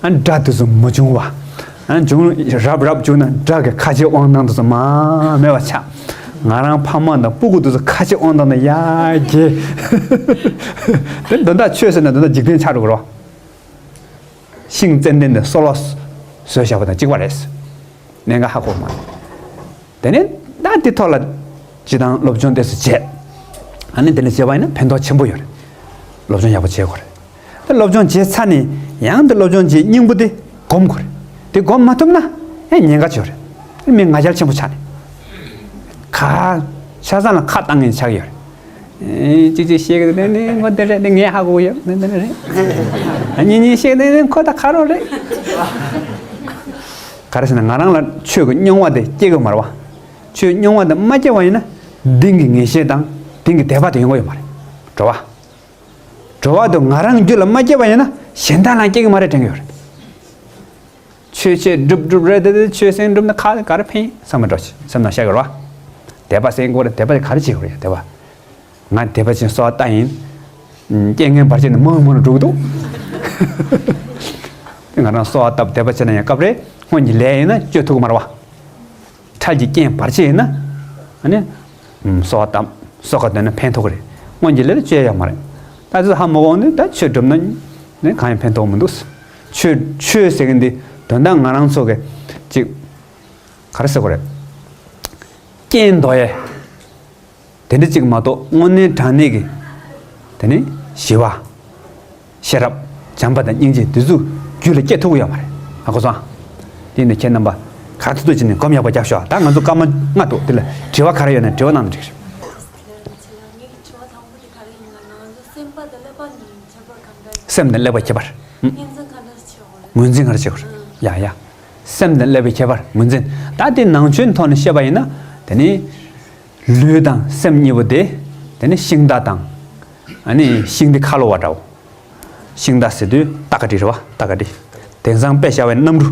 ཨ་ནི་དགྲ་དེ་ཚོ་མ་བྱུང་བ། ཨ་ནི་བྱུང་རབ་རབ་བྱུང་ན་དགྲ་གི་ཁ་ལྕེ་དབང་ཐང་དེ་ཚོ་མ་མེད་པ་ཆགས། ང་རང་ཕ་མ་དང་སྤུ་གུ་དེ་ཚོ་ཁ་ལྕེ་དབང་ཐང་དང་ཡ་གྱེ། དེ་དོན་དག་ཆོས་ཟེར་ན་དོན་དག་འཇིག་རྟེན་ཆགས་འགྲོ་གི་རེད། ཤིང་ཙན་དན་དེ་སོལ་བ་བཟོས་བཞག་པ་དང་གཅིག་པ་རེད། གནད་འགག་ཧ་གོ་མ་རེད། དེ་ནས་ད་དེ་ཐོག་ལ་སྤྱི་བཏང་སློབ་སྦྱོང་དེ་ཚོ་བྱས། ཨ་ནི་དེ་ནས་བྱས་པ་ཡིན་ན་ཕན་ཐོགས་ཆེན་པོ་ཡོད་རེད། སློབ་སྦྱོང་ཡག་པོ་བྱེད་དགོས་རེད། ད་སློབ་སྦྱོང་བྱས་ཚར་ནས་ཡང་དེ་སློབ་སྦྱོང་བྱེད་སྙིང་པོ་དེ་སྒོམ་དགོས་རེད། དེ་སྒོམ་མ་ཐུབ་ན་ཡང་ཉེན་ཁ་ཆེ་བ་རེད། མི་ང་རྒྱལ་ཆེན་པོ་ཆགས་ནས། ཁ། ཆ་ཚང་ལ་ཁ་བཏང་ངེས་ཆགས་ཡོད་རེད། ཨེ། ཅིག་ཅིག་བཤད་གི་འདུག་ནི་ངོ་དེ་རེད། ནི་ངས་ཧ་གོ་ཡོད། ནི་འདི་རེད། ཨ་ནི་ནི་བཤད་གི་འདུག་ནི་ཁོ་ད་ཁ་རོག་རེད། ག་རེ་ཟེར་ན་ང་རང་ལ་ཆོས་ཀྱི་མྱོང་བ་དེ་སྐྱེ་གི་མ་རེད་བ། ཆོས་མྱོང་བ་དེ་མ་སྐྱེ་བ་ཡིན་ན་གཏིང་གི་ངེས་ཤེས་དང་གཏིང་གི་དད་པ་དེ་ཡོང་གི་ཡོད་མ་རེད། བྲོ་བ། བྲོ་བ་དེ་ང་རང་རྒྱུད་ལ་མ་སྐྱེ་བ་ཡིན་ན་གཞན་དག་ལ་སྐྱེ་གི་མ་རེད་དྲན་གི་ཡོད་རེད། ཆོས་བྱེད་སྒྲུབ་སྒྲུབ་རེད་དེ། དེ་ཆོས་སེམས་སྒྲུབ་ན་ཁ་ག་རེ་ཕན་ཡིན་བསམ་མ་འགྲོ་ཆེ་སེམས་ནང་བཤད་དགོས་རེད་བ། དད་པ་སེམས་དགོས་རེད། དད་པ་དེ་ག་རེ་བྱེད་དགོས་རེད། དད་པ། ང་དད་པ་ཅན་གསོལ་བ་བཏབ་ཡིན། རྐྱེན་ངན་བར་ཆད་ནི་མང་མང་འགྲོ་གི་འདུག་ང་རང་གསོལ་བ་བཏབ་དད་པ་བྱས་ན་ཡང་སྐབས་རེ་སྔོན་གྱི་ལས་ཡིན་ན་བཅོས་ཐུབ་ཀྱི་མ་རེད་བ། འཕྲལ་གྱི་རྐྱེན་བར་ཆད་ཡིན་ན། ཨ་ནི། གསོལ་བ་བཏབ། གསོལ་ཁ་འདོན་ན་ཕན་ཐོགས་ཀྱི་རེད། སྔོན་གྱི་ལས་ལ་བཅོས་ཡག་མ་རེད། ད་དེ་ཧ་མ་གོ་ནི་ད་ཆོས་སྒྲུབ་ན་ནི་གང་ཡང་ཕན་ཐོགས་མི་འདུག་ཆོས་ཆོས་ཟེར་མཁན་འདི་དོན་དག་ང་རང་ཚོ་གི་ཅིག་ག་རེ་ཟེར་དགོས་རེད། རྐྱེན་འདོགས་ཡས། དེ་འདྲ་ཅིག་མ་གཏོགས་དངོས་གནས་དྲང་གནས་ཀྱི། དེ་ནི་ཞི་བ། ཤེས་རབ། བྱམས་པ་དང་སྙིང་རྗེ་དེ་ཚོ་རྒྱུད་ལ་སྐྱེ་ཐུབ་ཀྱི་ཡོད་མ་རེད། ཧ་གོ་སོང་ཨ། དེ་ནི་ཁྱེད་རྣམ་པ་ག་ཐུབ་ཐུབ་བྱས་ནས་སྒོམ་ཡག་པོ་རྒྱབ་ཤོག་ད་ང་ཚོ་སྐར་མ་ལྔ་འདུག་དེ་ལ་དྲི་བ་ག་རེ་ཡོད་ན་དྲི་བ་གནང་ན་འགྲིག་རེད། ལགས་སོ། དེ་ལ་ང་ཚོ་ལ་ངེད་ཀྱི་དྲི་བ་དང་པོ་དེ་ག་རེ་ཡིན་ལབ་ན། ང་ཚོ་སེམས་པ་དང་ཀླད་པ་གཉིས་ཁྱད་པར་གང་འདྲ་ཡིན། སེམས་དང་ཀླད་པ་ཁྱད་པར། ཨུ། ངོས་འཛིན་ག་འདྲ་བྱེད་དགོས་རེད། ངོས་འཛིན་ག་འདྲ་བྱེད་དགོས་རེད། ཡ་ཡ། སེམས་དང་ཀླད་པའི་ཁྱད་པར་ངོས་འཛིན། ད་དེ་ནང་ཆོས་ཐོག་ནས་བཤད་པ་ཡིན་ན། དེ་ནི། ལུས་དང་སེམས་གཉིས་པོ་དེ། དེ་ནི་ཤིང་རྟ་དང་། ཨ་ནི་ཤིང་འདི་ཁ་ལོ་བ་འདྲ་བོ། ཤིང་རྟ་ཟེར་དུས་རྟ་ག་འདྲ་རེད་བ། རྟ་ག་འདྲ། དེང་སང་དཔེ་བཞག་པའི་གནམ་གྲུ།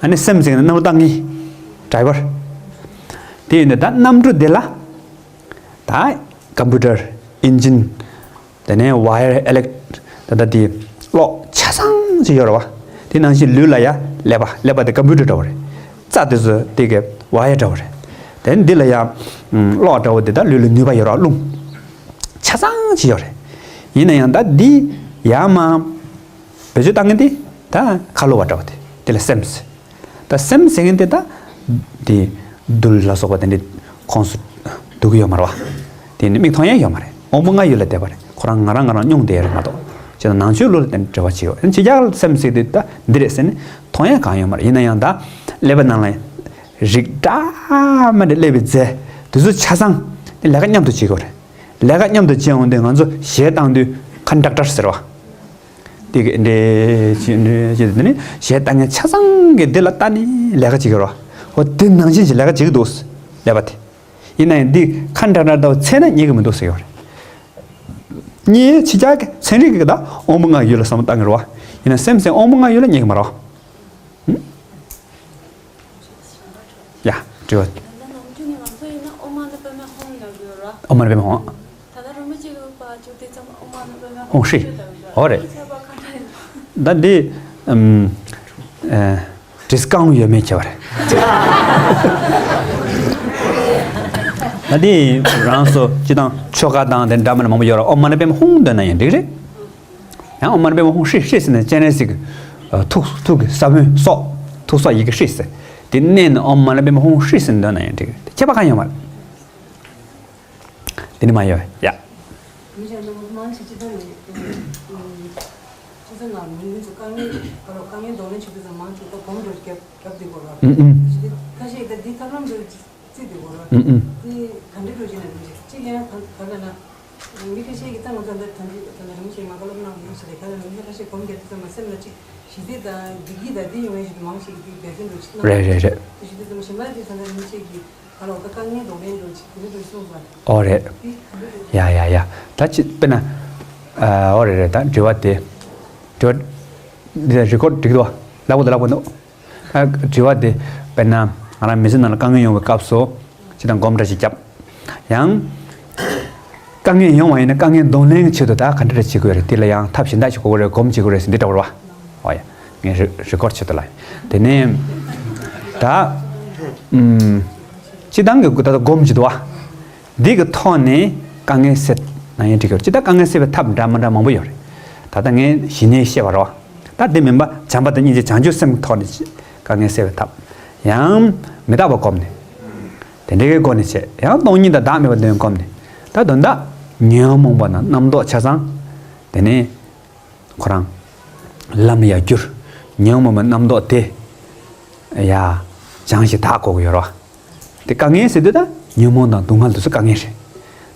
ཨ་ནི་སེམས་ཟེར་ན་གནམ་གྲུ་བཏང་གི། ཌ་རའི་བར། དེ་ཡིན་དུས་ད་གནམ་གྲུ་དེ་ལ། ད་ཀམ་པུ་ཊར། ཨིན་ཇིན། དེ་ནས་ཝ་ཡར་ཨི་ལེག་ད་ལྟ་དེ་གློག་ཆ་ཚང་ཅིག་ཡོད་རེད་བ། དེ་ནང་བཞིན་ལུས་ལ་ཡ་ཀླད་པ། ཀླད་པ་དེ་ཀམ་པུ་ཊར་འདྲ་བོ་རེད། རྩ་དེ་ཚོ་དེ་གི་ཝ་ཡར་འདྲ་བོ་རེད། དེ་འདི་ལ་ཡ་གློག་འདྲ་བོ་དེ་དག་ལུས་ལ་ནུས་པ་ཡོད་རེད་བ། རླུང་ཆ་ཚང་ཅིག་ཡོད་རེད། ཡིན་ན་ཡང་ད་འདི་ཡ་མ་བེད་སྤྱོད་བཏང་མཁན་དེ་ད་ཁ་ལོ་བ་འདྲ་བོ་དེ། དེ་ལ་སེམས་ཟེར། ད་སེམས་ཟེར་མཁན་དེ་ད་དེ་རྡུལ་ལ་སོགས་པ་དེ་འདྲའི་ཁོངས་སུ་འདུ་གི་ཡོད་མ་རེད་བ། དེ་ནི་མིག་མཐོང་ཡས་ཡོད་མ་རེད། དབང་པོ་ལྔ་ཡུལ་ལ་བསྡད་པ་རེད། ཁོ་རང་ང་རང་ང་རང་སྙོང་བསྡད་ཡས་རེད་མ་གཏོགས། བྱས་ན་ནང་ཆོས་ལུགས་ལ་དེ་འདྲ་འབྲེལ་བ་བྱེད་ཡོད། ཕྱི་རྒྱལ་སེམས་ཟེར་དུས་ད་འདི་རེད་ཟེར་ནས་མཐོང་ཡས་གང་ཡོད་མ་རེད། ཡིན་ན་ཡང་ད་ཀླད་པ་ནང་ལ་རིགས་འདྲ་མི་འདྲ་སླེབས་པའི་རྫས་དེ་ཚོ་ཆ་ཚང་དེ་ལས་ཀ་མཉམ་དུ་བྱེད་དགོས་རེད། ལས་ཀ་མཉམ་དུ་བྱེད་འོང་དུས་ང་ཚོ་གཞས་བཏང་དུས་ཀོན་ཌག་ཊར་ཟེར་བ། དེ་གི་འདྲེ་ཅི་འདྲེ་ཅི་དེ་ནི་གཞས་བཏང་མཁན་ཆ་ཚང་གི་འདི་ལ་ལྟ་ནས་ལས་ཀ་བྱེད་ཀྱི་རོ། འོ་དེ་ནང་བཞིན་གྱི་ལས་ཀ་བྱེད་ཀྱི་འདུག་ཀླད་པ་དེ། ཡིན་ན་ཡང་འདི་ཀོན་ཌག་ཊར་ལྟ་བུ་ཚད་ན་རྙེད་ཀྱི་མི་འདུག་ཟེར་ཡོད་རེད། ངས་ཕྱི་རྒྱལ་གྱི་ཚན་རིག་གི་ད་དབང་པོ་ལྔ་ཡུལ་ལ་བསམ་བློ་བཏང་གི་རོ། ཡིན་ན་སེམས་ཟེར་དབང་པོ་ལྔ་ཡུལ་ལ་རྙེད་ཀྱི་མ་རོ། ཡ། དྲི་བ། ད་ནང་ཆོས་ནི་ང་ཚོ་ཡིན་ན་ཨོཾ་མ་ཎི་པདྨེ་ཧཱུྃ་ལབ་ཡོད་ར། ཨོཾ་མ་ཎི་པདྨེ་ཧཱུྃ། ད་ལྟ་རིན་པོ་ཆེ་གི་པར་བཅུག་དེ་ཙམ་ཨོཾ་མ་ཎི་པདྨེ་ཧཱུྃ་ཧཱུྃ་ཧྲཱིཿ་ཧྲཱིཿ་ལབ་ཡོད་ར། ཨོ་རེད། ཁྱད་པར་ག་འདྲ་ཡིན། ད་འདི་ཨམ་ཨ་འདྲིས་རྐང་ཡོད་མེད་ཁྱད་པར་རེད། ད་འདི་རང་སོ་སྤྱི་དང་ཆོ་ག་དང་དེ་འདྲ་མི་འདྲ་མང་པོ་ཡོད་ར། ཨོཾ་མ་ཎི་པདྨེ་ཧཱུྃ་འདོན་ན་ཡང་འགྲིག་རེད། ཡང་ཨོཾ་མ་ཎི་པདྨེ་ཧཱུྃ་ཧྲཱིཿ་ཧྲཱིཿ་ཟེར་ནས་སྤྱན་རས་གཟིགས་ཀྱི་ཐུགས་ཐུགས་ཀྱི་ས་བོན་སོགས་ཐུགས་སྲོག་ཡི་གེ་ཧྲཱིཿ་ཟེར། དེ་མནན་ནས་ཨོཾ་མ་ཎི་པདྨེ་ཧཱུྃ་ཧྲཱིཿ་ཟེར་འདོན་ན་ཡང་འགྲིག་ཁྱད་པར་གང་ཡོད་མ་རེད། དེ་ནི་མ་ཡོད་ཡ། མི་གཞན་དང་མང་ཆེ་ཅི་ལྟར་ཡིན། ཁོ་ཚོ་ནང་མི་མི་ཚོ་དཀའ་ངལ་དཀའ་ངལ་གདོང་ལེན་བྱེད་དུས་ཙམ་མང་ཆེ་ད་གོམ་བགྲོད་རྒྱབ་རྒྱབ་བསྡད་དགོས་ར། ཨུ་ཨུ། ཅི་སྟེ་ ཁ་ཤས་ཀྱིས་འདི་ཐབས་ལམ་དུ་བརྩིས་འདུག་གོ་ར། ཨུམ་ཨུམ། འདི་ག་འདྲ་འགྲོ་བཞིན་ན་རིན་པོ་ཆེ་གཅིག་ཡང་གང་ག་ལ་ན། མི་ཁ་ཤས་ཀྱིས་ད་ང་ཚོ་འདི་ཐམས་ཅད་ད་རིན་པོ་ཆེ་མ་ག་ལབ་གནང་མི་ཤེས་རེད། ག་ལ་མི་ཁ་ཤས་གོམས་རྒྱག་དུས་ཙམ་པ་སེམས་ལ་གཅིག་ཞི་བདེ་དང་བདེ་སྐྱིད་དང་འདི་ཡོང་ཡ་ཞིག་མང་ཞིག་གིས་འབད་བརྩོན་འགྲོ་ཆེད་གནང་། རེད་རེད་རེད། དེ་ཞུ་དུས་ཙམ་པ་གཞན་པ་དེ་ད་ལྟ་རིན་པོ་ཆེ་གིས་ག་ལ་འོ་ད་དཀའ་ངལ་གདོང་ལེན་འགྲོ་ཆེད་དེ་འདྲ་འགྲོ་གསུངས་པ། ཨོ་རེད། དེ་ག་འདྲ་འགྲོ། ཡ་ཡ་ཡ། ད་ཅི་དཔེར་ན། ཨ་ཨོ་རེད་རེད། ད་དྲི་བ་དེ། དྲི་བ་འདི་རི་ཀོཌ་འགྲིག་འདུག་བ། ལག་པ་དང་ལག་པ་འདུག་ཨ་དྲི་བ་དེ་དཔེར་ན་ང་རང་མི་ཚེ་ནང་ལ་དཀའ་ངལ་ཡོང་བའི་སྐབས་སུ་ཅི་དང་སྒོམ་འདྲ་ཞིག་བརྒྱབ། ཡང་། དཀའ་ངལ་ཡོང་བ་ཡིན་ན་དཀའ་ངལ་གདོང་ལེན་གྱི་ཆེད་དུ་ད་ག་འདྲ་འདྲ་བྱེད་དགོས་རེད། དེ་ལ་ཡང་ཐབས་གཞན་དག་ཞིག་དགོས་ཀྱི་རེད། སྒོམ་བྱེད་དགོས་རེད་ཟེར་འདི་འདྲ་བ་རེད་བ། ཨོ་ཡ། ངས་རི་རི་ཀོཌ་བྱེད་དུ་ལ། དེ་ནས་ད་ཨུམ། སྤྱི་བཏང་གི་ད་ལྟ་སྒོམ་བྱེད་དུ་བ། འདི་གི་ཐོག་ནས་དཀའ་ངལ་སེལ་ན་ཡང་འགྲིག་གི་རེད། སྤྱི་ད་དཀའ་ངལ་སེལ་བའི་ཐབས་འདྲ་མི་འདྲ་མང་པོ་ཡོད་རེད། ད་ལྟ་ངས་ཞི་གནས་བཤད་པ་རེད་བ། ད་དེ་མིན་པ་བྱམས་པ་དང་སྙིང་རྗེ་བྱང་ཆུབ་སེམས་ཐོག་ནས་དཀའ་ངལ་སེལ་བའི་ཐབས་ཡང་མི་རྟག་པ་སྒོམ་ནས། དེ་འདྲའི་སྒོ་ནས་བྱས། ཡང་སྟོང་ཉིད་དང་བདག་མེད་པ་དོན་སྒོམ་ནས། ད་དོན་དག་ཉོན་མོངས་པ་དང་རྣམ་རྟོག་ཆ་ཚང་། དེ་ནས་ཁོ་རང་ལམ་ཡར་བསྒྱུར། ཉོན་མོངས་པའི་རྣམ་རྟོག་དེ་ཡ་སྦྱང་ཞིང་དག་དགོས་ཀྱི་ཡོད་རེད་བ། དེ་དཀའ་ངལ་ཟེར་དུས་ད་ཉོན་མོངས་དང་སྡུག་བསྔལ་དེ་ཚོ་དཀའ་ངལ་རེད།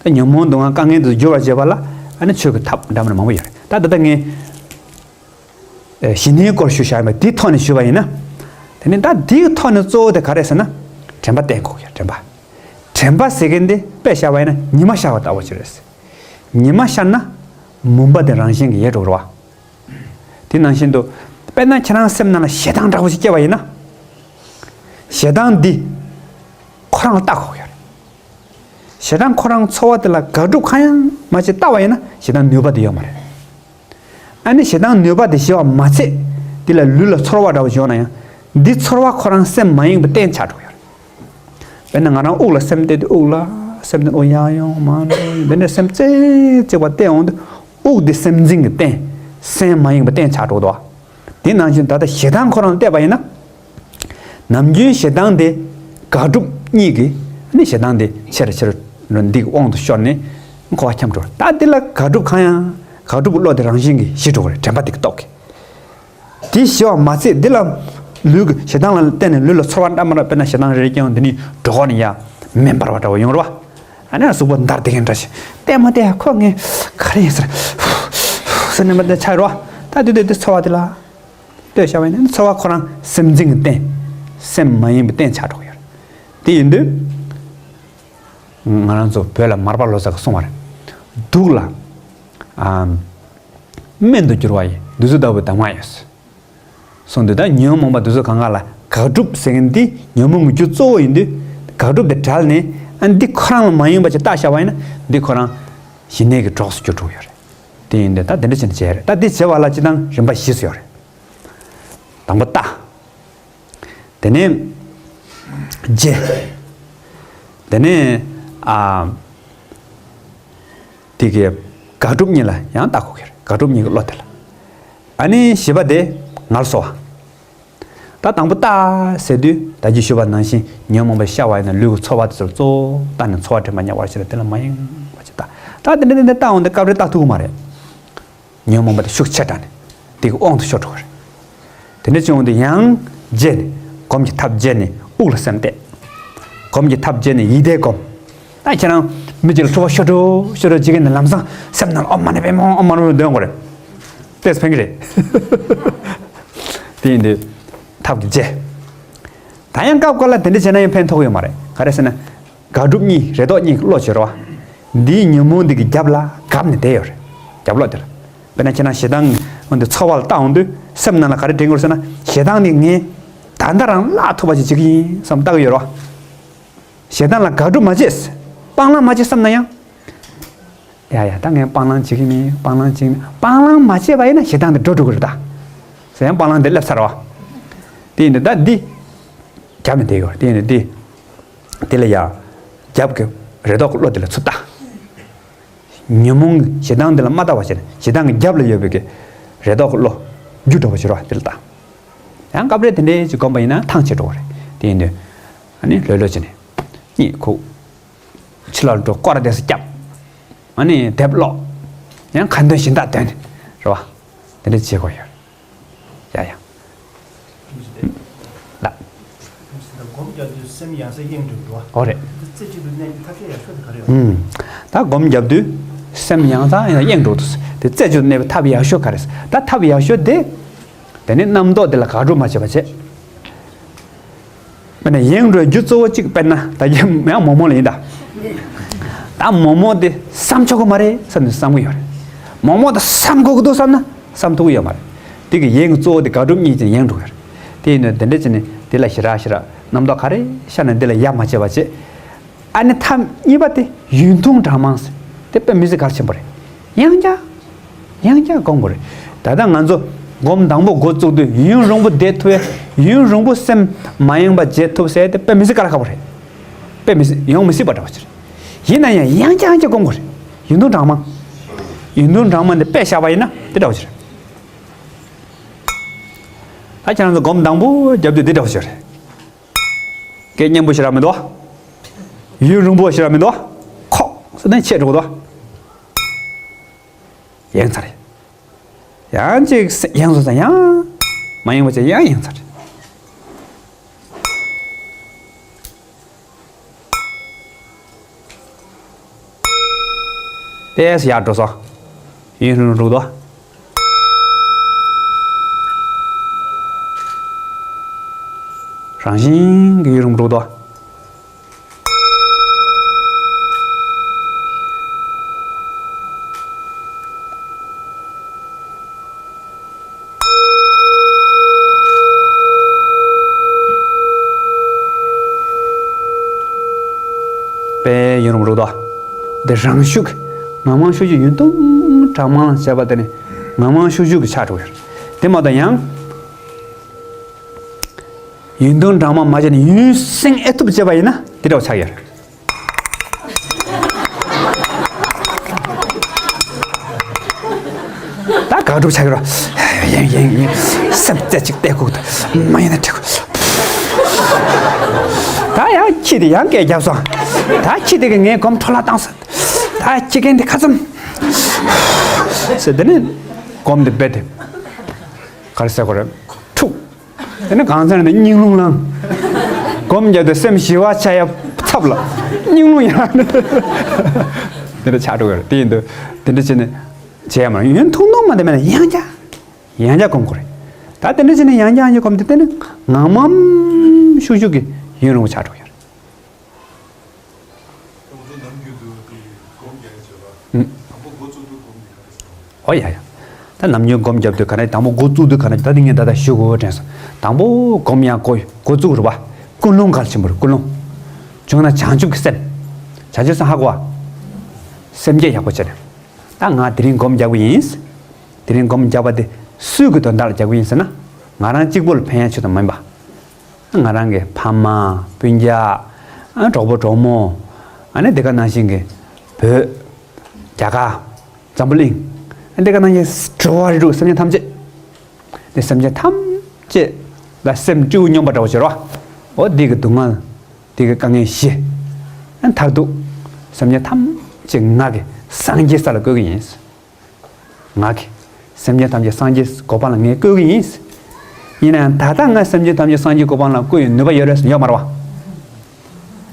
ད་ཉོན་མོངས་སྡུག་བསྔལ་དཀའ་ངལ་དེ་ཚོ་བསྒྱུར་བར་བྱེད་པ་ལ་ཨ་ནི་ཆོས་ཀྱི་ཐབས་འདྲ་མི་འདྲ་མང་པོ་ཡོད་རེད། ད་ད་ལྟ་ངས་ཨེ་ཞི་གནས་སྐོར་ཞུ་བཞག་ཡིན་པ་དེའི་ཐོག་ནས་ཞུས་པ་ཡིན་ན། དེ་ནི་ད་དེའི་ཐོག་ནས་གཙོ་བོ་དེ་ག་རེ་ཟེར་ན། དྲན་པ་བསྟེན་དགོས་ཀྱི་རེད། དྲན་པ། དྲན་པ་ཟེར་མཁན་དེ་དཔེ་བཞག་པ་ཡིན་ན་ཉི་མ་ཤར་བ་ལྟ་བུ་ཅིག་རེད། ཉི་མ་ཤར་ན་མུན་པ་དེ་རང་བཞིན་གྱིས་ཡལ་འགྲོ་གི་རེད་བ། དེ་ནང་བཞིན་དུ། དཔེར་ན་ཁྱེད་རང་སེམས་ནང་ལ་ཞེ་སྡང་འདྲ་པོ་ཞིག་སྐྱེས་པ་ཡིན་ན། ཞེ་སྡང་འདི་ཁོ་རང་ལ་བལྟ་དགོས་ཀྱི་རེད། ཞེ་སྡང་ཁོ་རང་ཚོར་བ་དེ་ལ་དགག་སྒྲུབ་གང་ཡང་མ་བྱེད་བལྟ་བ་ཡིན་ན་ཞེ་སྡང་ནུས་པ་དེ་ཡོད་མ་རེད། ཨ་ནི་ཞེ་སྡང་ནུས་པ་དེ་ཞི་བ་མ་ཚད། འདི་ལ་ལུས་ལ་ཚོར་བ་འདྲ་པོ་ཞིག་ཡོང་ན་ཡང་། འདི་ཚོར་བ་ཁོ་རང་སེམས་མ་ཡེངས་པའི་རྟེན་ཆགས་འགྲོ་གི་ཡོད་རེད། དཔེར་ན་ང་རང་དབུགས་ལ་སེམས་གཏད་དུས་དབུགས་ལ་སེམས་གཏད། དབུགས་ཡར་ཡོང་མར་འགྲོ་ཡོང་འདི་འདྲ་སེམས་ཙིག་ཙིག་པ་གཏད་འོང་དུས། དབུགས་འདི་སེམས་འཛིན་གྱི་རྟེན། སེམས་མ་ཡེངས་པའི་རྟེན་ཆགས་འགྲོ་གི་འདུག་བ། དེ་ནང་བཞིན་ད་ལྟ་ཞེ་སྡང་ཁོ་རང་ལ་བལྟས་པ་ཡིན་ན། ནམ་རྒྱུན་ཞེ་སྡང་དེ་དགག་སྒྲུབ་གཉིས་ཀྱིས་ནི་ཞེ་སྡང་དེ་ཆེ་རུ་ཆེ་རུ་འདི་གི་དབང་དུ་ཤོར་ནས་འཁོར་བ་འཁྱམས་འགྲོ། ད་འདི་ལ་དགག་སྒྲུབ་གང་ཡང་། དགག་སྒྲུབ་ཀྱི་བློ་དེ་རང་བཞིན་གྱིས་ཞི་འགྲོ་གི་རེད། དྲན་པ་དེ་གི་སྟོབས་ཀྱིས། དེ་ཞི་བ་མ་ཚད་འདི་ལ་ལུས་ཀྱི་ཞེ་སྡང་ལ་བརྟེན་ནས་ལུས་ལ་ཚོར་བ་འདྲ་མི་འདྲ། དཔེར་ན་ཞེ་སྡང་རེ་རེ་སྐྱེ་ཡོང་དེ་ནི་གྲོད་ཁོག་ནས་ཡར་མེ་འབར་བ་འདྲ་བོ་ཡོང་རེད་བ། ཨ་ནི་གཟུགས་པོ་འདར་བསྡད་མཁན་འདྲ་ཞིག་བལྟས་མ་བལྟས་ཁོ་ངས་ག་རེ་ཡིན་ཟེར། ཟེར་ནས་མ་བལྟས་ཆགས་རེད་བ། ད་དུས་དུས་དེ་ཚོར་བ་དེ་ལ་ལྟོས་བྱ་བ་ཡིན་ན་ཚོར་བ་ཁོ་རང་སེམས་འཛིན་གྱི་རྟེན། སེམས་མ་ཡེངས་པའི་རྟེན་ཆགས་འགྲོ་གི་ཡོད་རེད། དེ་ཡིན་དུས། ང་རང་ཚོ་བོད་ལ་མར་པ་ལོ་ཙཱ་གིས་གསུངས་པ་རེད། དུག་ལ། ཨ། སྨན་དུ་འགྱུར་བ་ཡི། འདི་ཚོ་ལྟ་བུའི་གདམས་ངག་ཡོད། གསུངས་དུས་ད་ཉོན་མོངས་པ་འདི་ཚོ་གང་ག་ལ་དགག་སྒྲུབ་ཟེར་མཁན་འདི་ཉོན་མོངས་ཀྱི་རྒྱུ་གཙོ་བོ་ཡིན་དུས། དགག་སྒྲུབ་དེ་བྲལ་ནས་ཨ་འདི་ཁོ་རང་ལ་མ་ཡེངས་པ་ཅིག་བལྟས་བཞག་པ་ཡིན་ན་འདི་ཁོ་རང་ཞི་གནས་ཀྱི་གྲོགས་སུ་གྱུར་འགྲོ་གི་ཡོད་རེད། དེ་ཡིན་དུས་ད་དེ་འདྲ་བྱས་ནས་བྱས་རེད། ད་འདི་བྱེད་པ་ལ་སྤྱི་བཏང་རིམ་པ་བཞི་ཙམ་ཡོད་རེད། དང་པོ་ལྟ། དེ་ནས་བརྗེ། དེ་ནས་ཨ། དེ་གའི་དགག་སྒྲུབ་གཉིས་ལ་ཡང་ལྟ་དགོས་ཀྱི་རེད། དགག་སྒྲུབ་གཉིས་ཀྱི་བློ་དེ་ལ། ཨ་ནི་བཞི་པ་དེ་ངལ་གསོ་བ། ད་དང་པོ་ལྟ་ཟེར་དུས་ད་གིན་ཞུས་པ་ནང་བཞིན་ཉོན་མོངས་པ་ཤར་བ་ཡིན་ན་ལུས་ཀྱི་ཚོར་བ་དེ་ཚོར་གཙོ་བོ་ལྟ་ནས་ཚོར་བ་དྲན་པ་ཉམས་པར་བྱེད་ལ་དེ་ལ་མ་ཡེངས་པ་ཅིག་ལྟ། ད་དེ་འདྲ་དེ་འདྲ་ལྟ་འོང་དུས་སྐབས་རེ་ལྟ་ཐུབ་ཀྱི་མ་རེད། ཉོན་མོངས་པ་དེ་ཤུགས་ཆེ་དྲགས་ནས་དེ་གི་དབང་དུ་ཤོར་འགྲོ་གི་རེད། དེ་འདྲ་བྱུང་དུས་ཡང་བརྗེད་ནས་སྒོམ་གྱི་ཐབས་བརྗེད་ནས་དབུགས་ལ་སེམས་གཏད། སྒོམ་གྱི་ཐབས་བརྗེད་ནས་ཡིད་བཟླས་སྒོམ། ད་ཁྱེད་རང་མི་གཅིག་ལ་འཁྲུལ་པ་ཤོར་འགྲོ་ཤོར་འགྲོ་བྱེད་ཀྱི་ནས་ལམ་སང་སེམས་ནང་ཨོཾ་མ་ཎི་པདྨེ་ཧཱུྃ། ཨོཾ་མ་ཎི་པདྨེ་ཧཱུྃ་འདོན་དགོས་རེད། ཏོག་ཙམ་ཕན་གྱི་རེད། དེ་ཡིན་དུས་ཐབས་ཀྱིས་བརྗེ། ད་ཡང་སྐབས་འགའ་ལ་དེ་འདྲ་བྱས་ན་ཡང་ཕན་ཐོགས་ཡོད་མ་རེད། ག་རེ་ཟེར་ན། དགག་སྒྲུབ་གཉིས་རེ་དོགས་གཉིས་ཀྱི་བློ་བྱེད་རོགས། འདིའི་ཉོན་མོངས་འདི་གི་རྒྱབ་ལ་རྒྱབ་ནས་བསྡད་ཡོད་རེད། རྒྱབ་ལོགས་དེ་ལ། དཔེར་ན་ཁྱེད་རང་ཞེ་སྡང་འོང་དུས་ཚོར་བ་ལ་ལྟ་འོང་དུས་སེམས་ནང་ལ་ག་རེ་དྲན་དགོས་ཟེར་ན། ཞེ་སྡང་འདི་ངས་ད་ལྟ་རང་བརླག་ཐུབ་པ་ཞིག་བྱེད་ཀྱི་ཡིན་བསམ་ལྟ་གི་ཡོད་རོགས། ཞེ་སྡང་ལ་དགག་སྒྲུབ་མ་བྱེད། སྤང་བླང་མ་བྱེད་བསམ་ན་ཡང་། ཡ་ཡ་ད་ངས་སྤང་བླང་བྱེད་ཀྱི་མིན། སྤང་བླང་བྱེད་ཀྱི་མིན། སྤང་བླང་མ་བྱས་པ་ཡིན་ན་ཞེ་སྡང་འདི་འགྲོ་འགྲོ་གི་རེད་ད། ཟེར་ཡང་སྤང་བླང་འདི་སླེབས་ཚར་བ། དེ་ཡིན་དུས་ད་འདི་རྒྱབ་ནས་བསྡད་ཡོད་རེད། དེ་ཡིན་དུས་འདི། དེ་ལ་ཡ། རྒྱབ་ཀྱི་རེ་དོགས་ཀྱི་བློ་དེ་ལ་ཚུར་ལྟ། ཉོན་མོངས་ཞེ་སྡང་འདི་ལ་མ་ལྟ་བ་བྱས་ནས་ཞེ་སྡང་གི་རྒྱབ་ལ་ཡོད་པའི་གི་རེ་དོགས་ཀྱི་བློ་རྒྱུ་འགྲོ་བ་བྱེད་རོགས་དེ་ལ་ལྟ། ཡང་སྐབས་རེ་དེ་འདྲའི་ཅིག་སྒོམ་པ་ཡིན་ན་ཐང་ཆད་འགྲོ་བ་རེད། དེ་ཡིན་དུས་ཨ་ནི་ལྷོད་ལྷོད་བྱས་ནས་གཉིད་ཁུག་ཕྱི་ལོགས་འགྲོ་སྐོར་ར་དེ་ཚོ་བརྒྱབ། ཨ་ནི་དེབ་ཀློག་ཡང་ཁ་འདོན་གཞན་དག་འདོན་རེད་བ། དེ་འདྲ་བྱེད་དགོས་ཡོད། ཡ་ཡ། ལ། སེམས་ཡང་སེ་གཡེང་འགྲོ་འདུག་བ། ཨོ་རེད། རྩེ་གཅིག་ཏུ་གནས་པའི་ཐབས་ཤེས་ཡག་ཤོས་དེ་ག་རེ་ཡོད། ཨུམ། ད་སྒོམ་རྒྱབ་དུས་སེམས་ཡང་དང་ཡང་གཡེང་འགྲོ་འདུག་དེ་རྩེ་གཅིག་ཏུ་གནས་པའི་ཐབས་ཡག་ཤོས་ག་རེ། ད་ཐབས་ཡག་ཤོས་དེ། དེ་ནི་རྣམ་རྟོག་དེ་ལ་དགག་སྒྲུབ་མ་བྱེད་པ་བྱེད། དཔེར་ན་གཡེང་འགྲོའི་རྒྱུ་གཙོ་བོ་གཅིག་དཔེར་ན་ད་ཡང་མོག་མོག་ལ་ཡིན་ད། ད་མོག་མོག་དེ་བསམ་ཆོག་གི་མ་རེད་བསམ་ནས་བསམ་གི་ཡོད་རེད། མོག་མོག་དེ་བསམ་དགོས་ཀྱི་འདུག་བསམ་ན་བསམ་ཐུབ་ཀྱི་ཡོད་མ་རེད། དེ་གི་གཡེང་གཙོ་བོ་དེ་དགག་སྒྲུབ་གཉིས་ཀྱིས་གཡེང་འགྲོ་གི་རེད། དེ་ཡིན་ནོ་དེ་འདྲ་བྱས་ནས་དེ་ལ་ཞེ་དྲག་ཞེ་དྲག་རྣམ་རྟོག་ག་རེ་ཤར་ནས་འདི་ལ་ཡ་མ་བྱེད་པ་བྱེད། ཨ་ནི་ཐབས་གཉིས་པ་དེ་ཡུན་ཐུང་གྲངས་མང་ཟེར། དེ་དཔེ་མི་སྲིད་གལ་ཆེན་པོ་རེད། ཡང་བསྐྱར། ཡང་བསྐྱར་སྒོམ་དགོས་རེད། ད་ལྟ་ང་ཚོ་སྒོམ་དང་པོ་འགོ་བཙུགས་དུས་ཡུན་རིང་པོ་བསྡད་ཐུབ་པས་ཡུན་རིང་པོ་སེམས་མ་གཡེང་པ་བྱེད་ཐུབ་ཟེར་དེ་དཔེ་མི་སྲིད་དཀའ་ལས་ཁག་པོ་རེད། དཔེ་མི་སྲིད་ཡོང་མི་སྲིད་པ་འདྲ་བ་ཅིག་རེད། ཡིན་ན་ཡང་ཡང་བསྐྱར་ཡང་བསྐྱར་སྒོམ་དགོས་རེད། ཡུན་ཐུང་གྲངས་མང་། ཡུན་ཐུང་གྲངས་མང་དེ་དཔེ་བཞག་པ་ཡིན་ན་དེ་འདྲ་བ་ཅིག་རེད། ད་ཁྱེད་རང་ཚོ་སྒོམ་དང་པོ་རྒྱབ་དུས་དེ་འདྲ་བ་ཅིག་རེད། སྐད་སྙན་པོ་ཞེ་དྲག་མི་འདུག་ཡུན་རིང་པོ་ཞེ་དྲག་མི་འདུག་ཁོག་ཟེར་ནས་ཆད་འགྲོ་གི་འདུག་ཡེངས་ཚར་རེད། ཡང་གཅིག་ཡེངས་སོང་ཙང་ཡང་མ་ཡེངས་པ་བྱས་ཡང་ཡེངས་ཚར་རེད། ཏེས་ཡར་འགྲོ་སོང་། ཡུན་རིང་རུ་དོ། རང་བཞིན་གྱི་ཡུན་རིང་རུ་དོ། དཔེ་ཡུན་རིང་པོ་འགྲོ་འདུག་དེ་རང་ཤུགས་ཀྱིས་ངང་མང་ཤུགས་ཀྱིས་ཡུན་ཐུང་གྲངས་མང་བྱས་པ་དེ་ནི་ངང་མང་ཤུགས་ཀྱིས་ཆགས་འགྲོ་གི་རེད། དེ་མ་གཏོགས་ཡང་ཡུན་ཐུང་གྲངས་མང་མ་བྱས་ནས་ཡུན་སེང་ཨེ་ཐུབ་བྱས་པ་ཡིན་ན་དེ་འདྲ་བ་ཆགས་ཡོད་རེད། ད་དགག་སྒྲུབ་བྱ་གི་རོ། ཡིན་ཡིན་ཡིན། སེམས་རྩེ་གཅིག་གཏད་དགོས་འདུག་མ་ཡིན་ན་འགྲིག་གོ། ད་ཡང་ཁྱི་དེ་ཡང་སྐད་རྒྱབ་སོང་། ད་ཁྱི་དེ་གིས་ངའི་སྒོམ་འཕྲོ་བརླག་བཏང་སོང་། ད་ཁྱི་རྒན་དེ་ཁ་ཙམ། ཟེར་དེ་ནས་སྒོམ་དེ་རྦད་དེ། ག་རེ་ཟེར་དགོས་རེད། འཁྲུག་དེ་ནས་གང་ཟེར་ན་སྙིང་རླུང་ལངས། སྒོམ་རྒྱབ་དུས་སེམས་ཞི་བ་ཆགས་ཡ་ཚབ་ལ་སྙིང་རླུང་ཡང་དེ་འདྲ་ཆགས་འགྲོ་གི་རེད། དེ་ཡིན་དུས་དེ་འདྲ་བྱས་ནས་བྱས་ཡ་མ་རེད། ཡུན་ཐུང་ཐུང་མ་དེ་མེད་ན་ཡང་བསྐྱར་ཡང་བསྐྱར་སྒོམ་དགོས་རེད། ད་དེ་འདྲ་བྱས་ནས་ཡང་བསྐྱར་ཡང་བསྐྱར་སྒོམ་དུས་དེ་ནི་ངང་མང་ཤུགས་ཤུགས་ཀྱིས་ཡུན་རིང་པོ་ཆགས་འགྲོ་གི་རེད། ང་ཚོ་ནམ་རྒྱུན་དུ་དེ་སྒོམ་རྒྱག་བྱེད་པ། ཨུམ། དང་པོ་འགོ་བཙུགས་དུས་སྒོམ་དེ་ག་རེ་ཟེར་བ། ཨོ་ཡ་ཡ། ད་ནམ་རྒྱུན་སྒོམ་རྒྱབ་དུས་ག་ནས་དང་པོ་འགོ་བཙུགས་དུས་ག་ནས་ད་དེ་ངས་ད་ལྟ་ཞུ་དགོས་དྲན་སོང་། དང་པོ་སྒོམ་ཡང་འགོ་འགོ་བཙུགས་རེད་བ། ཀུན་སློང་གལ་ཆེན་པོ་རེད། ཀུན་སློང་། བྱུང་ན་བྱང་ཆུབ་ཀྱི་སེམས། བྱང་ཆུབ་སེམས་ཧ་གོ་བ། སེམས་བསྐྱེད་ཡག་པོ་བྱས་ནས། ད་ང་དེ་རིང་སྒོམ་རྒྱག་གི་ཡིན། དེ་རིང་སྒོམ་རྒྱག་པ་དེ་སུའི་གི་དོན་དག་ལ་རྒྱག་གི་ཡིན་ཟེར་ན། ང་རང་གཅིག་པོ་ལ་ཕན་ཡ་ཆེད་དུ་མིན་པ། ང་རང་གི་ཕ་མ། སྤུན་ཀྱག་ཨ་གྲོགས་པོ་གྲོགས་མོ། ཨ་ནི་དེ་ག་ནང་བཞིན་གྱི་བོད། རྒྱ་གར། འཛམ་བུ་གླིང་། ཨ་དེ་ག་ནང་བཞིན་འགྲོ་བ་རིགས་དྲུག་སེམས་ཅན་ཐམས་ཅད། དེ་སེམས་ཅན་ཐམས་ཅད་ལ་སེམས་སྤྲེའུ་སྨྱོན་པ་འདྲ་བོ་བྱེད་རོགས། འོ་འདི་གི་སྡུག་བསྔལ། འདི་གི་དཀའ་ངལ་ཞི། ཨ་མཐར་ཐུག་སེམས་ཅན་ཐམས་ཅད་ང་གིས་སངས་རྒྱས་ས་ལ་བཀོད་ཀྱི་ཡིན། ང་གིས་སེམས་ཅན་ཐམས་ཅད་སངས་རྒྱས་གོ་འཕང་ལ་ངས་བཀོད་ཀྱི་ཡིན། ཡིན་ན་ཡང་ད་ལྟ་ང་སེམས་ཅན་ཐམས་ཅད་སངས་རྒྱས་གོ་འཕང་ལ་བཀོད་ཡོད་ནུས་པ་ཡོད་རེད་ཡོད་མ་རེད་བ།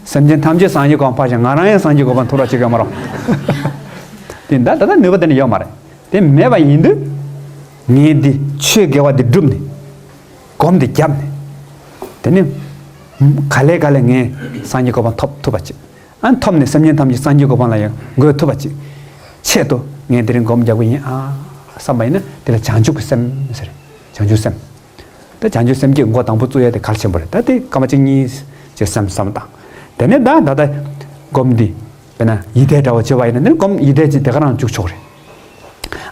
སེམས་ཅན་ཐམས་ཅད་སངས་རྒྱས་གོ་འཕང་ཕར་ཕྱིན་ང་རང་ཡང་སངས་རྒྱས་གོ་འཕང་ཐོབ་ར་བྱེད་ཀྱི་ཡོད་མ་རེད་བ། དེ་ད་ད་ལྟ་ནུས་པ་དེ་འདྲ་ཡོད་མ་རེད། དེ་མེད་པ་ཡིན་དུས། ངས་འདི་ཆོས་དགེ་བ་འདི་བསྒྲུབས་ནས། སྒོམ་འདི་བརྒྱབ་ནས། དེ་ནས། ག་ལེ་ག་ལེ་ངས་སངས་རྒྱས་གོ་འཕང་ཐོབ་ཐུབ་པ་བྱེད། ཨ་ཐོབ་ནས་སེམས་ཅན་ཐམས་ཅད་སངས་རྒྱས་གོ་འཕང་ལ་ཡང་འགོད་ཐུབ་པ་ཅིག་ཆེད་དུ་ངས་དེ་རིང་སྒོམ་རྒྱག་གི་ཡིན་ཨ། བསམ་པ་ཡིན་ན་དེ་ལ་བྱང་ཆུབ་ཀྱི་སེམས་ཟེར། བྱང་ཆུབ་སེམས། ད་བྱང་ཆུབ་སེམས་བསྐྱེད་འགོ་དང་པོ་བཙུགས་ཡ་དེ་གལ་ཆེན་པོ་རེད། ད་དེ་སྐར་མ་གཅིག་གཉིས་ཀྱི་སེམས་བསམ་བཏང་། དེ་ནས་ད་ད་ལྟ་སྒོམ་འདི་དཔེར་ན་ཡིད་བཟླས་འདྲ་བོ་བྱེད་པ་ཡིན་ན་དེ་ནི་སྒོམ་ཡིད་བཟླས་ཀྱི་དེ་ག་རང་འཇུག་ཆོག་རེད།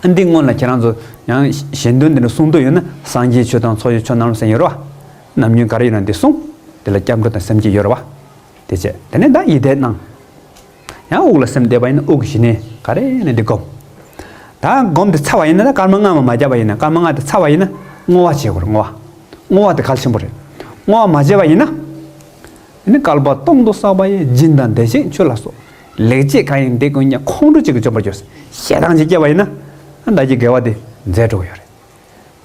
ཨ་འདི་སྔོན་ལ་ཁྱེད་རང་ཚོ་ཡང་གཞན་དོན་འདི་འདྲ་གསུང་འདོད་ཡོད་ན་སངས་རྒྱས་ཆོས་དང་ཚོགས་ཀྱི་མཆོག་རྣམས་ཟེར་ཡོད་རེད་བ། ནམ་རྒྱུན་ག་རེ་ཡོད་ན་འདི་གསུང་། དེ་ལ་སྐྱབས་འགྲོ་དང་སེམས་བསྐྱེད་ཡོད་རེད་བ། དེ་བྱས་དེ་ནས་ད་ཡིད་བཟླས་གནང་། ཡང་དབུགས་ལ་སེམས་གཏད་པ་ཡིན་ན་དབུགས་གི་གཞི་ནས་ག་རེ་ནས་འདི་སྒོམ། ད་སྒོམ་དེ་ཚར་བ་ཡིན་ན་ད་སྐར་མ་ལྔ་མ་མ་བརྒྱབ་པ་ཡིན་ན་སྐར་མ་ལྔ་དེ་ཚར་བ་ཡིན་ན་བསྔོ་བ་བྱེད་དགོས་རེད་བསྔོ་བ། བསྔོ་བ་དེ་གལ་ཆེན་པོ་རེད། བསྔོ་བ་མ་བྱས་པ་ཡིན་ན། ཨ་ནི་བསྐལ་པ་སྟོང་དུ་བསགས་པ་ཡི་སྦྱིན་དང་བདེ་གཤེགས་མཆོད་ལ་སོགས། ལེགས་སྤྱད་གང་ཡིན་དེ་ཀུན་ཀྱང་ཁོང་ཁྲོ་གཅིག་གིས་འཇོམས་པར་འགྱུར། ཞེ་སྡང་གཅིག་སྐྱེས་པ་ཡིན་ན། ཨ་ད་ཀྱི་དགེ་བ་དེ་འཛད་འགྲོ་གི་ཡོད་རེད།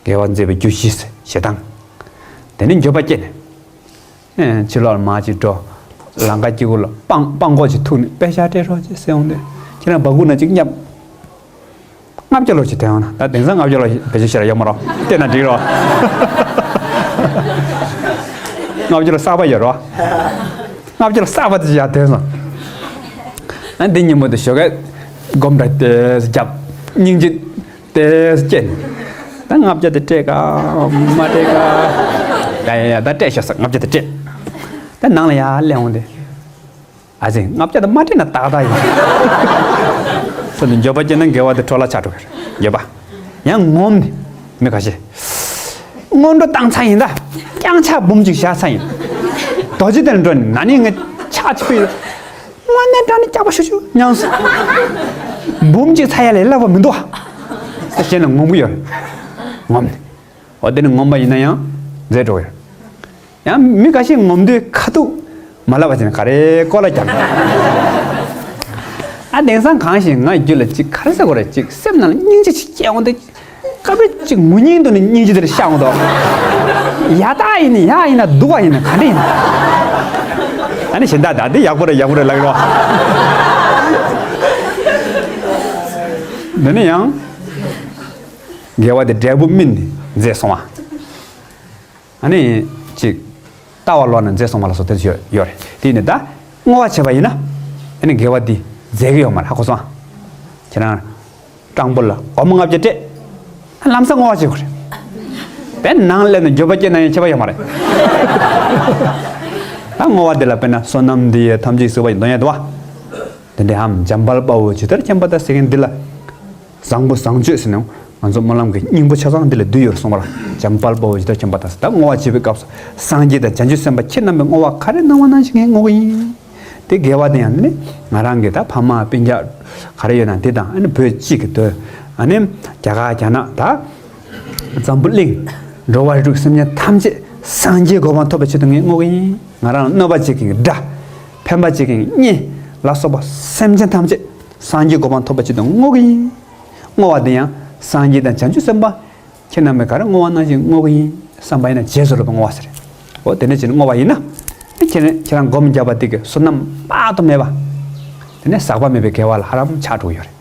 དགེ་བ་འཛད་པའི་རྒྱུ་བཞི་ཟེར་ཞེ་སྡང་། དེ་ནས་འགྱོད་པ་སྐྱེས་ནས། ཨེ་ཕྱི་ལོགས་ལ་མར་ཅིག་འགྲོ། ལང་ཀ་སྐྱེ་དགུ་ལ་སྤང་སྤང་ཁོག་ཅིག་ཐུག་ནས་དཔེ་ཤག་སྤྲད་རོགས་ཅེས་ཟེར་འོང་དུས། ཁྱེད་རང་སྦ་ཁུག་ནང་ཅིག་བསྙབས། ལྔ་བརྒྱ་ལོ་ཞིག་ཐོན་འོང་ན། ད་དེང་སང་ལྔ་བརྒྱ་ལོ་ཞིག་བེད་སྤྱོད་བྱེད་ར་ཡོད་མ་རོ། སྤྲད་ན་འགྲིག་རོ། ལྔ་བརྒྱ་ལོ་གསར་པ་ཡོད་རོ། ལྔ་བརྒྱ་ལོ་གསར་པ་དེ་ཅིག་ཡར་ཐོན་སོང་། ཨ་འདི་ཉིན་མོ་དེ་ཞོགས་ཀས་སྒོམ་གྲ་དེ་བརྒྱབ། སྙིང་རྗེ་དེ་སྐྱེས། ད་ལྔ་བརྒྱ་དེ་སྤྲད་ག་མ་སྤྲད་ག་ཡ་ཡ་ཡ། ད་སྤྲད་ཤོག་ཟེར། ལྔ་བརྒྱ་དེ་སྤྲད། ད་ནང་ལ་ཡར་སླེབས་འོང་དུས། ཨ་ཙི། ལྔ་བརྒྱ་དེ་མ་སྤྲད་ན་ཏག་ཏག་ཡིན། ས་དེ་འགྱོད་པ་སྐྱེས་ན་དགེ་བ་དེ་འཕྲོ་བརླག་ཆགས་འགྲོ་གི་རེད། འགྱོད་པ། ཡང་ངོམ་ནི་མི་ཁ་ཤས། སྔོན་འགྲོ་བཏང་ཚར་ཡིན། ད་རྐྱང་ཕྱག་འབུམ་གཅིག་བཞག་ཚར་ཡིན། རྡོ་རྗེ་གདན་འགྲོ་ནས་ན་ནིང་ངས་ཕྱག་ཕྱི་ཕུད་ཡོད། དངོས་གནས་དྲང་ནས་སྐྱག་པ་ཤོར་ཤོར་མྱངས་སོང་། འབུམ་གཅིག་ཚར་ཡ་ལས་སླ་པོ་མི་འདུག་ཨ། ཟེར་བྱས་ནས་ངོམ་གི་ཡོད་རེད། ངོམ་ནས། འོ་དེ་ནི་ངོམ་པ་ཡིན་ན་ཡང་འཛད་འགྲོ་གི་རེད། ཡང་མི་འགའ་ཤས་ངོམ་དུས་ཁ་ཐུག་མ་ལབ་པ་བྱས་ནས་ག་རེ་ཀོ་ལ་རྒྱག་ཨ་དེང་སང་གང་ཞིག་ང་རྒྱུད་ལ་ཅིག་ག་རེ་ཟེར་དགོས་རེད། ཅིག་སེམས་ནང་ལ་སྙིང་རྗེ་ཅིག་སྐྱེ་འོང་དུས། སྐབས་རེ་ཅིག་ངུ་སྙིང་འདུག་ནས་སྙིང་རྗེ་དེར་ཤར་འོང་དོ། ཡ་ད་ཡིན་ནི་ཡ་ཡིན་ན་སྡུག་པ་ཡིན་ན་ག་འདྲ་ཡིན་ན། ཨ་ནི་གཞན་དག་ད་འདི་ཡག་པོ་རེད་ཡག་པོ་རེད་ལབ་ཀྱི་རོ། འདི་ནི་ཡང་། དགེ་བ་དེ་འབྲས་བུ་སྨིན་ནས་མཛེས་སོང་བ། ཨ་ནི་ཅིག་ལྟ་བ་ལོག་ནས་མཛེས་སོང་བ་ལ་སོགས་དེ་ཡོད་ཡོད་རེད། དེ་ནི་ད་བསྔོ་བ་བྱས་པ་ཡིན་ན། ཨ་ནི་དགེ་བ་འདི་མཛད་ཀྱི་ཡོད་མ་རེད། ཧ་གོ་སོང་ཨ། ཁྱེད་རང་སྤྲང་པོ་ལ་སྒོར་མོ་ལྔ་བརྒྱ་སྤྲད། ཨ་ལམ་སང་བསྔོ་བ་བྱེད་དགོས་རེད། དཔེ་ནང་སླེབས་ནས་འགྱོད་པ་སྐྱེས་ན་ཡང་ཁྱད་པར་ཡོད་མ་རེད། ད་བསྔོ་བ་འདི་ལ་དཔེར་ན་བསོད་ནམས་འདི་ཡིས་ཐམས་ཅད་གཟིགས་པ་ཡི་འདོན་ཡ་འདུག་བ། དེ་འདྲའམ་འཇམ་དཔལ་དཔའ་བོས་ཇི་ལྟར་མཁྱེན་པ་དང་ཟེར་མཁན་འདི་ལ། བཟང་པོ་བཟང་སྤྱོད་ཟེར་ནས་ང་ཚོ་སྨོན་ལམ་གྱི་སྙིང་པོ་ཆ་ཚང་འདི་ལ་འདུས་ཡོད་རེད་གསུངས་པ་ལ། འཇམ་དཔལ་དཔའ་བོས་ཇི་ལྟར་མཁྱེན་པ་དང་ཟེར། ད་བསྔོ་བ་བྱེད་པའི་སྐབས་སུ་སངས་རྒྱས་དང་བྱང་ཆུབ་སེམས་དཔའ་ཁྱེད་རྣམ་པས་བསྔོ་བ་ག་རེ་གནང་བ་ནང་བཞིན་ངས་བསྔོ་གི་ཡིན། དེ་དགེ་བ་དེ་ཡང་ནི་ང་རང་གི་ད་ཕ་མ་སྤུན་ཀྱག་ག་རེ་ཡོད་ན་དེ་དང་། ཨ་ནི་བོད་སྤྱི་གི་དོན། ཨ་ནི་རྒྱ་གར་རྒྱ་ནག་ད་འཛམ་བུ་གླིང་འགྲོ་བ་རིགས་དྲུག་སེམས་ཅན་ཐམས་ཅད་སངས་རྒྱས་གོ་འཕང་ཐོབ་པའི་ཆེད་དུ་ངས་བསྔོ་གི་ཡིན། ང་རང་ལ་གནོད་པ་བྱེད་མཁན་གྱི་དགྲ། ཕན་པ་བྱེད་མཁན་གྱི་གཉེན་ལ་སོགས་པ་སེམས་ཅན་ཐམས་ཅད་སངས་རྒྱས་གོ་འཕང་ཐོབ་པའི་ཆེད་དུ་བསྔོ་གི་ཡིན། བསྔོ་བ་དེ་ཡང་སངས་རྒྱས་དང་བྱང་ཆུབ་སེམས་དཔའ་ཁྱེད་རྣམ་པས་ག་རེ་བསྔོ་བ་ནང་བཞིན་བསྔོ་གི་ཡིན་བསམ་པ་ཡིན་ན་རྗེས་སུ་སློབ་པའི་བསྔོ་བ་ཟེར། འོ་དེ་འདྲ་བྱས་ནས་བསྔོ་བ་ཡིན་ན། ཁྱེད་ཁྱེད་རང་སྒོམ་བརྒྱབ་པ་དེ་གི་བསོད་ནམས་དཔག་ཏུ་མེད་པ། དེ་ནས་ཟག་པ་མེད་པའི་དགེ་བ་ལ་ཧ་ལམ་ཆགས་འགྲོ་གི་ཡོད་རེད།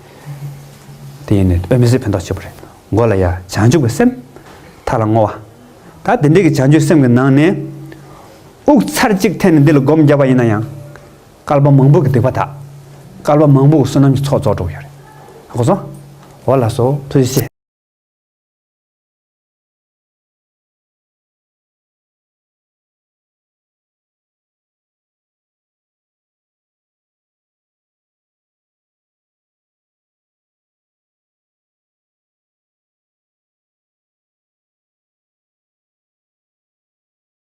དེ་ཡིན་ནས་དཔེ་མི་སྲིད་ཕན་ཐོགས་ཆེ་པོ་རེད། མགོ་ལ་ཡ་བྱང་ཆུབ་ཀྱི་སེམས། མཐའ་ལ་བསྔོ་བ། ད་དེ་འདྲའི་གི་བྱང་ཆུབ་སེམས་ཀྱི་ནང་ནས། དབུགས་ཚར་གཅིག་འཐེན་ནས་འདི་ལ་སྒོམ་བརྒྱབ་པ་ཡིན་ན་ཡང་། བསྐལ་པ་མང་པོ་གི་སྡིག་པ་དག་བསྐལ་པ་མང་པོ་གི་བསོད་ནམས་ཀྱི་ཚོགས་རྫོགས་འགྲོ་གི་ཡོད་རེད། ཧ་གོ་སོང་། འོ་ལགས་སོ། ཐུགས་རྗེ་ཆེ།